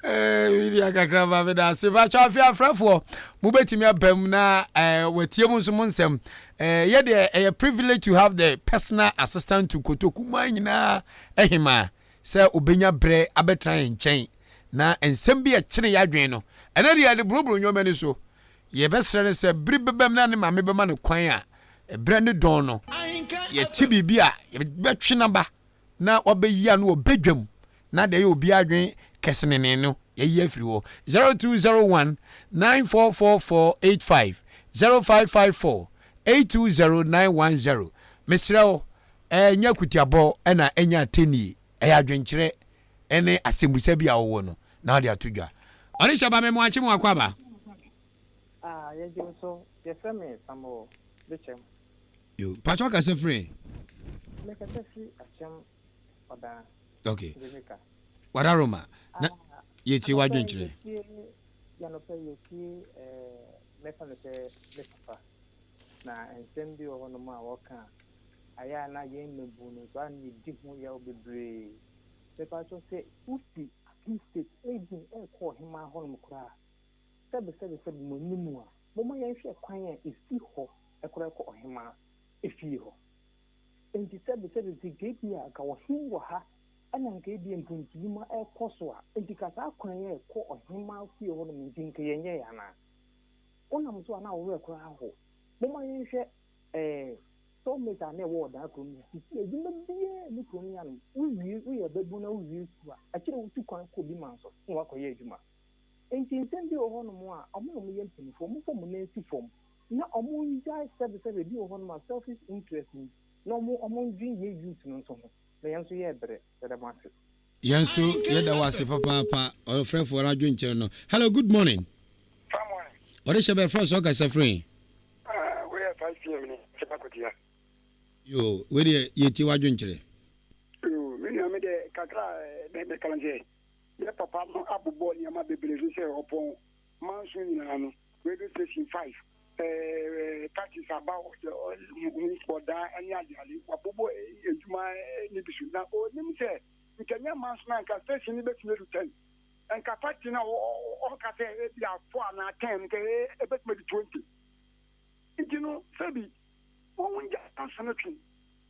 Media kakra ma meda ase bakyɛ afe afrɛfoɔ mobɛtumi aba mu na watie mu nso mo nsɛm. Yɛ deɛ ɛyɛ privilege to have the personal assistant to kotoku ma nyinaa ahema sɛ obɛnya berɛ abɛtena yɛn nkyɛn na nsɛm bi ɛkyene yɛ adwene no ɛnɛ deɛ yɛde boroboro nneɛma ni so. Yɛbɛsrɛ no sɛ bere bɛbam na ne maame bɛma no kwan a ɛberɛ ne dɔn no yɛte biribi a yɛbɛtwe n'aba na wabɛyi ano wɔ badwam na deɛ ɛyɛ obiara adwene kɛsenene no yɛyi afiri hɔ. 0201 944485 0554 820910. Mesrɛ wo, ɛnyɛ kutiabɔ ɛna ɛnyɛ atɛnnie, ɛyɛ adwenkyerɛ. ne asɛmbusa bi a wowɔ no na wode ato dwa. Ɔdehyɛ ba Memoakye mo akwaaba. Ah yɛgye wo so, yɛfrɛ me Samuel Bekyɛm. Yo, mpakyɛ ɔkasa firi he? Me kasa firi Akyem Ɔdaa, Ok, Jamaica. Wadaroma, na Ah, yɛtie anɔpa yi w'adwenkyerɛ. yɛtie, anɔpa yi yɛtie eh, mɛfa no sɛ me papa, na nsɛm bi wɔ hɔnom a wɔka a, ayɛ a na yɛn mmabun no nso a na yɛdi ho yaw bebree. Mepakyɛw sɛ wofi Akim State even ɛrekɔ Ɔhemaa hɔnom koraa a, sɛbe sɛbe sɛbe mo anim a, momma yɛnhwɛ kwan a ɛsi hɔ koraa kɔ Ɔhemaa efie hɔ. Enti sɛbe sɛbe sɛ nka ebia nka ɔhen wɔ ha ɛna nka ebia mpuntunuma ɛrekɔ so a, enti ka saa kwan yi a ɛkɔ Ɔhemaa fie hɔnom nti nka yɛnyɛe anaa? Wonam so a na wo werɛ koraa ahow. Momma yɛnhwɛ ɛɛ Soulmate a na ɛwɔ ɔdaa kurom no sisi adwuma biara nni kurom yi anom. Wowie, woyɛ ɔbabun na wowie sukuu a, akyire wotu kwan kɔ obi man so na woakɔyɛ adwuma. Enti nsɛm bi wɔ hɔnom a, wɔn a wɔyɛ mpanimfoɔ, wɔmfa wɔn nan nsi fam na wɔngyae sɛbesɛbe. Ebi wɔ hɔnom a, selfish interest nti, na wɔn wɔndwen yɛn youth no nso ho. Na yɛn nso yɛrebrɛ. Yɛda mo ase. Yɛn nso yɛda wo ase papaapa ɔfrɛfoɔ no adwenkyerɛ no. Hello, good morning. Ɔde hyɛ bɛfrɛ sɛ ɔkasa firi. Wei yɛ 5 pm ni kyɛ akotia. Yoo, wei deɛ yɛtie w'adwenkyerɛ. Yoo, me nua me deɛ kakra a mɛka ne sɛ yɛ papa no abobɔ nneɛma bebree so sɛ ɔpɔn manso nyinaa no radio station 5 ɛɛ taxis aba ɔdaa ɛne adeade wabobɔ adwuma ne bi so na onim sɛ nkɛnyɛ manso na nka station no bɛtumi adu 10 nka factory no a ɔka sɛ ebi a 4 anaa 10 nka ebɛtumi adu 20 nti no sɛbi wɔn gya manso no twe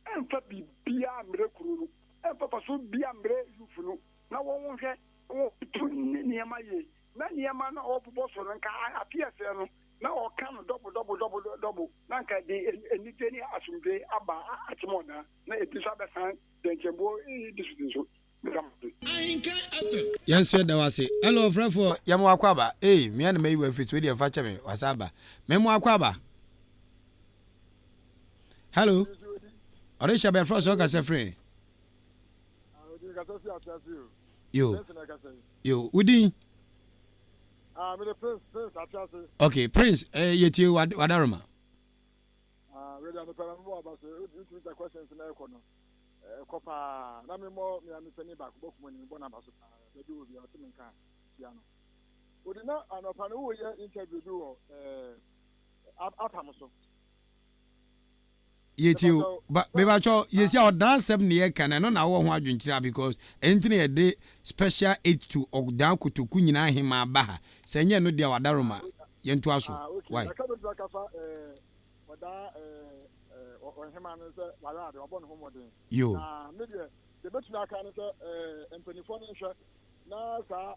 ɛmfa biribiara mmerɛ kuro no ɛmfa faso bia mmerɛ youth no na wɔn hwɛ wɔn tu ne nneɛma yie na nneɛma no a ɔbobɔ so no nka afe ɛsɛ no na ɔka no dɔbo dɔbo dɔbo dɔbo na nka de anigye ne asomdwe aba akyem ɔdan na ebi nso abɛsan dɛnkyɛnboɔ district nso. Ahenka FM. Yɛn nso yɛda wo ase. Hello ɔfrɛfoɔ, yɛ mo akwaaba. Ei, me ara na mayi wo afiri so, wei deɛ fa kyɛ me, wasan aba. Me mo akwaaba. Hello. Ɔde hyɛ bɛfrɛ sɛ ɔkasa firi. Yo. Yo, wo din? Ah, me de Prince, Prince Atiase. Okay, Prince, eh, yɛtie wadaroma. Ah, wei deɛ mepɛ na mebɔ aba so, wotumi sɛ questions na ɛkɔ no. Ɛkɔ paa. Na memmɔ me ame panin baako bɔ kuma ni mebɔ n'aba so paa. Baabi wɔ bia ɔte me nka tia no. Odi na anɔpa no woyɛ interview bi wɔ eh, apam so. Yɛtie o. Ba mebakyɛ yɛsi a ɔdan asɛm ne yɛka no ɛno na wowɔ ho adwenkyerɛ a because ɛno nti na yɛde special aid to ɔdan kotoku nyinaa hemaa ba ha. Sɛ ɛnyɛ ɛno deɛ a wadaroma yɛntoa so. Ah, okay. Why? Ɛka bɛtumi aka fa eh, ɔdaa eh, eh, ɔhemaa no sɛ wayɛ ade, wabɔ ne ho mmɔden. Yo. Na me deɛ, deɛ bɛtumi aka ne sɛ eh, mpanimfoɔ no nhwɛ na saa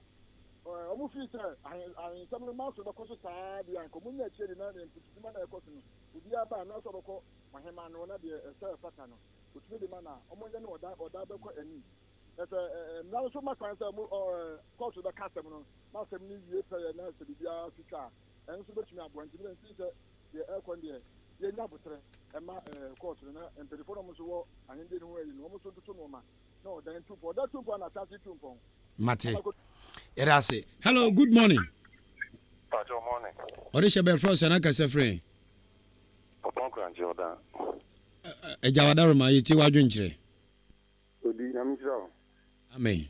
eh, wɔn fii sɛ ahensɛm no manso bɛkɔ so saa deɛ anka wɔn nya akyire de na ne mputudwuma na ɛkɔ so no obiara ba anaasɛ ɔbɛkɔ ɔhemaa no na deɛ ɛsɛ ɛfata no otumi de ma na wɔn nyɛ no ɔda ɔda bɛkɔ anim. Na sɛ eh, mmara no nso ma kwan sɛ wɔn eh, kɔɔto bɛka asɛm no na asɛm no wie pɛyɛ na sɛ biribiara so twa a ɛno nso bɛtumi aboa nti mi sɛ deɛ ɛrekɔ no deɛ yɛnya aboterɛ ɛma ɛɛ kɔɔto no na mpanimfoɔ no wɔn nso wɔ ahenni no ho ayi no wɔn nso ntoto nneɛma na ɔdan tu mpɔn ɔdan tu mpɔn na ahyase tu mpɔn. Mate. Yɛda ase. Hello, good morning. Pacho morning. Ɔde hyɛ bɛn frɛ ɔsɛ na kasa frɛ. Pɔpɔn krankye ɔdan. Agya wadaroma yɛtie w'adwenkyerɛ. Odi nyame nhyira wo. Amen.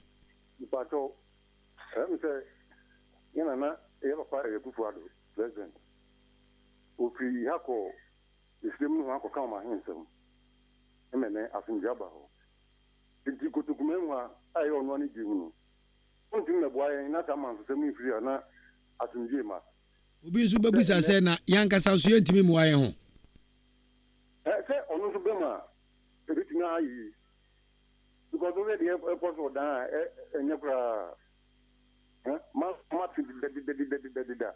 Mpakyɛw, ɛyɛ me sɛ yɛn nana yɛ papa ɛyɛ Akufo Addo president. Ofiri ha kɔɔ esirem nohoa kɔka wɔn ahensɛm ma ɛnɛ asomdwoe aba hɔ. Enti Kotokumanhwa a ɛyɛ ɔno ara ne dwem no, ontumi mmɛboa yɛn na saa amansesɛm yi mfiri ha na asomdwoe mma. Obi nso bɛbisa sɛ, na yɛn ankasa nso yɛntumi mmoa yɛn ho? Ɛ, sɛ ɔno nso bam a, ebetumi ayɛ yie. Because wohwɛ deɛ ɛkɔ so wɔ dan a, ɛ, ɛnyɛ koraa. Ɛ, ma, mate dedadedadedadeda.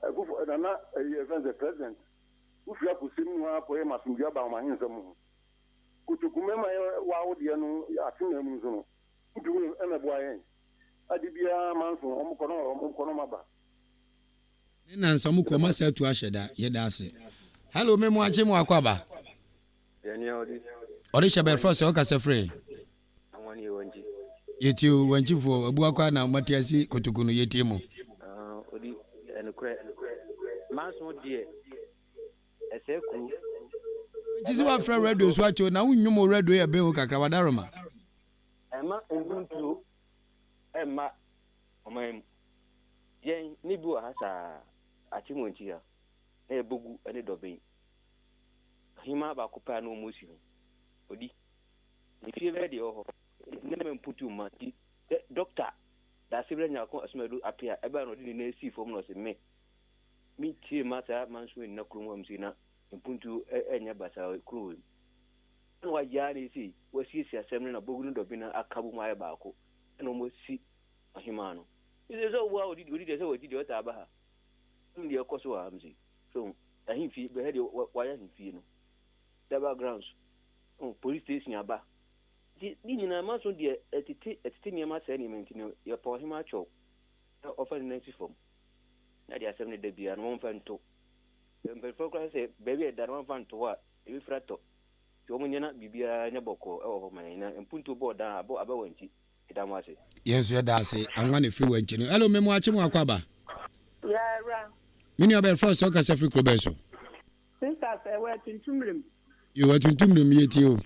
Akufo nana ɛyi ɛfɛn sɛ president wofiri akosɛm mu ha kɔyɛ ma asomdwe aba wɔn ahensɛm ho kotoku mɛma yɛ wawo deɛ no atemaa mu nso no ntumi ɛmɛboa yɛn ade biara manso wɔn kɔ na wɔn kɔ na wɔn aba. Ne nansa ɔmo kɔ ɔmo asa atu ahyɛ da yɛda ase. Hello me mo akye mo akɔ aba. Ɔde hyɛ bɛfrɛ sɛ ɔkasa firi. Yɛtie o, Wankyifoɔ, Abuakwa na moate ase kotoku no, yɛtie mo. Ah, odi ɛnokorɛ. Manso deɛ, ɛsɛe kuro. Wankyi sɛ wafrɛ radio so akyɛ o, na wo nnwom o radio yɛ ben o kakra, wadaroma. Ɛmma mpuntuo mma ɔman mu. Yɛn ne bi wɔ ha saa, Akyem-Wankyi ha, na yɛbɔ gu ne dɔben. Ɔhemaa baako pɛ a na wɔsi ho. Odi. Ne fie bɛyɛ deɛ ɛwɔ hɔ. Ne mma mputu mma nti sɛ dɔkta Daasebrɛ Nyarko Asumadu Appiah ɛbae na ɔde ne nan sii fam na ɔse me me tie mma saa manso nna kurom ha mse na mpuntuo ɛnyɛ basaa kuro wei mu. Ɛna wayɛ ara na ɛsei wasiesie asɛm no na Bogu ne Dɔbena aka bom ayɛ baako ɛna wɔn asi ɔhemaa no. Ɛsɛ sɛ ɔboa ɔdi ɔdi deɛ sɛ wadi deɛ ɔtaa ba ha. Wonim deɛ ɛkɔ so wɔ ha mse so ahemfie bɛhɛ deɛ wayɛ ahemfie no. Daba grounds oh police station aba nti ne nyinaa manso deɛ ɛtete ɛtete nneɛma sɛɛ nneɛma nti no yɛpɛ ɔhemaa kyɛw sɛ ɔfa ne nan si fam na deɛ asɛm no da biara no wɔmfa nto mpanyinfoɔ koraa sɛ baabi a ɛda no wɔmfa nto hɔ a ɛbɛfiri atɔ nti wɔn nyɛ na biribiara nyɛ bɔkɔɔ ɛwɔ hɔ ma yɛn na mpuntuo bɔɔ dan abɔ aba wɔn akyi yɛda mo ase. Yɛn nso yɛda ase. Anwa na ɛfiri Wankyi no. Hello, me mo akye mo akɔ aba. Yeah, awura. Me nua bɛn frɛ sɛ ɔkasa firi kuro bɛn so? Sister sɛ wɔ atuntumire mu. Yoo atuntumire mu yɛ tie o.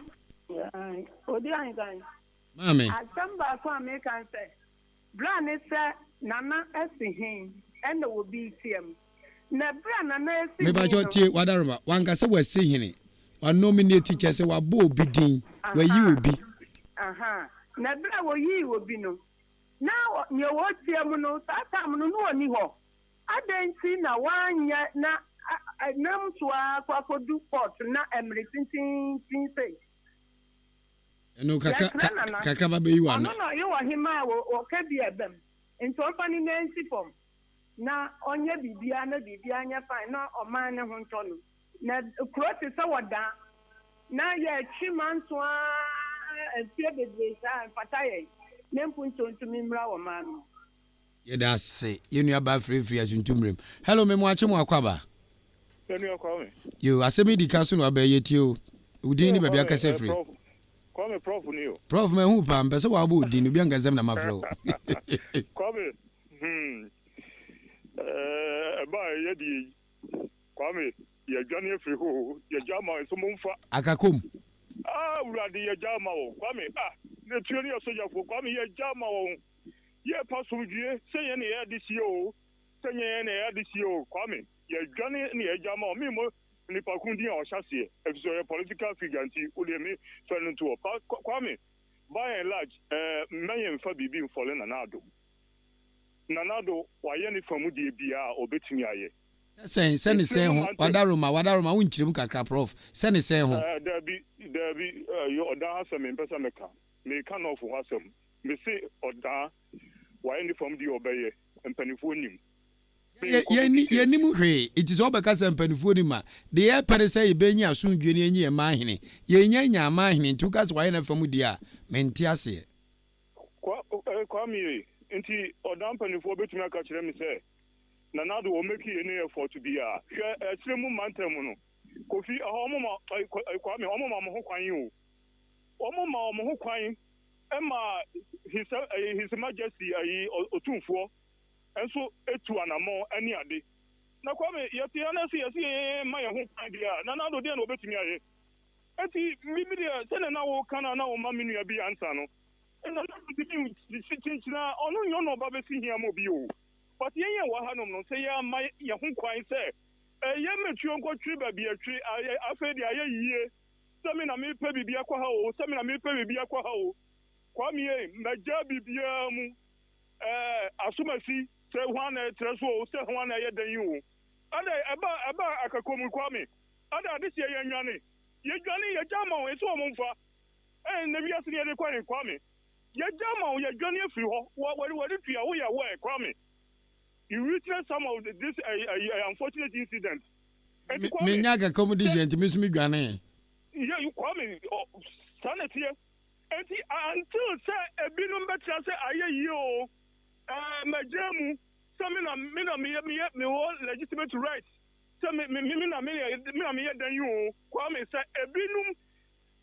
Odi ahenkan. Maame. Asɛm baako a meka ne sɛ, berɛ a ne sɛ Nana asi he ɛna obi reteam. Na berɛ a Nana asi he no. Mepakyɛw tie, Wadaroma, wanka sɛ wasi hene, wa nominate kyerɛ sɛ wabɔ obi din, wayi obi. Ahaa, na berɛ a wɔyii obi no, na nea wɔreteam no saa time no na ɔnni hɔ. Adɛn nti na woanyɛ na ɛnam so ara kɔ akɔdu court na mmere tententen sei? Ɛno kakra Yɛsrɛ Nana, kakra ba bɛyi w'ano. ɔno na ɔyɛ ɔhemaa a ɔka bi a ɛbam, nti ɔmfa ne nan nsi fam na ɔnyɛ biribiara na biribiara nyɛ fine na ɔman no ho ntɔ no. Na kuro te sɛ ɔdan na yɛtwe manso ara mfeɛ bebree saa a, ɛmfata yɛn na mpuntuo ntumi mmra wɔ man no mu. Yɛda ase yɛn nua baa firifiri atuntummerem. Hello me moakye mo akwaaba. Yɛn nua Kwame. Yo asɛm yi di ka so na waba yi yɛtie o. Wo din ne baabi akasa firi. Kwame prof ni o. Prof mahu paa mpɛ sɛ wabɔ wo din obi anka nsɛm na mafrɛ wo. Kwame hmm ɛba a ɛyɛ deɛ yi Kwame yɛadwane afiri hɔ o yɛgya ama nso momfa. Akakom. Ah awurade yɛgya ama wɔn Kwame ah na tuo ne yɛ sogyafoɔ Kwame yɛgya ama wɔn. Yɛpɛ asomdwie, sɛ yɛn na yɛyɛ adehyeɛ oo, sɛ nyɛ yɛn na yɛyɛ adehyeɛ oo, Kwame, yɛdwane na yɛgya ma wo, memmɔ nipa ko din a ɔhyɛ aseɛ, ɛfiri sɛ ɔyɛ political figure nti, wo deɛ me fɛ no nto hɔ. Ba, Kwame, by and large, eh, mma yɛmfa biribi mfɔle Nana Addo. Nana Addo, wayɛ ne fa mu deɛ biara a ɔbɛtumi ayɛ. Sɛ sɛn, sɛ ne Mesrɛ sɛn mu ho, mantam. Wadaroma, Wadaroma, wonkyerɛ mu kakra, Prof, sɛ ne sɛn ho. Eh, daabi, daabi, eh, ɔdan asɛm mempɛ sɛ meka, meka North ho asɛm. Mese ɔdaa wayɛ ne fam deɛ ɔbɛyɛ, mpaninfoɔ nim. Yɛ, yɛnni, yɛnnim hwee. Nti sɛ wobɛka sɛ mpaninfoɔ nim a, deɛ yɛpɛ ne sɛ yɛbɛnya asomdwoeɛ na yɛnyi yɛn man hene. Yɛnnya nyaa man hene, nti woka sɛ wayɛ n'afa mu deɛ a, mente aseɛ. Kwa, eh, Kwame ei, nti ɔdaa mpaninfoɔ bɛtumi aka kyerɛ me sɛ Nana Addo wɔ make any effort biara? Hwɛ, ɛserɛ mu mantam mu no, Kofi, ɛhɔ wɔn ma, eh, Kwame, wɔn ma wɔn ho kwan o. Wɔn ma wɔn ho kwan. Ɛma His His Majesty ayi Otumfoɔ nso tu anamɔn ne ade. Na Kwame, yɛte ha na sɛ yɛse yɛn mma yɛn ho kwan deɛ a, Nana Addo deɛn na ɔbɛtumi ayɛ? Enti me me deɛ sɛdeɛ na woka no a na woma me nua bi ansa no, Nana Addo ntumi nsi kyenkyena a, ɔno nyɛ ɔna ɔba bɛsi hia ma obi o. But yɛn yɛn wɔ hanom no, sɛ yɛamma yɛn ho kwan sɛ ɛyɛ mmɛtuo nkɔtwere baabi ɛtwe, afei deɛ ayɛ yie. Sɛ me na mepɛ biribi akɔ ha oo, sɛ me na mepɛ biribi akɔ ha oo, Kwame ei, magyaa biribiara mu eh, Asomasi, sɛ hwan na ɛkyerɛ so oo, sɛ hwan na ɛyɛ dɛn oo, Adɛn, ɛba, ɛba akakɔ mu, Kwame, adɛn, adehyeɛ yɛnnwane, yɛdwane, yɛgya ama wɔn, ɛsɛ wɔn mfa, eh, na wiase no yɛde kɔ he, Kwame, yɛgya ama wɔn, yɛdwane afiri hɔ, wɔ, wɔ, wɔretua, woyɛ aware, Kwame, you witness some of this eh, eh, unfortunate incident. Enti Kwame. Menya kakra mu de hyɛ nti me nso me dwanee. Yɛ Kwame saa na ɛteɛ. Enti until sɛ ebinom bɛtra sɛ ayɛ yie o, ɛɛ magyaa mu sɛ me na me na meyɛ meyɛ mewɔ legitimate right sɛ me me me na meyɛ me na meyɛ dɛn o Kwame sɛ ebinom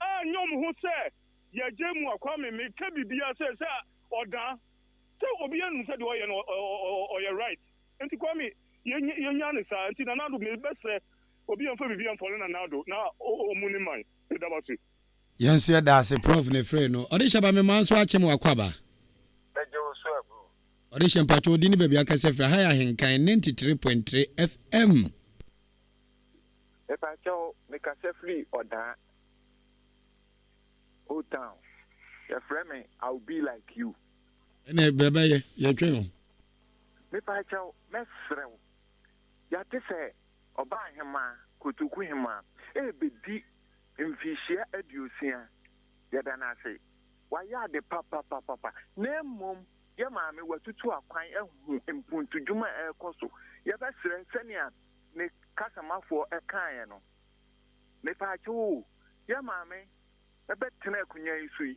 anyɛ wɔn ho sɛ yɛagyaa mu a Kwame meka biribiara sɛ sɛ. Ɔdaa. Sɛ obiara nim sɛ deɛ ɔyɛ no ɔyɛ right. Nti Kwame yɛnyaa no saa. Nti Nana Addo mebɛsrɛ obiara mfa biribiara mfɔle Nana Addo na ɔmmu ne man. Meda mo ase. Yɛn nso yɛda ase prof ne free no. Ɔde hyɛ ba me maa nso akyem w'akwaaba. Mɛgye wo so abu. Ɔde hyɛ mpakyɛ wo din ne baabi akasa firi aha yɛ Ahenkan 93.3 FM. Mepakyɛw mekasa firi Ɔdaa Old town yɛfrɛ me I will be like you. Ɛnɛ brɛ bɛyɛ yɛtwɛn o. Mepakyɛw mɛsrɛ wo yɛate sɛ Ɔbaahemaa Kotoku Hemaa ɛrebɛdi mfirihyia aduosia, yɛda no ase. Wayɛ ade papapapapa. Na mmom yɛ maame watutu akwan ahu mpuntudwuma a ɛrekɔ so. Yɛbɛsrɛ sɛnea ne kasamafoɔ kaeɛ no, mepaakyɛw o, yɛ maame bɛtena akonnwa yi so yi,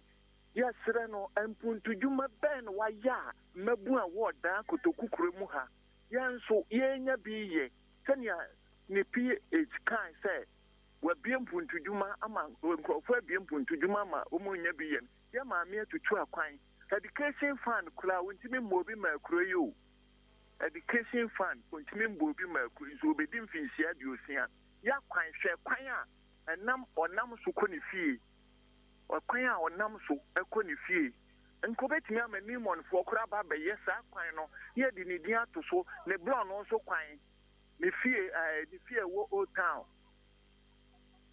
yɛsrɛ no mpuntudwuma bɛn na wayɛ a mmabun a wɔwɔ ɔdan kotoku kuro mu ha, yɛn nso yɛrenya bi yɛ sɛnea ne PH kae sɛ Wɔabue mpuntudwuma ama nkurɔfoɔ abue mpuntudwuma ama wɔn nya bi yɛ no. Yɛ maame atutu akwan. Education fund koraa wɔntumi mmɔ obi mmaa kuro yi o. Education fund wɔntumi mmɔ obi mmaa kuro yi nso wɔbɛdi mfinhyia aduosia. Yɛ akwan hwɛ kwan a ɛnam ɔnam so kɔ ne fie. Ɔkwan a ɔnam so kɔ ne fie. Nka ɔbɛtumi ama Newmont foɔ koraa aba abɛyɛ saa kwan no na yɛde ne din ato so, ne borɔno nso kwan. Ne fie ɛɛ ne fie a ɛwɔ Old Town,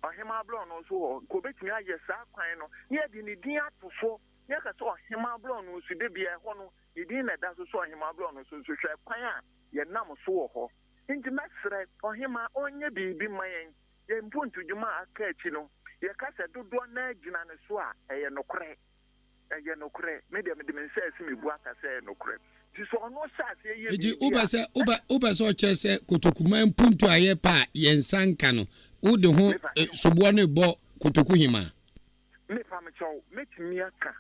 Ɔhemaa Borɔno so hɔ, nka obetumi ayɛ saa kwan no na yɛde ne din ato so na yɛaka sɛ Ɔhemaa Borɔno so. Da biara ɛhɔ no, ne din na ɛda so sɛ Ɔhemaa Borɔno so. Nso hwɛ kwan a yɛnam so wɔ hɔ. Enti mɛsrɛ Ɔhemaa ɔnyɛ biribi mma yɛn. Yɛn mpontodwuma a aka akyi no, yɛka sɛ dodoɔ no ara gyina ne so a, ɛyɛ nokorɛ. Ɛyɛ nokorɛ. Me deɛ mede me nsa asi me bo aka sɛ ɛyɛ nokorɛ. Nti sɛ ɔno hyɛ aseɛ yɛ Enti biribi wopɛ a, sɛ wopɛ wopɛ sɛ ɔkyerɛ sɛ kotokuman mpuntu a yɛpɛ a yɛn nsa nka no, wode ho Mepa kyɛw. soboɔ no rebɔ kotoku hemaa? Mepa me kyɛw, mɛtumi aka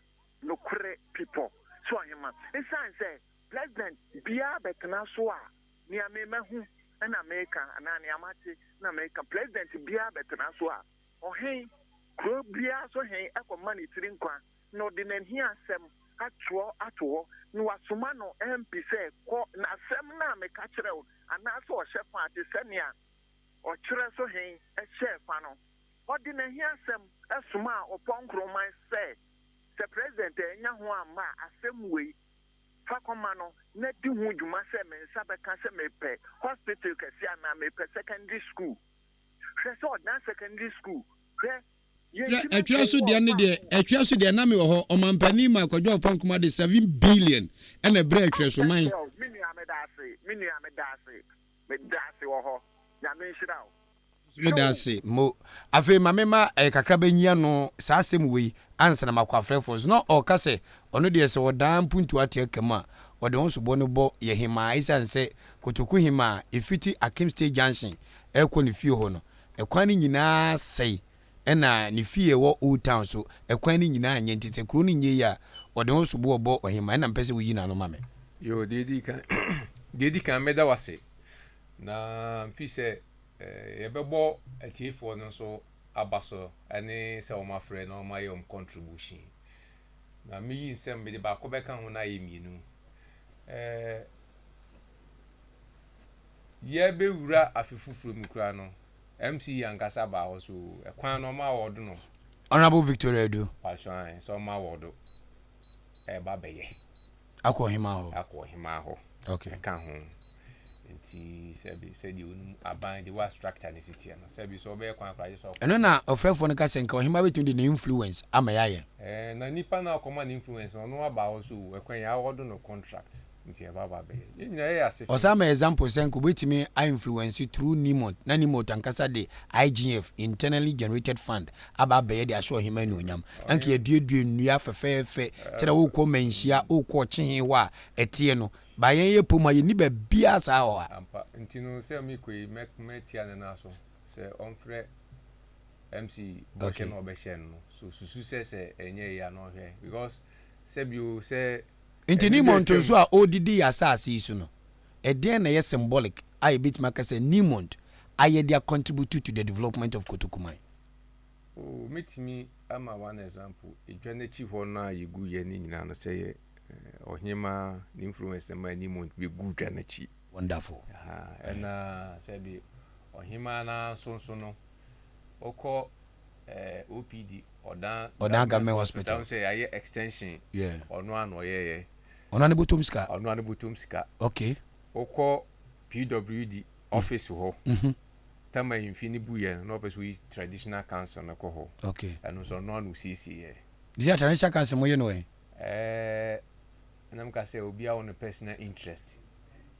nokorɛ pipɔ sɛ ɔhema. Ɛsiane sɛ president biara bɛtena so a, nea me mahu na meka anaa nea mate na meka. President biara bɛtena so a, Ɔhen, kuro biara so hen kɔma ne tiri nkwa, na ɔde n'ahiasɛm atwerɛ ato hɔ, na wasoma no MP sɛ, Kɔ, na asɛm no a meka kyerɛɛ wo no, anaasɛ ɔhyɛ fa te sɛ nea ɔkyerɛ so hen hyɛɛ fa no. Ɔde n'ahiasɛm somaa Ɔpɔnkroman sɛ, Sɛ President annya ho amma a, asɛm wei, fa kɔma no na di ho dwuma sɛ me nsa bɛka sɛ mepɛ hospital kɛseɛ anaa mepɛ secondary school. Hwɛ sɛ ɔdan secondary school hwɛ yɛntumi Ɛtwerɛ so nkohu deɛ ne ɔfa deɛ ɛtwerɛ so deɛ na me wɔ hɔ ɔmanpanin ma Kwadwo Ampong Nkrumah de 7 billion ɛna ɛbrɛ ɛtwerɛ so man. Me nua meda ase me nua meda ase meda ase wɔ hɔ Nyame nhyira wo. Nso meda ase mo. Afei ma memma ɛyɛ kakra bɛnyi ano saa asɛm wei ansa na makɔ afrɛfoɔ so. Na ɔreka sɛ ɔno deɛ sɛ ɔdaa mpuntuo ate aka mu a, ɔde ho soboɔ no bɔ yɛ hemaa ɛsiane sɛ Kotoku hemaa ɛfiti Akim State Junction rekɔ ne fie hɔ no, ɛkwan no nyinaa sɛe, ɛna ne fie a ɛwɔ Old Town nso, ɛkwan no nyinaa nyɛ, nti sɛ kuro no nyɛ yie a, ɔde ho soboɔ bɔ ɔhemmaa, ɛna mepɛ sɛ woyi n'ano ma me. Yoo, deɛ ɛdi kan, deɛ ɛdi kan mɛda wo ase, na mfi sɛ yɛbɛbɔ atiefoɔ no nso aba so ne sɛ wɔn afrɛ na wɔn ayɛ wɔn contribution. Na meyi nsɛm mede baako bɛka ho na ayɛ mmienu. Ɛɛ. Yɛbɛwura afe foforɔ mu koraa no, MC yi ankasa baa hɔ so ɛkwan no ɔmo awɔɔdo no. Honourable Victoria Adu. Paatwɔ ae sɛ ɔmo awɔɔdo ɛɛba bɛyɛ. Akɔ ɔhemaa hɔ. Akɔ ɔhemaa hɔ. Okay. Ɛka ho. Nti sɛbi sɛdeɛ onim aban de wa structure ne si teɛ no sɛbi sɛ ɔbɛyɛ kwan koraa gye sɛ ɔkɔ. Ɛno na ɔfrɛfoɔ no ka sɛ nka ɔhemaa bɛtumi de ne influence ama yɛayɛ. Ɛɛ na nipa no a ɔkɔma no influence no ɔno aba hɔ so ɛkwan yi awɔɔdo no contract. Nti ɛba aba bɛyɛ. Yɛn nyinaa yɛyɛ ase fi. Ɔsan ma example sɛ nka obetumi a influence through Nimot na Nimot ankasa de IGF, Internally Generated Fund, aba abɛyɛ de ahyɛ ɔhemmaa anuonyam. Na nka yɛaduadua nnua fɛfɛɛfɛ sɛdeɛ wokɔ Manhyia, wokɔ Ɔkyehe hɔ a ɛteɛ no. But yɛn yɛ pom a yɛnni baabiara saa wɔ ha. Ampa. Nti no sɛ mekɔ yi mɛ mɛtia ne nan so sɛ ɔmfrɛ MC bɔhyɛ Okay. na ɔbɛhyɛ no no. So susu sɛ sɛ ɛnyɛ yie a na ɔnhwɛ because sɛbi o sɛ Nti ɛne deɛ Nimont atwam. nso a ɔredidi yɛn asase yi so no, ɛdeɛn na ɛyɛ symbolic a yɛbɛtumi aka sɛ Nimont ayɛ de a contribute to the development of Kotokuman? Oh, mɛtumi ama one example, edwa no akyi hɔ no a yɛgu yɛ no nyinaa no, sɛ yɛ. Ɔhemaa ne influence na ɛmaa Newmont bɛguu dwa no akyi. Wonderful. Ɛna sɛbi ɔhemaa no ara nso nso no, wokɔ OPD, Ɔdan Ɔdan Government Hospital. Wohu sɛ yɛayɛ extension. Yeah. Ɔno ara na ɔyɛeɛ. Ɔno ara ne bɔtɔm sika? Ɔno ara ne bɔtɔm sika. Okay. Wokɔ PWD office hɔ, Tama ahemfie no buiɛ no, na ɔpɛ sɛ ɔyi traditional council no kɔ hɔ. Okay. Ɛno nso ɔno ara na ɔsiesieeɛ. Nti sɛ traditional council moyɛ no wɛn? Ɛɛ, na meka sɛ obiara wɔ ne personal interest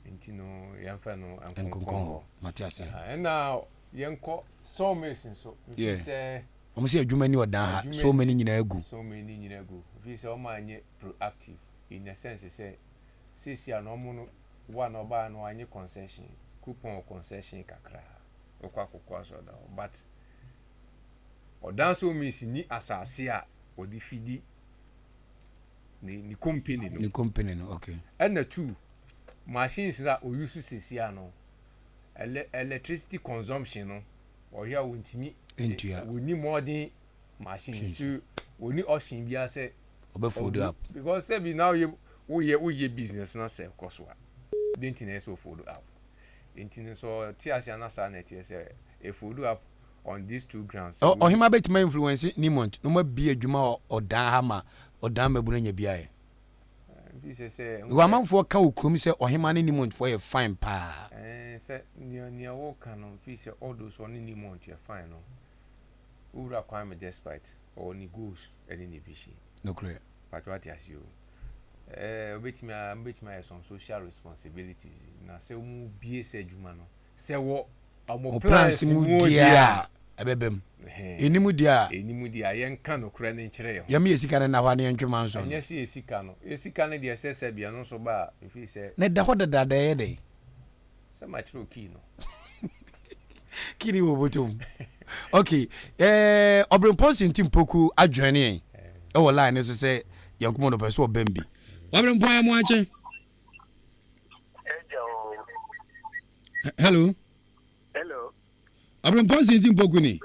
nti no yɛmfa no nkonkɔn hɔ. Mate aseɛ. Ɛna yɛnkɔ sawmills nso. Yeah. Sɛ wɔn sɛ adwuma ni ɔdan ha, sawmill no nyinaa agu. Sawmill no nyinaa agu. Ɛfiri sɛ wɔn anyɛ proactive in the sense sɛ seesei a na wɔn no one ɔbaa no anyɛ concession, coupon concession kakra wokɔ akɔkɔ asɔrdan hɔ but ɔdan sawmills ni asase a wɔde fidi ne ne company no. Ne company no, okay. Ɛna two, machines na o use sisi ano, ele electricity consumption no, ɔhwɛ a wɔntumi. Ntua. Wɔnni modern machine, so wɔnni option biara sɛ. Ɔbɛ fold up. Because sɛbi na woyɛ woyɛ woyɛ business na sɛ kɔ so a, den ti na ɛsɛ o fold up. Nti no sɛ ɔte ase ana saa na ɛteɛ sɛ e fold up on these two grounds. Ɔhema bɛtumi a influence Newmont na ɔma bie adwuma wɔ ɔdan ha ma ɔdan mmabunu anya bi ayɛ. Because amanfoɔ ka wɔ kurom sɛ ɔhema ne Newmont foɔ yɛ fine paa. Ɛɛ sɛ nea nea wɔka no mfiri sɛ although sɛ ɔne Newmont yɛ fine no, wo wura Kwame despite ɔwɔ ne goals ɛne ne vision. Nokorɛ. Pakyɛ wate aseɛ o. Ɛɛ ɔbɛtumi a ɔbɛtumi ayɛ some social responsibilities na sɛ wɔn bie sɛ adwuma no Sɛ wɔ wɔn plans mu deɛ a, ɛbɛba mu. Ɛnni mu deɛ a. Ɛnni mu deɛ a, yɛnka nokorɛ no nkyerɛ yɛn ho. Yɛmma yɛn sika no nna hɔ a na yɛntwe mma nsɔ no. Ɛnyɛ sɛ yɛn sika no. Yɛn sika no deɛ sɛ sɛbi ɛno nso ba a, ɛfiri sɛ. Na ɛda hɔ dadaada ɛyɛ dɛn? Sɛ makyerɛ wo key no. Key no wɔ bɔtɔ mu. Ok, eh, Ɔberempɔn Senti Mpoku adjoine yɛn ɛwɔ line no so sɛ yɛn nkɔmmɔ no ɔpɛ sɛ ɔbam bi. Ɔberempɔn yɛ mo akye. Hello. Hello. Abirempɔn si nti mpoku ni.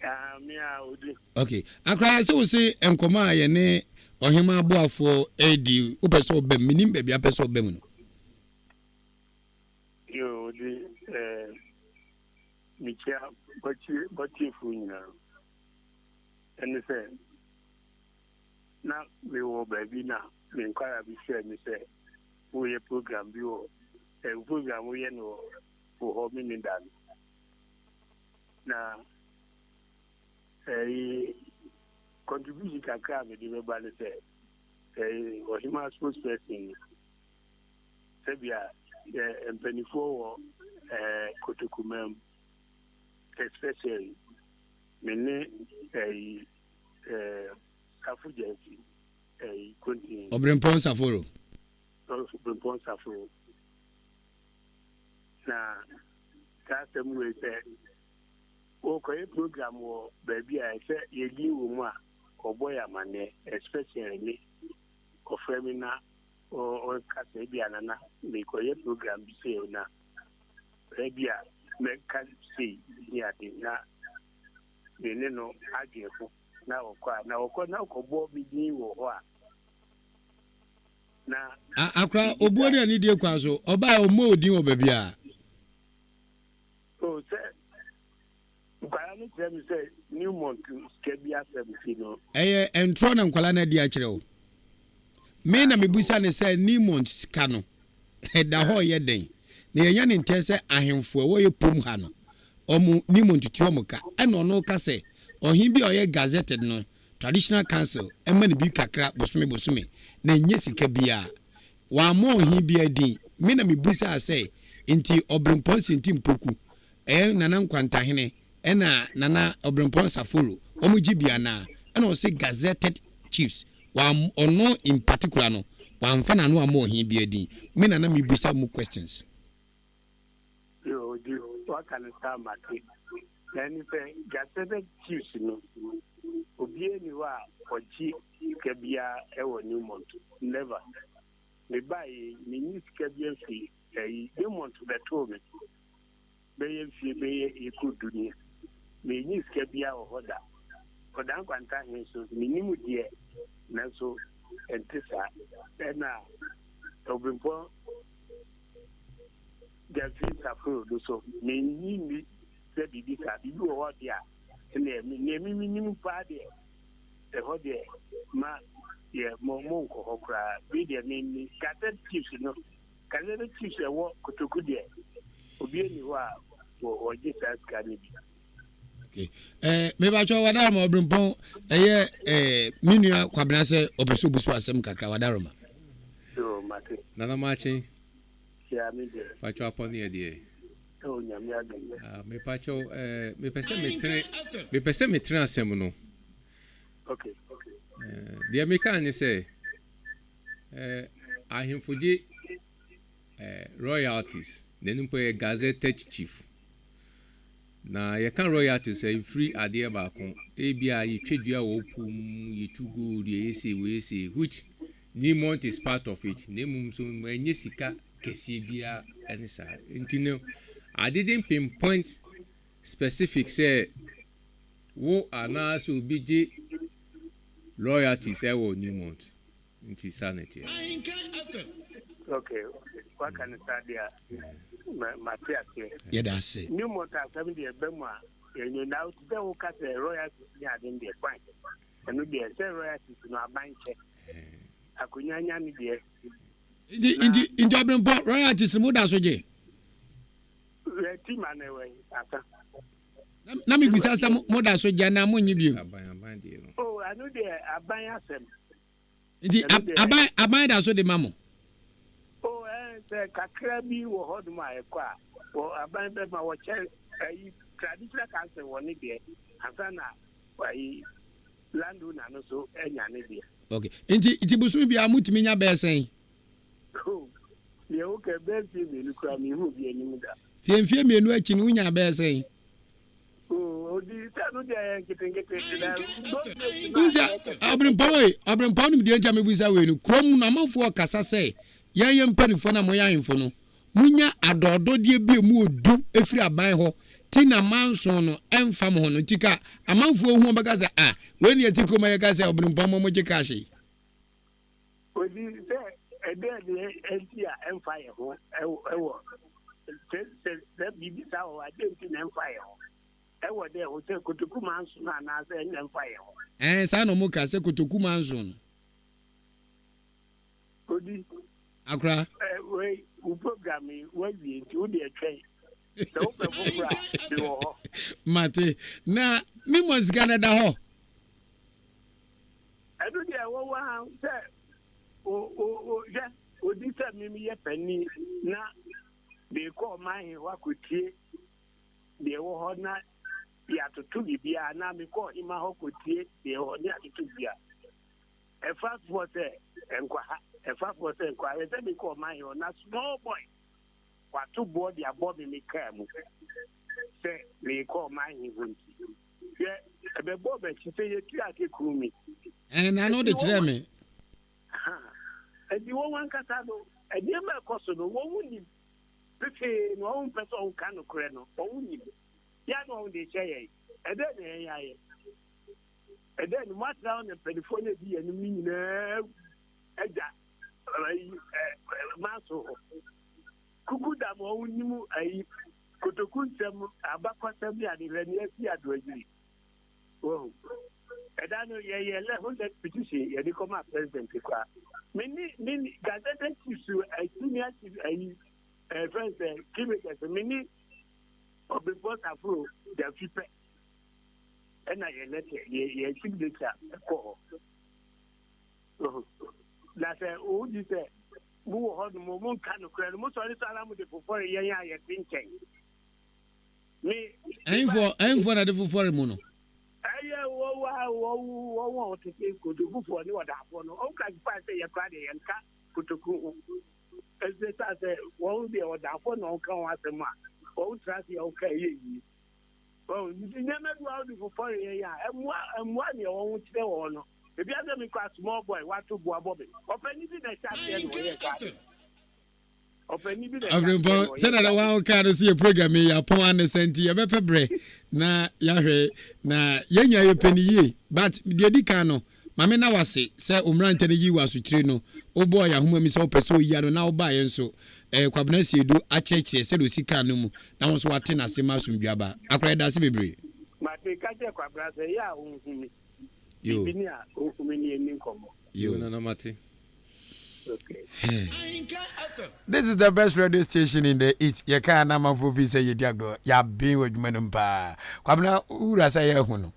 Ah, mi a odi. Okay. Akora yɛ sɛ wo se nkɔmɔ a yɛne ɔhema aboafoɔ redi wopɛ sɛ ɔbɛm menim baabi apɛ sɛ ɔbɛm no. Yo, odi eh, mekyia bɔtiefoɔ nyinaa. Ɛne sɛ na mewɔ baabi na me nkwadaa bi frɛ me sɛ woyɛ program bi wɔ eh, program woyɛ no wɔ wɔ hɔ Memenda no. Na ɛyi contribution kakra a mede bɛba ne sɛ ɛyi ɔhema spokesperson no sɛbia yɛ mpanimfoɔ wɔ ɛɛ kotokumaa mu especially me ne ɛyi ɛɛ Safo Gyamfi ɛyi Kontin. Ɔbrempɔn Saforo. Ɔbrempɔn Saforo. Na saa asɛm wei sɛ wɔkɔyɛ program wɔ baabi a ɛsɛ yɛdin wɔ mu a ɔbɔ yɛ amanneɛ especially me ɔfrɛ me na ɔka sɛ ebi a nana mekɔyɛ program bi sei na ebi a mɛka sei ne ade na me ne no adwene ho na ɔkɔ a na ɔkɔ na ɔkɔbɔ me din wɔ hɔ a na. A Akora, obuo ne anidie kwan so, ɔbaa a ɔmmɔ odin wɔ baabi a. O sɛ nkwadaa no kyerɛ me sɛ Newmont sika bi asɛm nti no. Ɛyɛ ntorɔ na nkwadaa no adi akyerɛ wo. Me na mebisa no sɛ Newmont sika no, ɛda hɔ reyɛ dɛn? Na yɛanya ne ntɛɛ sɛ ahemfo a ɛwɔ yɛ pom ha no, wɔn Newmont tua wɔn ka. Ɛna ɔno reka sɛ ɔhene bi a ɔyɛ gazetted no, Traditional Council ma no bi kakra bosome bosome, na ɛnyɛ sika biara. Wammɔ ɔhene biara din. Me na mebisaa sɛ, nti Ɔberempɔn Senti Mpoku, ɛɛ Nana Nkwantahene, ɛna Nana Ɔberempɔn Saforo, wɔn gye bi anaa? Ɛna ɔse gazetted chiefs. Wamm ɔno in particular no, wamfa n'ano ammɔ ɔhene biara din. Me na na mebisa mu questions. Yoo di waka no saa mate. Na ɛne sɛ gazetted chiefs no obiara nni hɔ a ɔgye sika biara ɛwɔ Newmont never. Me baeɛ yi menyi sika biara mfiri ɛyi Newmont bɛtoo me bɛyɛ mfie bɛyɛ ɛkɔ du nie menyi sika biara wɔ hɔ da. Ɔdan Kwanta he nso mennim deɛ nanso. Ɛnte saa. Ɛna Obimpɔn Gyamfi Saforo no so, mennye nni sɛ biribi saa. Biribi wɔ hɔ deɛ a, ɛnneɛ nea me menim paa deɛ, ɛhɔ deɛ ma yɛ mo monkɔ hɔ koraa. Me deɛ menni. Gazetted Chiefs no, Gazetted Chiefs ɛwɔ Kotoku deɛ, obiara nni hɔ a wɔgye saa sika no bi. Okay. Eh, mebatwɛ wadaroma ɔbrempɔn ɛyɛ eh, me nua kwabena sɛ ɔpɛ sɛ obusu asɛm kakra wadaroma. Yo, mate. Nana Makye. Ya me deɛ. Patwɔ apɔ ne ɛdeɛ. Oh, nyame adom. Ah, mepatwɔ eh, mepɛ sɛ metere mepɛ sɛ metere asɛm no. Okay. Eh, deɛ meka ne sɛ eh, ahemfo gye eh, royalties na ɛno mpo yɛ gazetted chief. Na yɛka royalties a, ɛmfiri adeɛ baako. Ebia yɛtwa dua wɔ wo po mu, yɛtu gold, yɛyɛ sei, wɔyɛ sei, which Newmont is part of it. Na mmom nso ɛnyɛ sika kɛseɛ biara ɛne saa. Nti no, I didn't pinpoint specific sɛ wo anaasɛ obi gye royalties ɛwɔ Newmont. Nti saa na ɛteɛ. Ok, waka no saa deɛ a, mate aseɛ. Yɛda ase. Newmont asɛm deɛ ɛba mu a, ɛnyɛ na te sɛ woka sɛ royalties ne ade no deɛ fine. Ɛno deɛ sɛ royalties no aban kyɛ. Akonya nya ne deɛ. Nti nti nti ɔbrempɔ royalties mo da so gye? Ti ma na ɛwɔ asa. Na mebisa sɛ mo da so gye anaa mo nye bio? Oh, ɛno deɛ aban asɛm. Nti aban aban da so de ma mo? Oh, ɛɛ sɛ kakra bi wɔ hɔ nom a ɛkɔ a, wɔ aban bɛma wɔkyɛ ɛyi traditional council wɔ ne deɛ ansa na ayi landowner no so anya ne deɛ. Okay, nti nti bosomi biara motumi nya bɛyɛ sɛn? Oh, deɛ woka bɛyɛ mfie mmienu koraa menhu obi anim da. Nti mfie mmienu akyi no wonyaa bɛyɛ sɛn? Wonsɛ ɔbrempɔn wei ɔbrempɔn nim deɛ nti a mebisa wei no kurom no amanfoɔ kasa sɛ yɛn yɛn mpanimfoɔ no a moyɛ ahemfo no monya adɔɔdɔdeɛ bi a mu ɔdu ɛfiri aban hɔ ti na manso no ɛmfa mo ho no nti ka amanfoɔ hu ɔbɛka sɛ ah wei ne yɛte kurom a yɛka sɛ ɔbrempɔn mo mogye cash yi. Odi sɛ ɛdɛn ne nti a ɛmfa yɛn ho wɔ sɛ sɛ sɛ biribi saa wɔ hɔ a dɛn nti na ɛmfa yɛn ho ɛwɔ dɛn ho sɛ kotoku manso no anaasɛ ɛnna ɛmfa yɛn ho. Ɛɛ saa na wɔn ka sɛ kotoku manso no. Odi. Akora. Ɛ wei wo program yi wawie nti wo deɛ twɛn sɛ wopɛ foforɔ a mewɔ hɔ. Mate na me mɔ sika no da hɔ. Ɛno deɛ wɔwɔ ha sɛ hwɛ odi sɛ me meyɛ panin na meekɔ ɔman he hɔ akɔtie deɛ ɛwɔ hɔ na yɛatoto biribiara na mekɔ ɔhema hɔ kɔtie deɛ ɛwɔ hɔ ne yɛatoto biribiara. Ɛfa foɔ sɛ nkɔ ha, ɛfa foɔ sɛ nkɔ ha. Sɛ mekɔ ɔman he hɔ na small boy wato boɔ de abɔ me me kaa mu sɛ meekɔ ɔman he hɔ nti. Hwɛ, ɛbɛbɔɔ m'akyi sɛ yɛtiri ase kum me. Ɛɛ, na ano de kyerɛɛ me. Enti wɔn ankasa no, nneɛma a ɛkɔ so no, wɔn nim pefee na wɔn mpɛ sɛ wɔka nokorɛ no, wɔn nim. Yɛ na wɔn de hyɛ yɛn. Ɛdɛn na yɛn ayɛ? Ɛdɛn na moatena hɔ na mpanimfoɔ no adi yɛn anim no nyinaa agya ayi ɛ manso hɔ. Kuku da ma wɔn nim ayi Kotoku nsɛm, abakɔsɛm ne ade, hwɛ nea asi Adoagyiri. Wahu? Ɛda no, yɛyɛ lɛ hundred petition yɛde kɔmaa president koraa. Me ne me ne gazetted chiefs, eh, senior chief, ayi, eh, fɛn sɛ, kingmakers, me ne Ɔbenfo Saforo Dafi pɛ ɛna yɛ lɛtɛ, yɛ yɛ signature kɔ hɔ. Wahu? Na sɛ wogye sɛ Mo wɔ hɔ nom, mo nka nokorɛ no, mo sɔre so ara mo de fofɔre yɛn a yɛte nkyɛn. Me. Ɛnfoɔ, ɛnfoɔ na de fofɔre mo no? Ɛyɛ wɔn a wɔn wɔn a wɔtete kotokufoɔ ne ɔdaafoɔ no, wɔn classify sɛ yɛ koraa deɛ yɛnka kotoku ho. Ɛsɛ sɛ sɛ wɔn deɛ ɔdaafoɔ na wɔka wɔn asɛm a, wɔn tra ase a wɔka ɛyɛ yie. Wɔn nti nneɛma bi a wɔde fofɔre yɛn a, ɛmmoa ɛmmoa deɛ wɔn kyerɛ wɔn no. Ebi asɛ me kura small boy wato boa bɔ me. Ɔpɛni bi na ɛhyɛ aseɛ na ɔyɛ saa ade. Ɔpɛni bi na ɛhyɛ aseɛ na ɔyɛ saa ade. Sɛdeɛ wɔn kaa no sɛ yɛ program yi yɛapɔn anesa nti yɛbɛpɛ berɛ na yɛahwɛ na yɛnya yɛpɛ no yie but deɛ di kan no. Ma menna wo ase sɛ wo mmerantɛ no yii wo asotire no, wobɔɔ yɛn ahoma mu sɛ wopɛ sɛ woyi ano na wobaeɛ nso. Ɛɛ, Kwabena Asiedu akyerɛkyerɛ sɛdeɛ ɔsi kaa no mu na wo nso woate no ase ma asomdwoeɛ aba. Akora, yɛda ase bebree. Mate, ka kyerɛ Kwabena sɛ ɛyɛ a ɔnhu me. Yoo. Biribi ni a, ɔnhu me ne yɛnni nkɔmmɔ. Yoo. Yoo, Nana mate. Okay. This is the best radio station in the east. Yɛ kan na amanfoɔ fi sɛ yɛdi agorɔ. Yɛaben wɔ adwuma no mu paa. Kwabena, wo wura sɛ yɛahu no.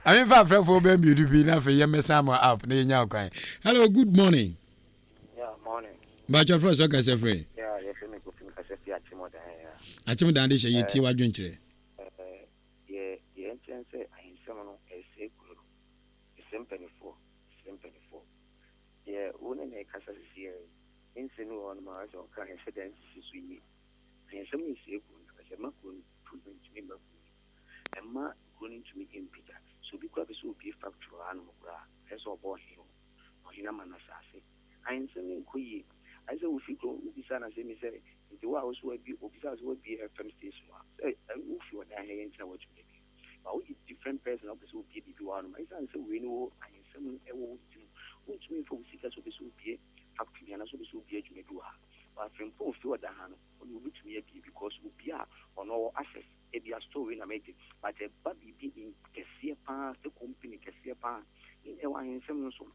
Maame fa afrɛfoɔ bɛɛ mmienu bi na afei yɛmmɛsan mo app na yɛnya kwan. Hello, good morning. Yeah, morning. Bàtchɔ frɛ sɛ ɔkasa frɛ. Yeah, yɛfrɛ me Kofi mekasa fi Akyemɔdan ya. Akyemɔdan de hyɛ yɛtie w'adwenkyerɛ. Deɛ deɛ nkyɛn sɛ ahensɛm no ɛresɛe kuro no. Mesrɛ mpaninfoɔ, mesrɛ mpaninfoɔ. Deɛ wo ne no rekasa sisiaa yi, ne nsɛm bi wɔ hɔnom a ɔsɛ ɔka a ɛnhyɛ da nsisi so yie. Ahensɛm no resɛe kuro no, ankasa ɛmma kuro no improvement ntumi mma kuro no mu. Ɛmma kuro no ntumi mpagya. Sɛ obi koraa pɛ sɛ obue factory wɔ hanom koraa a, ɛsɛ sɛ ɔbɔ ɔhene hɔ, na ɔhene ama no asase. Ahensɛm no nkɔ yie. Ayɛ sɛ wofi kurom, wobisaa no asɛm bi sɛ, nti wo a wo so woabue, obisaa wo sɛ woabue FM station a, sɛ wofi ɔdan ha yi nti na woatumi abue. But woyɛ different person a wopɛ sɛ wobue biribi wɔ hanom a, esiane sɛ wei no wɔ ahensɛm no wɔ hɔ nti no, wontumi mfa wo sika sɛ wopɛ sɛ wobue factory bi anaasɛ wopɛ sɛ wobue adwuma bi wɔ ha. But Frimpong fi ɔdan ha no, ɔno obetumi abue because obi a ɔno ɔwɔ access, ebia store wei na megye, but ɛba biribi kɛseɛ paa sɛ company kɛseɛ paa, ne nyinaa ɛwɔ ahensɛm no so.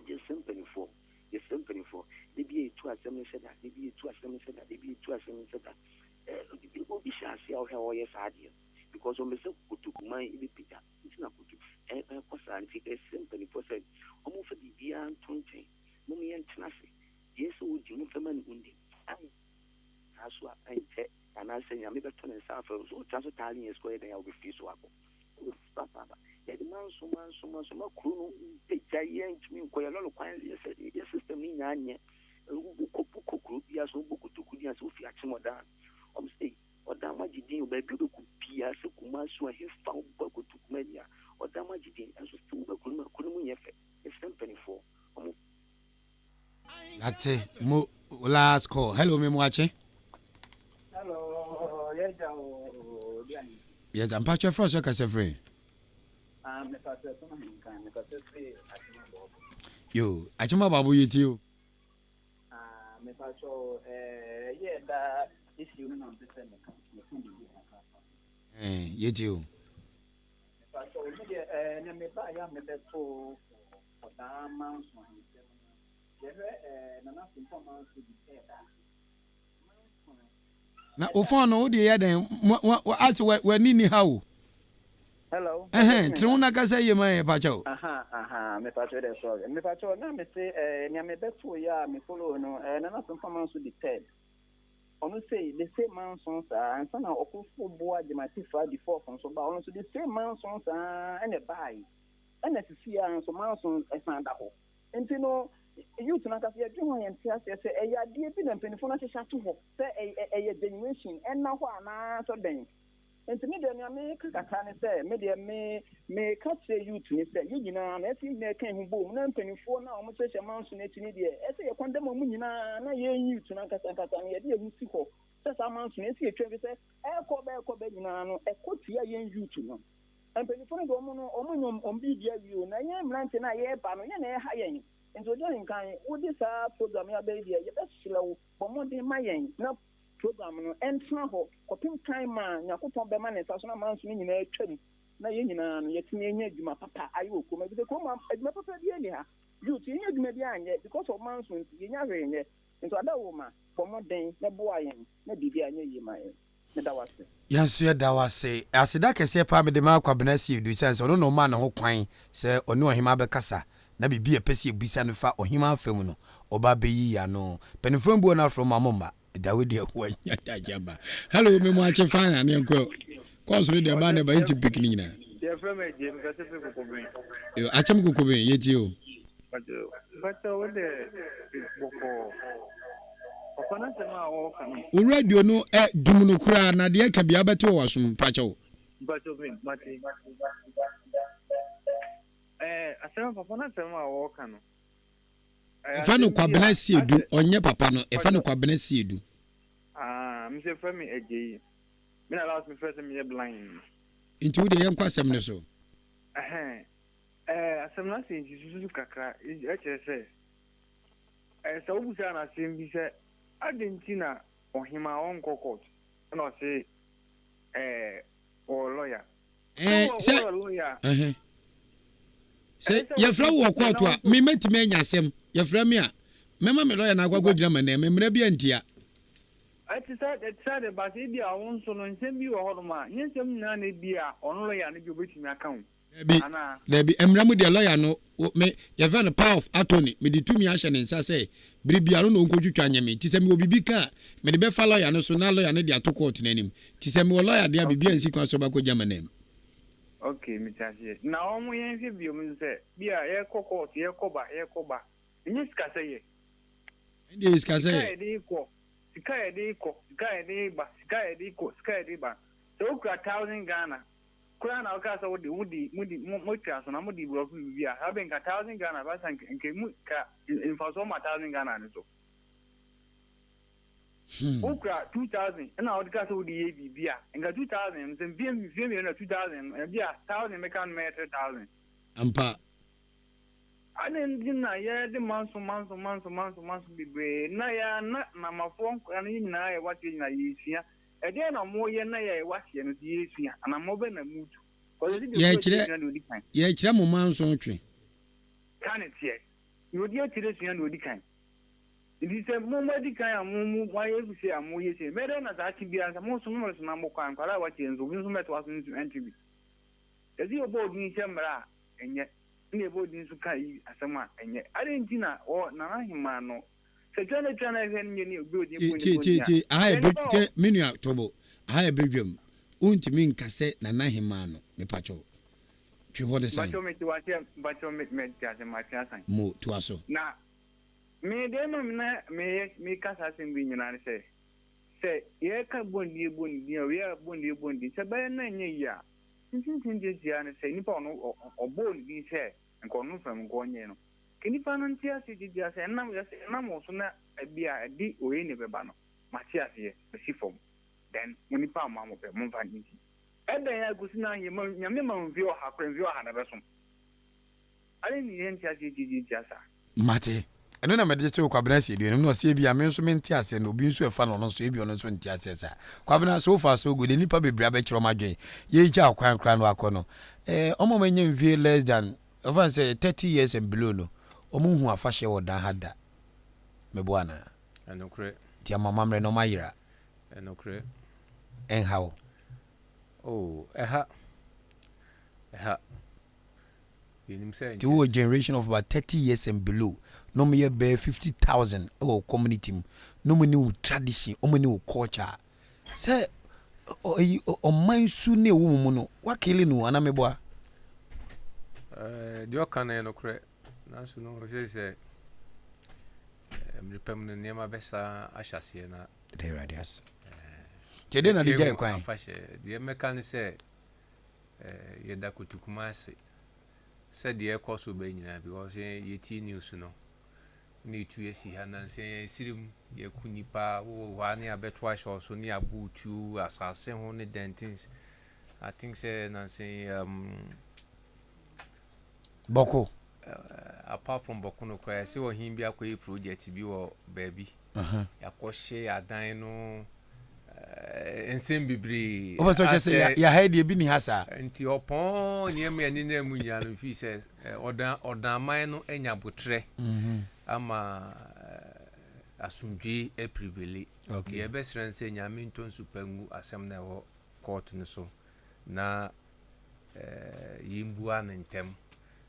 Yɛsrɛ mpaninfoɔ, yɛsrɛ mpaninfoɔ, da biara yɛtu asɛm no hyɛ da, da biara yɛtu asɛm no hyɛ da, da biara yɛtu asɛm no hyɛ da. Eh, obi hyɛ aseɛ a wohwɛ a ɔyɛ saa adeɛ no because ɔmpɛ sɛ kotokuman bɛpagya nti na koto ɛkɔ saa nti yɛsrɛ mpaninfoɔ sɛ wɔmfa biribiara nto nkyɛn, mom yɛntena ase, deɛ ɛsɛ sɛ ɔdi momfa ma no ɔndi. Anyɛ saa so a ɛnkyɛ anaasɛ Nyame bɛto ne nsa afrɛ no, sɛ ɔtra so thousand years kɔ yɛ dɛn a ɔbɛfiri so akɔ. Papaapa. Yɛde manso manso manso ma kuro no mpagya yɛ ntumi nkɔ yɛ lɔre kwan yɛ sɛ yɛ system no nyinaa nyɛ. Wokɔ wokɔ kuro biara so wobɔ kotoku din ase wofi akyem ɔdan. Wɔn sɛ ɔdan mo agye din o baabi wobɛkɔ biara sɛ Kumasi o ɛhefa wobɔ kotoku ma ani a ɔdan mo agye din ɛnso sɛ wobɛ kuro no mu a kuro no mu nyɛ fɛ. Yɛsrɛ mpanimfoɔ wɔn. Yate mo last call. Hello me mo akye. Hello, yɛgya o obi ayi. Yes, mpakyɛ frɛ sɛ kasa firi. Ah, me pastor so nkan, me pastor firi Akyema Bɔɔbo. Yo, Akyema Bɔɔbo yɛ tie o. Ah, me pastor eh yɛ da issue no na mpɛ sɛ me ka, me ka bibi kakra. Eh, yɛ tie o. Me pastor, me deɛ eh na me ba ya me bɛto Ɔdaa manso ahensɛm no. Yɛhwɛ ɛɛ Nana Frimpong manso bi ɛɛda. Manso Na wo phone no wo de yɛ dɛn ase w'ani ni ha o. Hello. Ɛhɛn tene wo na kasa yie ma yɛn pakyɛw. Aha aha mepakyɛw dɛ sorry mepakyɛw na mese ɛɛ nea mebɛto yɛ a me follow no ɛɛ Nana Frimpong manso di third ɔno sei the same manso saa ansa na ɔkofo boa Gyamatifa di fourth nso ba ɔno nso the same manso saa ɛna ɛbaae. Ɛna sisi ara nso manso san da hɔ. Nti no youth no ankasa yɛdwen ho a yɛnte aseɛ sɛ ɛyɛ adeɛ bi na mpaninfoɔ no ahyehyɛ ato hɔ sɛ ɛyɛ generation ɛnna hɔ anaa sɛ dɛn. Nti me deɛ nea meka kakra ne sɛ me deɛ me meka kyerɛ youth no sɛ yɛn nyinaa no ɛsɛ yɛn nyinaa yɛka yɛn ho bom na mpaninfoɔ no a wɔhyehyɛ manso no akyi no deɛ ɛsɛ yɛ condemn wɔn nyinaa na yɛn youth no ankasa ankasa no yɛde yɛn ho si hɔ sɛ saa manso no ɛsɛ yɛtwa ɛfiri sɛ ɛrekɔ ba ɛrekɔ ba nyinaa no ɛkɔ tia yɛn youth no. Mpanyimfo no de wɔn no, wɔanya wɔn biribi awie o, na yɛn mmerante no a yɛreba no, yɛn na ɛreha yɛn. Nti Ogya Nkan, wode saa program yi aba yi deɛ, yɛbɛsrɛ wo, bɔ mmɔden ma yɛn na program no ɛntena hɔ kɔpem time a Nyankopɔn bɛma ne nsa so na amanso no nyinaa atwam na yɛn nyinaa no yɛatumi anya adwuma papa ayɛ wɔ kurom ha. Efisɛ kurom ha, adwuma papa biara nni ha. Youth, yɛnnya adwuma biara nyɛ because of manso nti, yɛnnya hwee nyɛ. Nti Adaworoma, bɔ mmɔden na boa yɛn na biribiara nyɛ yie ma yɛn. Meda wo ase. Yɛn nso yɛda wo ase. Aseda kɛseɛ paa mede ma Kwabena Asiedu ɛsiane sɛ ɔno na ɔmaa ne ho kwan sɛ ɔne ɔhemaa bɛkasa na biribi a ɛpɛ sɛ yɛbisa no fa ɔhemaa fa mu no ɔba abɛyi yɛn ano. Mpanimfoɔ mbuo no afrɛ mo a momma. Dawe deɛ wanya dagye aba. Hello me mo akye fine aneɛ nkɔ kɔɔso no deɛ ɛba ne ba yɛnti pick ne nyinaa. Yɛfrɛ me Agye mekasa firi Kokoben. Yo akyem Kokoben yɛtie o. Mpakyɛ wo deɛ bɔkɔɔ. Papa no asɛm a ɔreka no. Wo radio no ɛ dum no koraa na deɛ ɛka biara bɛte wɔ w'asom mpakyɛw. Mpakyɛw me mate. Ɛɛ asɛm papa no asɛm a ɔreka no. Ɛfɛ no Kwabena Siedu ɔnyɛ papa no ɛfɛ no Kwabena Siedu. Ah me sɛ fɛ me Agyei. Me na last me fɛ sɛ meyɛ blind no. Nti wo deɛ yɛnkɔ asɛm no so. Ɛhɛn, ɛɛ, asɛm no ase nti sususu kakra, ɛkyerɛ sɛ, ɛɛ, sɛ wobusaa no asɛm bi sɛ, adɛn nti na ɔhemaa ɔnkɔ court? Ɛna ɔse, ɛɛ, ɔwɔ lɔya. Ɛɛ, sɛ, ɛhɛn, sɛ yɛfrɛ wo wɔ kɔɔto a, me mɛtumi anya asɛm. Yɛfrɛ me a, mɛma me lɔya no akɔ akɔgyina m'anan mu. Mmara bi antia. Ɛte saa, ɛte saa de, but ebia wo nso no, nsɛm bi wɔ hɔnom a, nyɛ nsɛm nyinaa na ebia ɔno lɔya no bi obetumi aka o. Dabi, Anaa? dabi, mmara mu deɛ lɔya no, wo, me, yɛfrɛ no power of attorney, mede tumi ahyɛ ne nsa sɛ bere biara ɔno na ɔnkɔtwitwa nyɛ me, nti sɛ mewɔ biribi ka a, mede bɛfa lɔya no so na lɔya no de ato kɔɔto no anim. Nti sɛ mewɔ lɔya deɛ a, biribiara nsi kwan sɛ ɔbɛkɔgya m'anam. Okay, mete aseɛ. Na wɔn yɛnhwɛ biom nso sɛ, bi a yɛkɔ kɔɔto, yɛkɔ ba, yɛkɔ ba, ɛnyɛ sikasɛyɛ. Ɛndeɛ yɛ sikasɛyɛ. Sika a yɛde rekɔ, sika a yɛde rekɔ, sika a yɛde reba, sika a yɛde rekɔ, sika a yɛde reba. Sɛ wokura thousand Ghana koraa na wokaa sɛ wode, wode, mode, mo, moatwa so na mode borɔfo biribi a, saa bɛ nka thousand Ghana bɛsa nka, nka emu ka mfasoɔ ma thousand Ghana no so. Wokura 2000 ɛna wode kaa sɛ wode yɛ biribi a, nka 2000 no sɛ mfie mfie mmienu na 2000 no, ebi a thousand bɛka no mɛyɛ 3000. Ampa. Adɛn nti na yɛde manso manso manso manso manso bebree na yɛn na Namafoɔ nkwadaa no yɛn nyinaa yɛwɔ aseɛ nyinaa yɛresua? Ɛdeɛn na moyɛ na yɛwɔ aseɛ no nso yɛresua? Anammɔn bɛn na moretu? Kɔsɛ sɛ deɛ ɔdi akyire sua deɛ ɔdi kan. Yɛrekyerɛ mo manso twe. Saa na ɛteɛ. Deɛ ɔdi akyire sua deɛ ɔdi kan. Nti sɛ mo moadi kan a mo mo moayɛ sei a moyɛ sei no, ɛbɛyɛ dɛn na saa kye biara sɛ mo nso moreso na mokɔ a nkwadaa a ɛwɔ akyire nso obi nso mmɛtoa so nsu ɛnte bi? Yɛse yɛbɔ odin hyɛ mmara a, ɛnyɛ. Ɛna yɛbɔ odin nso ka yi asɛm a, ɛnyɛ. Adɛn nti na wɔ Nana Hemaa no, sɛ twa na twa na ɛhwɛ no nyɛ ne obi odin bɔ Tie ne tie bɔ tie, aha din a, yɛ sɛ bɛ nipa wɔ tie me nua Tobo, aha yɛ badwam, wontumi nka sɛ Nana Hemaa no, mepakyɛw, twe hɔ no san. Mpakyɛw mete waseɛ, mpakyɛw me mete ase, matwe asan. Mo, toa so. Na me deɛ ɛma me na meyɛ meka saa asɛm wei nyinaa ne sɛ, sɛ yɛka bɔndie bɔndie a, wei a bɔndie bɔndie, sɛ ɛbɛyɛ na ɛnyɛ yie a, Nsinsin tiatia ne sɛ nipa a ɔno ɔbɔɔ ne din sɛ nka ɔno fam nka ɔnyɛ no, nka nipa no nte aseɛ tiatia sɛ ɛnam yɛ sɛ ɛnam wo so na ɛbi a ɛde wei na ɛbɛba no, mate aseɛ, masi fam. Then mo nipa a mo a mopɛ, momfa nti. Ɛdɛn ara kɔsi na yɛ ma Nyame ma wo mfeɛ ɔha koraa, mfeɛ ɔha na ɛbɛsom. Adɛn nti na yɛnte aseɛ tiatiatia saa? Mate. Ɛno na mede too Kwabena Asiedu anim na ɔse ebia me nso mente aseɛ na obi nso ɛfa no ɔno nso ebia ɔno nso nte aseɛ saa. Kwabena, so far so good, nnipa bebree abɛkyerɛ wɔn adwene. Yɛregya wo kwan koraa na wakɔ no, eh, wɔn a wɔanya mfie less than, ɛfa no sɛ 30 years and below no, wɔn nhu afahyɛ wɔ dan ha da. Meboa anaa? Ɛnokorɛ. Nti ama amammerɛ no wɔn ayera. Ɛnokorɛ. Ɛnha wo? Oh, ɛha. Ɛha. Yɛnim sɛ Nti wowɔ nkyɛ. generation of about 30 years and below na wɔyɛ bɛyɛ 50,000 wɔ wo community mu na wɔn ni wo tradition, wɔn ni wo culture a, sɛ ɛyi ɔman su ne ɛwɔ mu mu no, wakili no anaa meboa? Ɛɛ, deɛ ɔka no yɛ nokorɛ, nanso no sɛ sɛ mmere pa mu no nneɛma bɛsa ahyɛ aseɛ na. Ɛda Awurade ase. Nti ɛdeɛ na de gyae kwan? Afahyɛ, deɛ mɛka ne sɛ Yɛda Kotoku ase sɛ deɛ ɛkɔ so bɛ nyinaa because yɛn yɛtie news no na etu asi ha nansa yɛn esiri mu yɛku nipa wowɔ hɔ a ne abɛto ahyɛ ɔso ne abo tuo asase ho ne dɛn things I think sɛ nansa yi um, Bɔko. Apart from Bɔko no koraa yɛsɛ ɔhen bi akɔyɛ project bi wɔ baabi. Yɛakɔhye adan no nsɛm bebree. Wopɛ sɛ ɔkyɛ sɛ yɛha deɛ bi ni ha saa. Nti ɔpɔn nneɛma a ɛnenam mu nyinaa no fii sɛ ɔdan ɔdanman no anya abotrɛ ama asomdwee apriveli. Deɛ ɛbɛsrɛ no sɛ Nyame ntɔ nsu pa ngu asɛm no a ɛwɔ court no so na yɛmbua no ntɛm.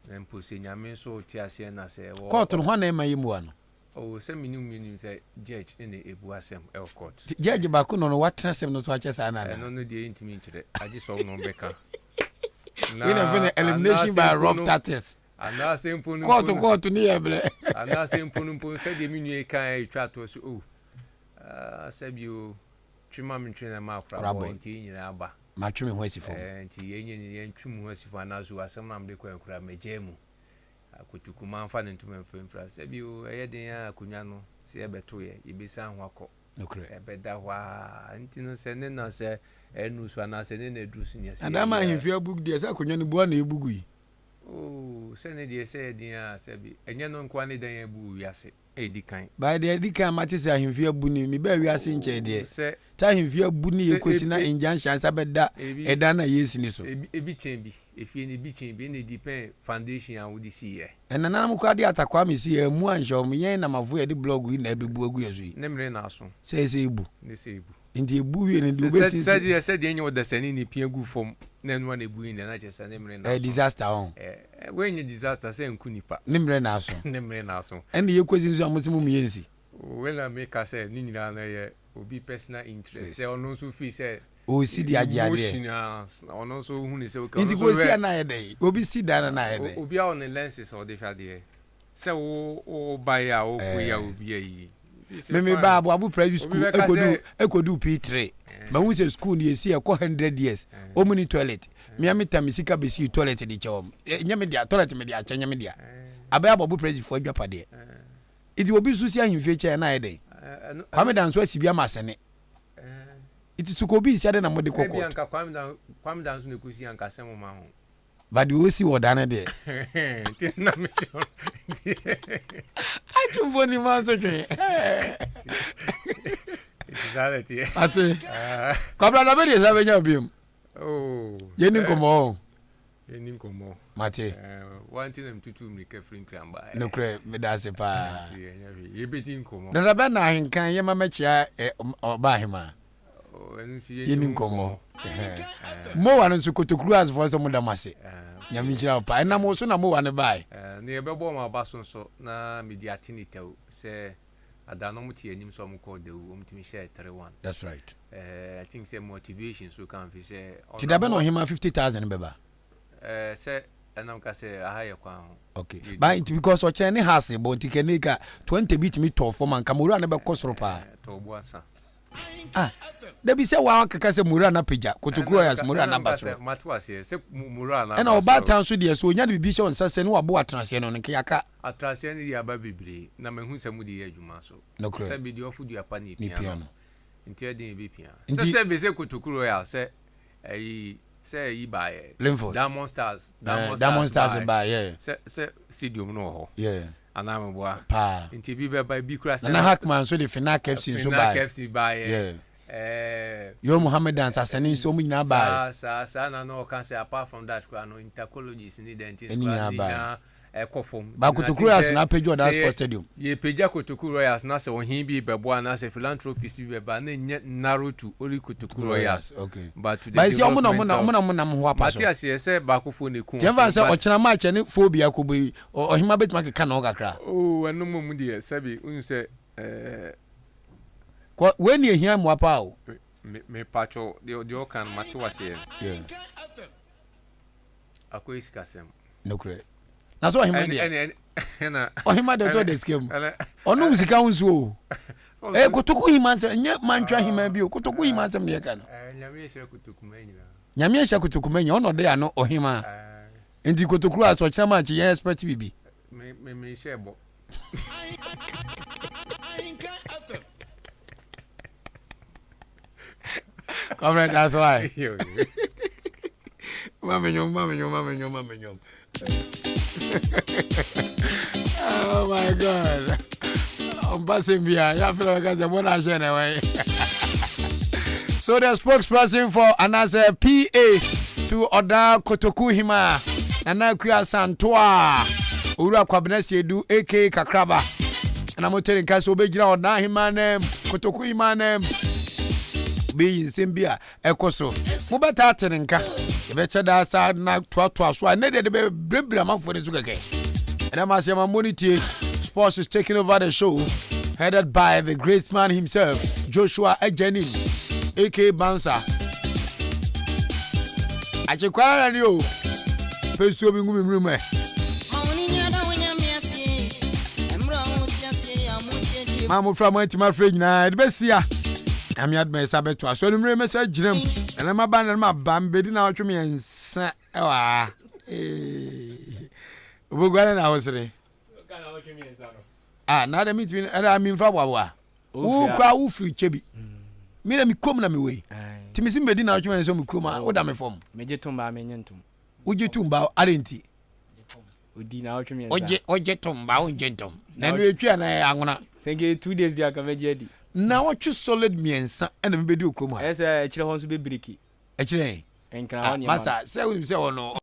Na mpo sɛ Nyame nso te aseɛ na sɛ ɛwɔ. Court no hwan na ɛma yɛmmua no? Oh sɛ menim menim sɛ judge na ɛbu asɛm ɛwɔ court. Judge baako na ɔno watena asɛm no so akyɛ saa no anaa? Ɛno no deɛ yɛntumi nkyerɛ agye sɛ ɔno bɛka. Wei na yɛfrɛ no elimination by rough tactics. Anaasɛ mpo no Court court ne yɛ brɛ. Anaasɛ mpo no mpo sɛdeɛ me nua yi kaeɛ ɛtwa toɔ sɛ oh ah sɛbi o twe ma mentwe na ma akora bɔ nti yɛn nyinaa aba. Matwe me ho asi fam. Ɛɛ nti yɛn nyinaa yɛntwe mu ho asi fam anaasɛ asɛm no a mede kɔɛ koraa magyaa mu. Akotoku mamfa ne ntoma mfra mfira. Sɛ bio, ɛyɛ den ara akonnwa no, sɛ yɛbɛto yɛ, yɛbɛsian ho akɔ. Nokorɛ. Ɛbɛda hɔ ara. Nti no sɛ ne na sɛ ɛnuru so anaa sɛ ne na aduru so nea sɛ Na dama yɛyɛ. ahemfie abu deɛ sɛ akonnwa no bua na ebu gui. Oh, sɛ ne deɛ sɛ ɛyɛ den a sɛbi ɛnyɛ no nkoa ne dan abu wɔ wiase. Ɛdi kan. By deɛ ɛdi kan a mate sɛ ahemfie abu ni, mebaa wiase nkyɛe deɛ, Oh, sɛ. sɛ ahemfie abu ne Sɛ yɛkɔsi na ebi. injunction ansa bɛda Ebi. ɛdan no a yɛresi no so. Ebi, ebi kyɛn bi. Efie no ebi kyɛn bi. Ɛna ɛdipɛn foundation a wode siiɛ. Ɛnananom koraa de Atta Kwame si yɛn ammu anhyɛ wɔn, yɛn Namafo yɛde blɔɔgo yi na ɛbɛbu agu yɛn so yi. Ne mmere na aso. Sɛ ɛsɛ ebu. Ne sɛ ebu. Nti ebu wie no deɛ Sɛ, wobɛsi nso. sɛdeɛ, sɛdeɛ ɛnyɛ ɔdasani na epia gu fam na ɛno ara na ebu yi deɛ na kyerɛ sɛ ne mmere na Ɛyɛ aso. disaster ɔn. Ɛ, wei nyɛ disaster sɛ ɛnku nipa. Ne mmere na aso. Ne mmere na aso. Ɛna yɛkɔsi nso a mo se mo mmeyɛ nsi. Wei na meka sɛ ne nyinaa no ɛyɛ obi personal interest sɛ ɔno nso feel sɛ Ɔresi de agye adeɛ. emotion a ɔno nso hu ne sɛ okay ɔno Nti nso kò si hwɛ a na ayɛ dɛn? Obi si dan no na ayɛ dɛn? Obiara wɔ ne lenses a ɔde hwɛ adeɛ sɛ wo wo ba yi a wokɔ yi a obi ayi. Me me ba Aboabo Private School ekodu ekodu P3. Mahu sɛ school no yɛsi ɛkɔ 100 years. Wɔn ni toilet. Mea me ta me sika bɛsi toilet de kyɛ wɔn. Nyɛ me dea toilet me de akyɛ nyɛ me dea. Abɛyɛ Aboabo Private foɔ adwapadeɛ. Nti obi nso si ahemfie kyɛ na ayɛ dɛn? Kwame Danso asi bi ama asɛne. Nti so ka obi nsi ade na mode kɔ Ebi court? anka Kwame Dan Kwame Danso na ekosi anka asɛm mma ho. Ba deɛ ɔsi wɔ da no deɛ. Nti na me kyerɛ nti. Akyemfo ni ma nso twe. Nti saa na ɛteɛ. Ate. Kwabena da bɛ deɛ saa bɛnya obiom. Oh. Yɛni nkɔmmɔ o. Yɛni nkɔmmɔ. Mate. Wa nti na metutu mmirika firi Nkran baeɛ. Nokorɛ, meda ase paa. Nti ɛnyɛ hwee. Yɛbɛdi nkɔmmɔ. Dada bɛn na ahenkan yɛma mɛkyea ɔba ahemaa? Oh, ɛno nso yɛni nkɔmmɔ. Mowa no nso Kotokuru asefoɔ nso moda mo ase. Nyame nhyira wo paa. Ɛnam wo so na Mowa no baeɛ. Na yɛbɛbɔ wɔn aba so nso na mede ate ne tɛw sɛ ada no wɔte anim sɛ wɔkɔɔ Dawu, wɔtumi hyɛɛ 3-1. That's right. Eh, I think sɛ motivation so kan fi sɛ. Ti da bɛ na ɔhema 50,000 bɛba? Eh, sɛ ɛnam ka sɛ aha yɛ kwan ho. Okay. Ba nti because ɔkyerɛ ne house bɔ nti kɛ ne ka 20 bi tumi tɔ fam anka mowura no bɛkɔ soro paa. Eh, tɔ bu ansa. Ah, dabi sɛ waa keka sɛ mowura no apagya kotokuro ayas mowura no aba soro. Mate waseɛ sɛ mowura no aba soro. Ɛna ɔbaatan nso deɛ sɛ onya de biribi hyɛ nsa sɛ ne wabo atenaseɛ no no nka yaka. Atenaseɛ no deɛ aba bebree na mahu sɛ mode yɛ adwuma so. Nokorɛ. Sɛ bi deɛ ɔfo dua pa ne pia no. Nti ɛden ebepia. Sɛ sɛ bese kotoku royal sɛ ɛyi sɛ ɛyi baayɛ. Linford. Diamond stars. Diamond Diamond stars baayɛ. Yeah. Sɛ sɛ stadium no wɔ hɔ. Yeah. Anaa meboa. Paa. Nti ebi bɛba ebi kura sɛ. Nana Hackman nso de Finac FC nso baayɛ. Finac FC baayɛ. Yeah. Ɛɛ. Yo Mohammedan Sasani nso wɔn nyinaa baayɛ. Saa saa saa na na ɔka sɛ apart from that kura no intercolleges ne dɛnti kura ne nyinaa. ɛkɔ fam. Ba Kotoku Royals na apagya ɔdaa Sports Stadium. Yɛpagya Kotoku Royals na sɛ ɔhen bi rebɛboa anaasɛ philanthropist bi bɛba a, na ɛnyɛ narrow to only Kotoku Royals but to the But ɔmo na development ɔmo of. na ɔmo nam ho apa so. Mate aseɛ sɛ baakofoɔ na ɛku Nti ɛmfa wɔn sɛ but. ɔkyena match ɛne phobia kɔbɔ yi, ɔhema bɛtumi akeka ne ho kakra. Oh ɛno mmom deɛ sɛbi wohu sɛ ɛɛ. Kɔ wei ne ehia mmoa paa o. Me me pakyɛw deɛ deɛ ɔka no mate waseɛ. Yeah. Akɔyɛ sikasɛm. Nokorɛ. Na sɛ ɔhema deɛ. Ɔhema deɛ sɛ ɔda sika mu. Ɔnom sika ho nsuo o. Ɛyɛ kotoku hema nsɛm nyɛ mantwa hema bi o. Kotoku hema nsɛm na yɛka no. Nyame nhyira kotoku ma nyinaa. Nyame nhyira kotoku ma nyinaa. Ɔna ɔde ano ɔhema. Nti kotoku a sɛ ɔkyena ma akyi yɛn expect bibi. Me me me hyɛ bɔ. Comrade, that's why. Mami nyom, mami nyom, mami nyom, mami nyom. Oh my God. Ɔmpa bia, ya feel like I said, I share away. So the spokesperson for anaasɛ PA to Oda Kotoku Hima, Nana Akua Santoa, Owura Kwabena Siedu aka Kakraba. Na mo tere nka sɛ obɛgyina Ɔda Hema nam, Kotoku Hema nam. Bɛyi nsɛm bi a ɛkɔ so. Mobɛtaa te ne nka. Yɛbɛkyɛ daa saa na toatoa so a ɛnɛ deɛ de bɛbrɛbrɛ amanfoɔ no so kɛkɛ. Ɛnɛ ma sɛ ma mmɔ tie. Sports is taking over the show headed by the great man himself, Joshua Ejenim, aka Bansa. Akyekwara na ni o. Pɛ nsuo bi ngu me mmerɛ mu ɛ. Ma mmofra mo antimi afrɛ nyinaa ɛde bɛsi a. Nyame adom a yɛsa bɛtoa so anwummere mɛsa gyina mu. Ɛnɛ maba na maba mbɛdi na ɔtwe mmiɛnsa ɛwɔ ha. Oboguare na ahosere. Ah, na adɛ mentumi ɛdɛ memfa boaboa. Wo koraa wo firi kyɛ bi. Me na me kurom na mewɔ yi. Nti mesi mebɛdi naawɔtwe mmiɛnsa wɔ me kurom a, woda me fam. Megye tom baa menye ntom. Wogye tom baa adɛn nti? Odi naawɔtwe mmiɛnsa. Wogye wogye tom baa wongye ntom. Na ɛno etwi anaa ɛyɛ anwona? Sɛ nka ɛyɛ 2 days deɛ anka mɛgye adi. Naawɔtwe solid mmiɛnsa ɛna mebɛdi wɔ kurom ha. Ɛyɛ sɛ akyire hɔ nso bɛbiriki. Akyire he? Nkran hɔ nneɛma no. Masa sɛ wonim sɛ hɔ no.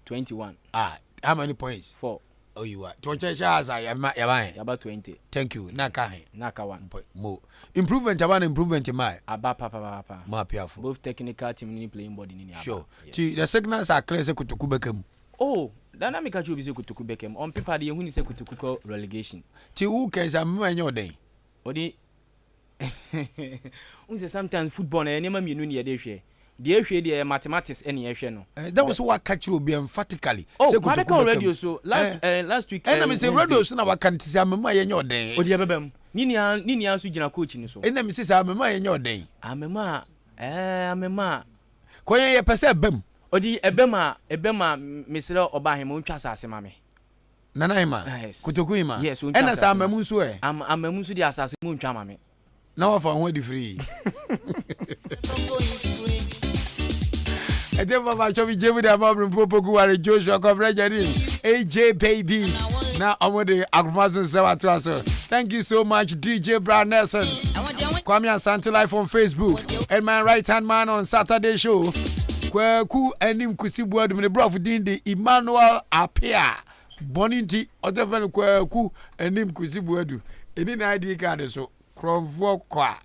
21. Ah, how many points? 4. Oh, you are. To check sha sa ya ma ya ba. Ya ba 20. Thank you. Na ka he. Na ka 1. Point. Mo. Improvement aba na improvement ma. Aba pa pa pa pa. Ma piafo. Both technical team ni playing body ni aba. Sure. Yes. Ti the signals are clear sɛ Kotoku bɛka mu. Oh, da na meka kyerɛ obi sɛ Kotoku bɛka mu. On paper de yɛhu ni sɛ Kotoku kɔ relegation. Ti wo kɛ sɛ amema ɛnyɛ ɔdɛn. Ɔde wohu sɛ sometimes football no ɛyɛ nneɛma mmienu ne yɛde hwɛ. Deɛ ɛhwɛ deɛ ɛyɛ mathematics ɛne ɛhwɛ no. That was waka kyerɛ obi emphatically. Oh, sɛ Kotoku bɛka radio so last last week. Ɛna mi sɛ radio so na waka nti sɛ amema yɛnyɛ ɔdɛn. Ɔde ɛbɛba mu. Ne nua ne nua nso gyina coach no so. Ɛna mi sɛ sɛ amema yɛnyɛ ɔdɛn. Amema ɛɛ amema. Kɔyɛ yɛ pɛ sɛ ɛbɛm. Ɔde ɛbɛm a ɛbɛm a mesrɛ ɔba ahema ɔntwa asase ma me. Nana Hema, Yes. Kotoku Hema. Yes, ontwa Ɛna asase sɛ ma. amamu nso ɛ? Am amamu nso deɛ asase mu ntwa ma me. Na wafa ho adi firi. Ɛte papa atwa mi gye mu de ama ɔbɛn poku ware Joshua Kɔbrɛ Jani AJ baby na ɔmo de akoma so nsɛm atoa so. Thank you so much DJ Brown Nelson. Kwame Asante live on Facebook and my right hand man on Saturday show. Kwaku Anim Kusi Buadum ne brɔfo din de Emmanuel Appiah. Bɔne nti ɔsɛ fɛ no Kwaku Anim Kusi Buadu. Ɛni na ID card so. Korɔmfoɔ kwa.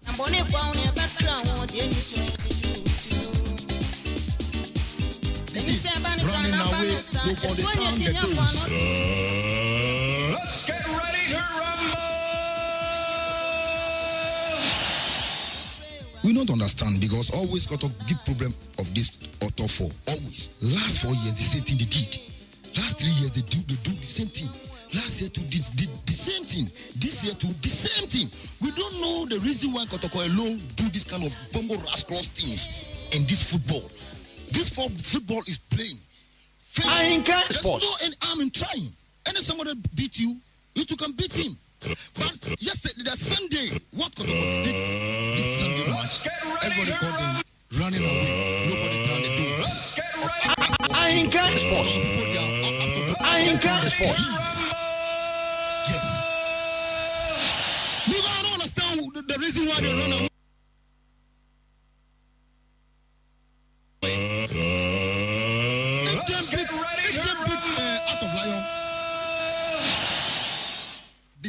Running away, go for the town the goes. Let's get ready to rumble! We don't understand because always got a big problem of this auto for always. Last 4 years the same thing they did. Last 3 years they do the same thing. Last year too did the same thing. This year too the same thing. We don't know the reason why Kotoko alone do this kind of bongo rascals things in this football. This football is playing. Ahinka There's Sports. no any harm in trying. Any somebody beat you, you too can beat him. But yesterday, the Sunday, what Kotoko did this Sunday match, everybody called them running away. Nobody down the doors. Ahinka Sports. Ahinka Sports. Yes. Because I don't understand the reason why they run away. If them beat Heart of Lion,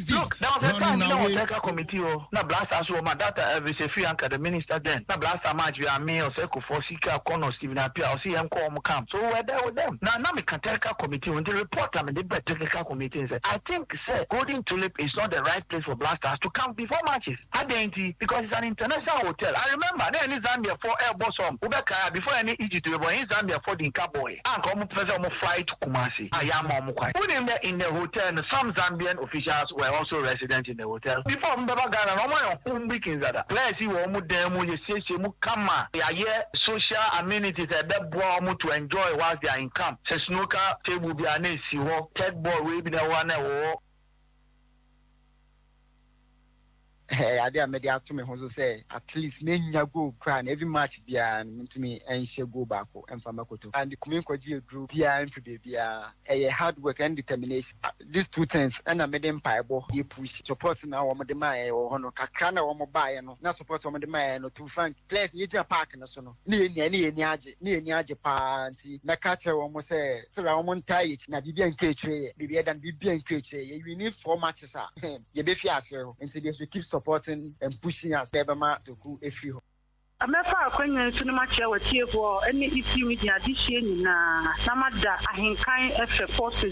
Look, there was a time running na away. wɔ technical committee o na Black Stars wɔ ma data Elvis Efiri Anka, the minister then, na Black Star match bi a me ɔsɛ Kofoɔ Sika Kɔnɔ Stephen Appiah ɔsi yɛn kɔ ɔmo camp, so we were there with them. Na me ka technical committee o, nti report a me de bɛ technical committee n sɛ I think sɛ Golden Tulip is not the right place for Black Stars to come before matches. Adan nti? Because it's an international hotel. I remember na yɛne Zambia fo ɛɛbɔ sɔm wobɛkaa before yɛne Egypt bɛbɔ, yɛne Zambia fo di nka bɔɔyɛ anka ɔmo pɛ sɛ ɔmo fly to Kumasi a yɛama ɔmo kwan. Wonim dɛ in the hotel no, some Zambian officials were also resident in the hotel before ɔmo bɛba Ghana na ɔmo ayɛ home weekends dada. Players yi wɔ ɔmo dan mu, yɛsiesie mu kama, yɛayɛ social amenities a ɛbɛboa ɔmo to enjoy whilst they are in camp, sɛ snooker table bi a na esi hɔ, check ball wei bi na ɛwɔ hɔ a na ɛwɔ hɔ. Ɛyɛ ade a mede ato me ho so sɛ at least menya goal koraa na every match biara no mentumi nhyɛ goal baako mfa ma Kotoko. And kumi nkɔgye aduro biara mfiri baabiara. Ɛyɛ hard work and determination. These two things ɛna mede mpaebɔ yɛ push. Support na wɔn de maa yɛ wɔ hɔ no kakra na wɔn baeɛ no na support wɔn de maa yɛ no, to frank, players yɛgyina park no so no ne yɛ nia ne yɛ ni agye ne yɛ ni agye paa, nti mɛka kyerɛ wɔn sɛ sɛdeɛ wɔn ntaa yɛ akyi na biribi nka akyire yɛ biribi ɛda no biribi nka akyire yɛ. We need four matches a yɛbɛfi ase hɔ, nti they should keep supporting and pushing us sɛ ɛbɛma Toku efiri hɔ. Mɛfa akwanya nso no makyerɛ w'atiefoɔ ne Eastern Region adehyeɛ nyinaa na mada ahenkan fɛ forces.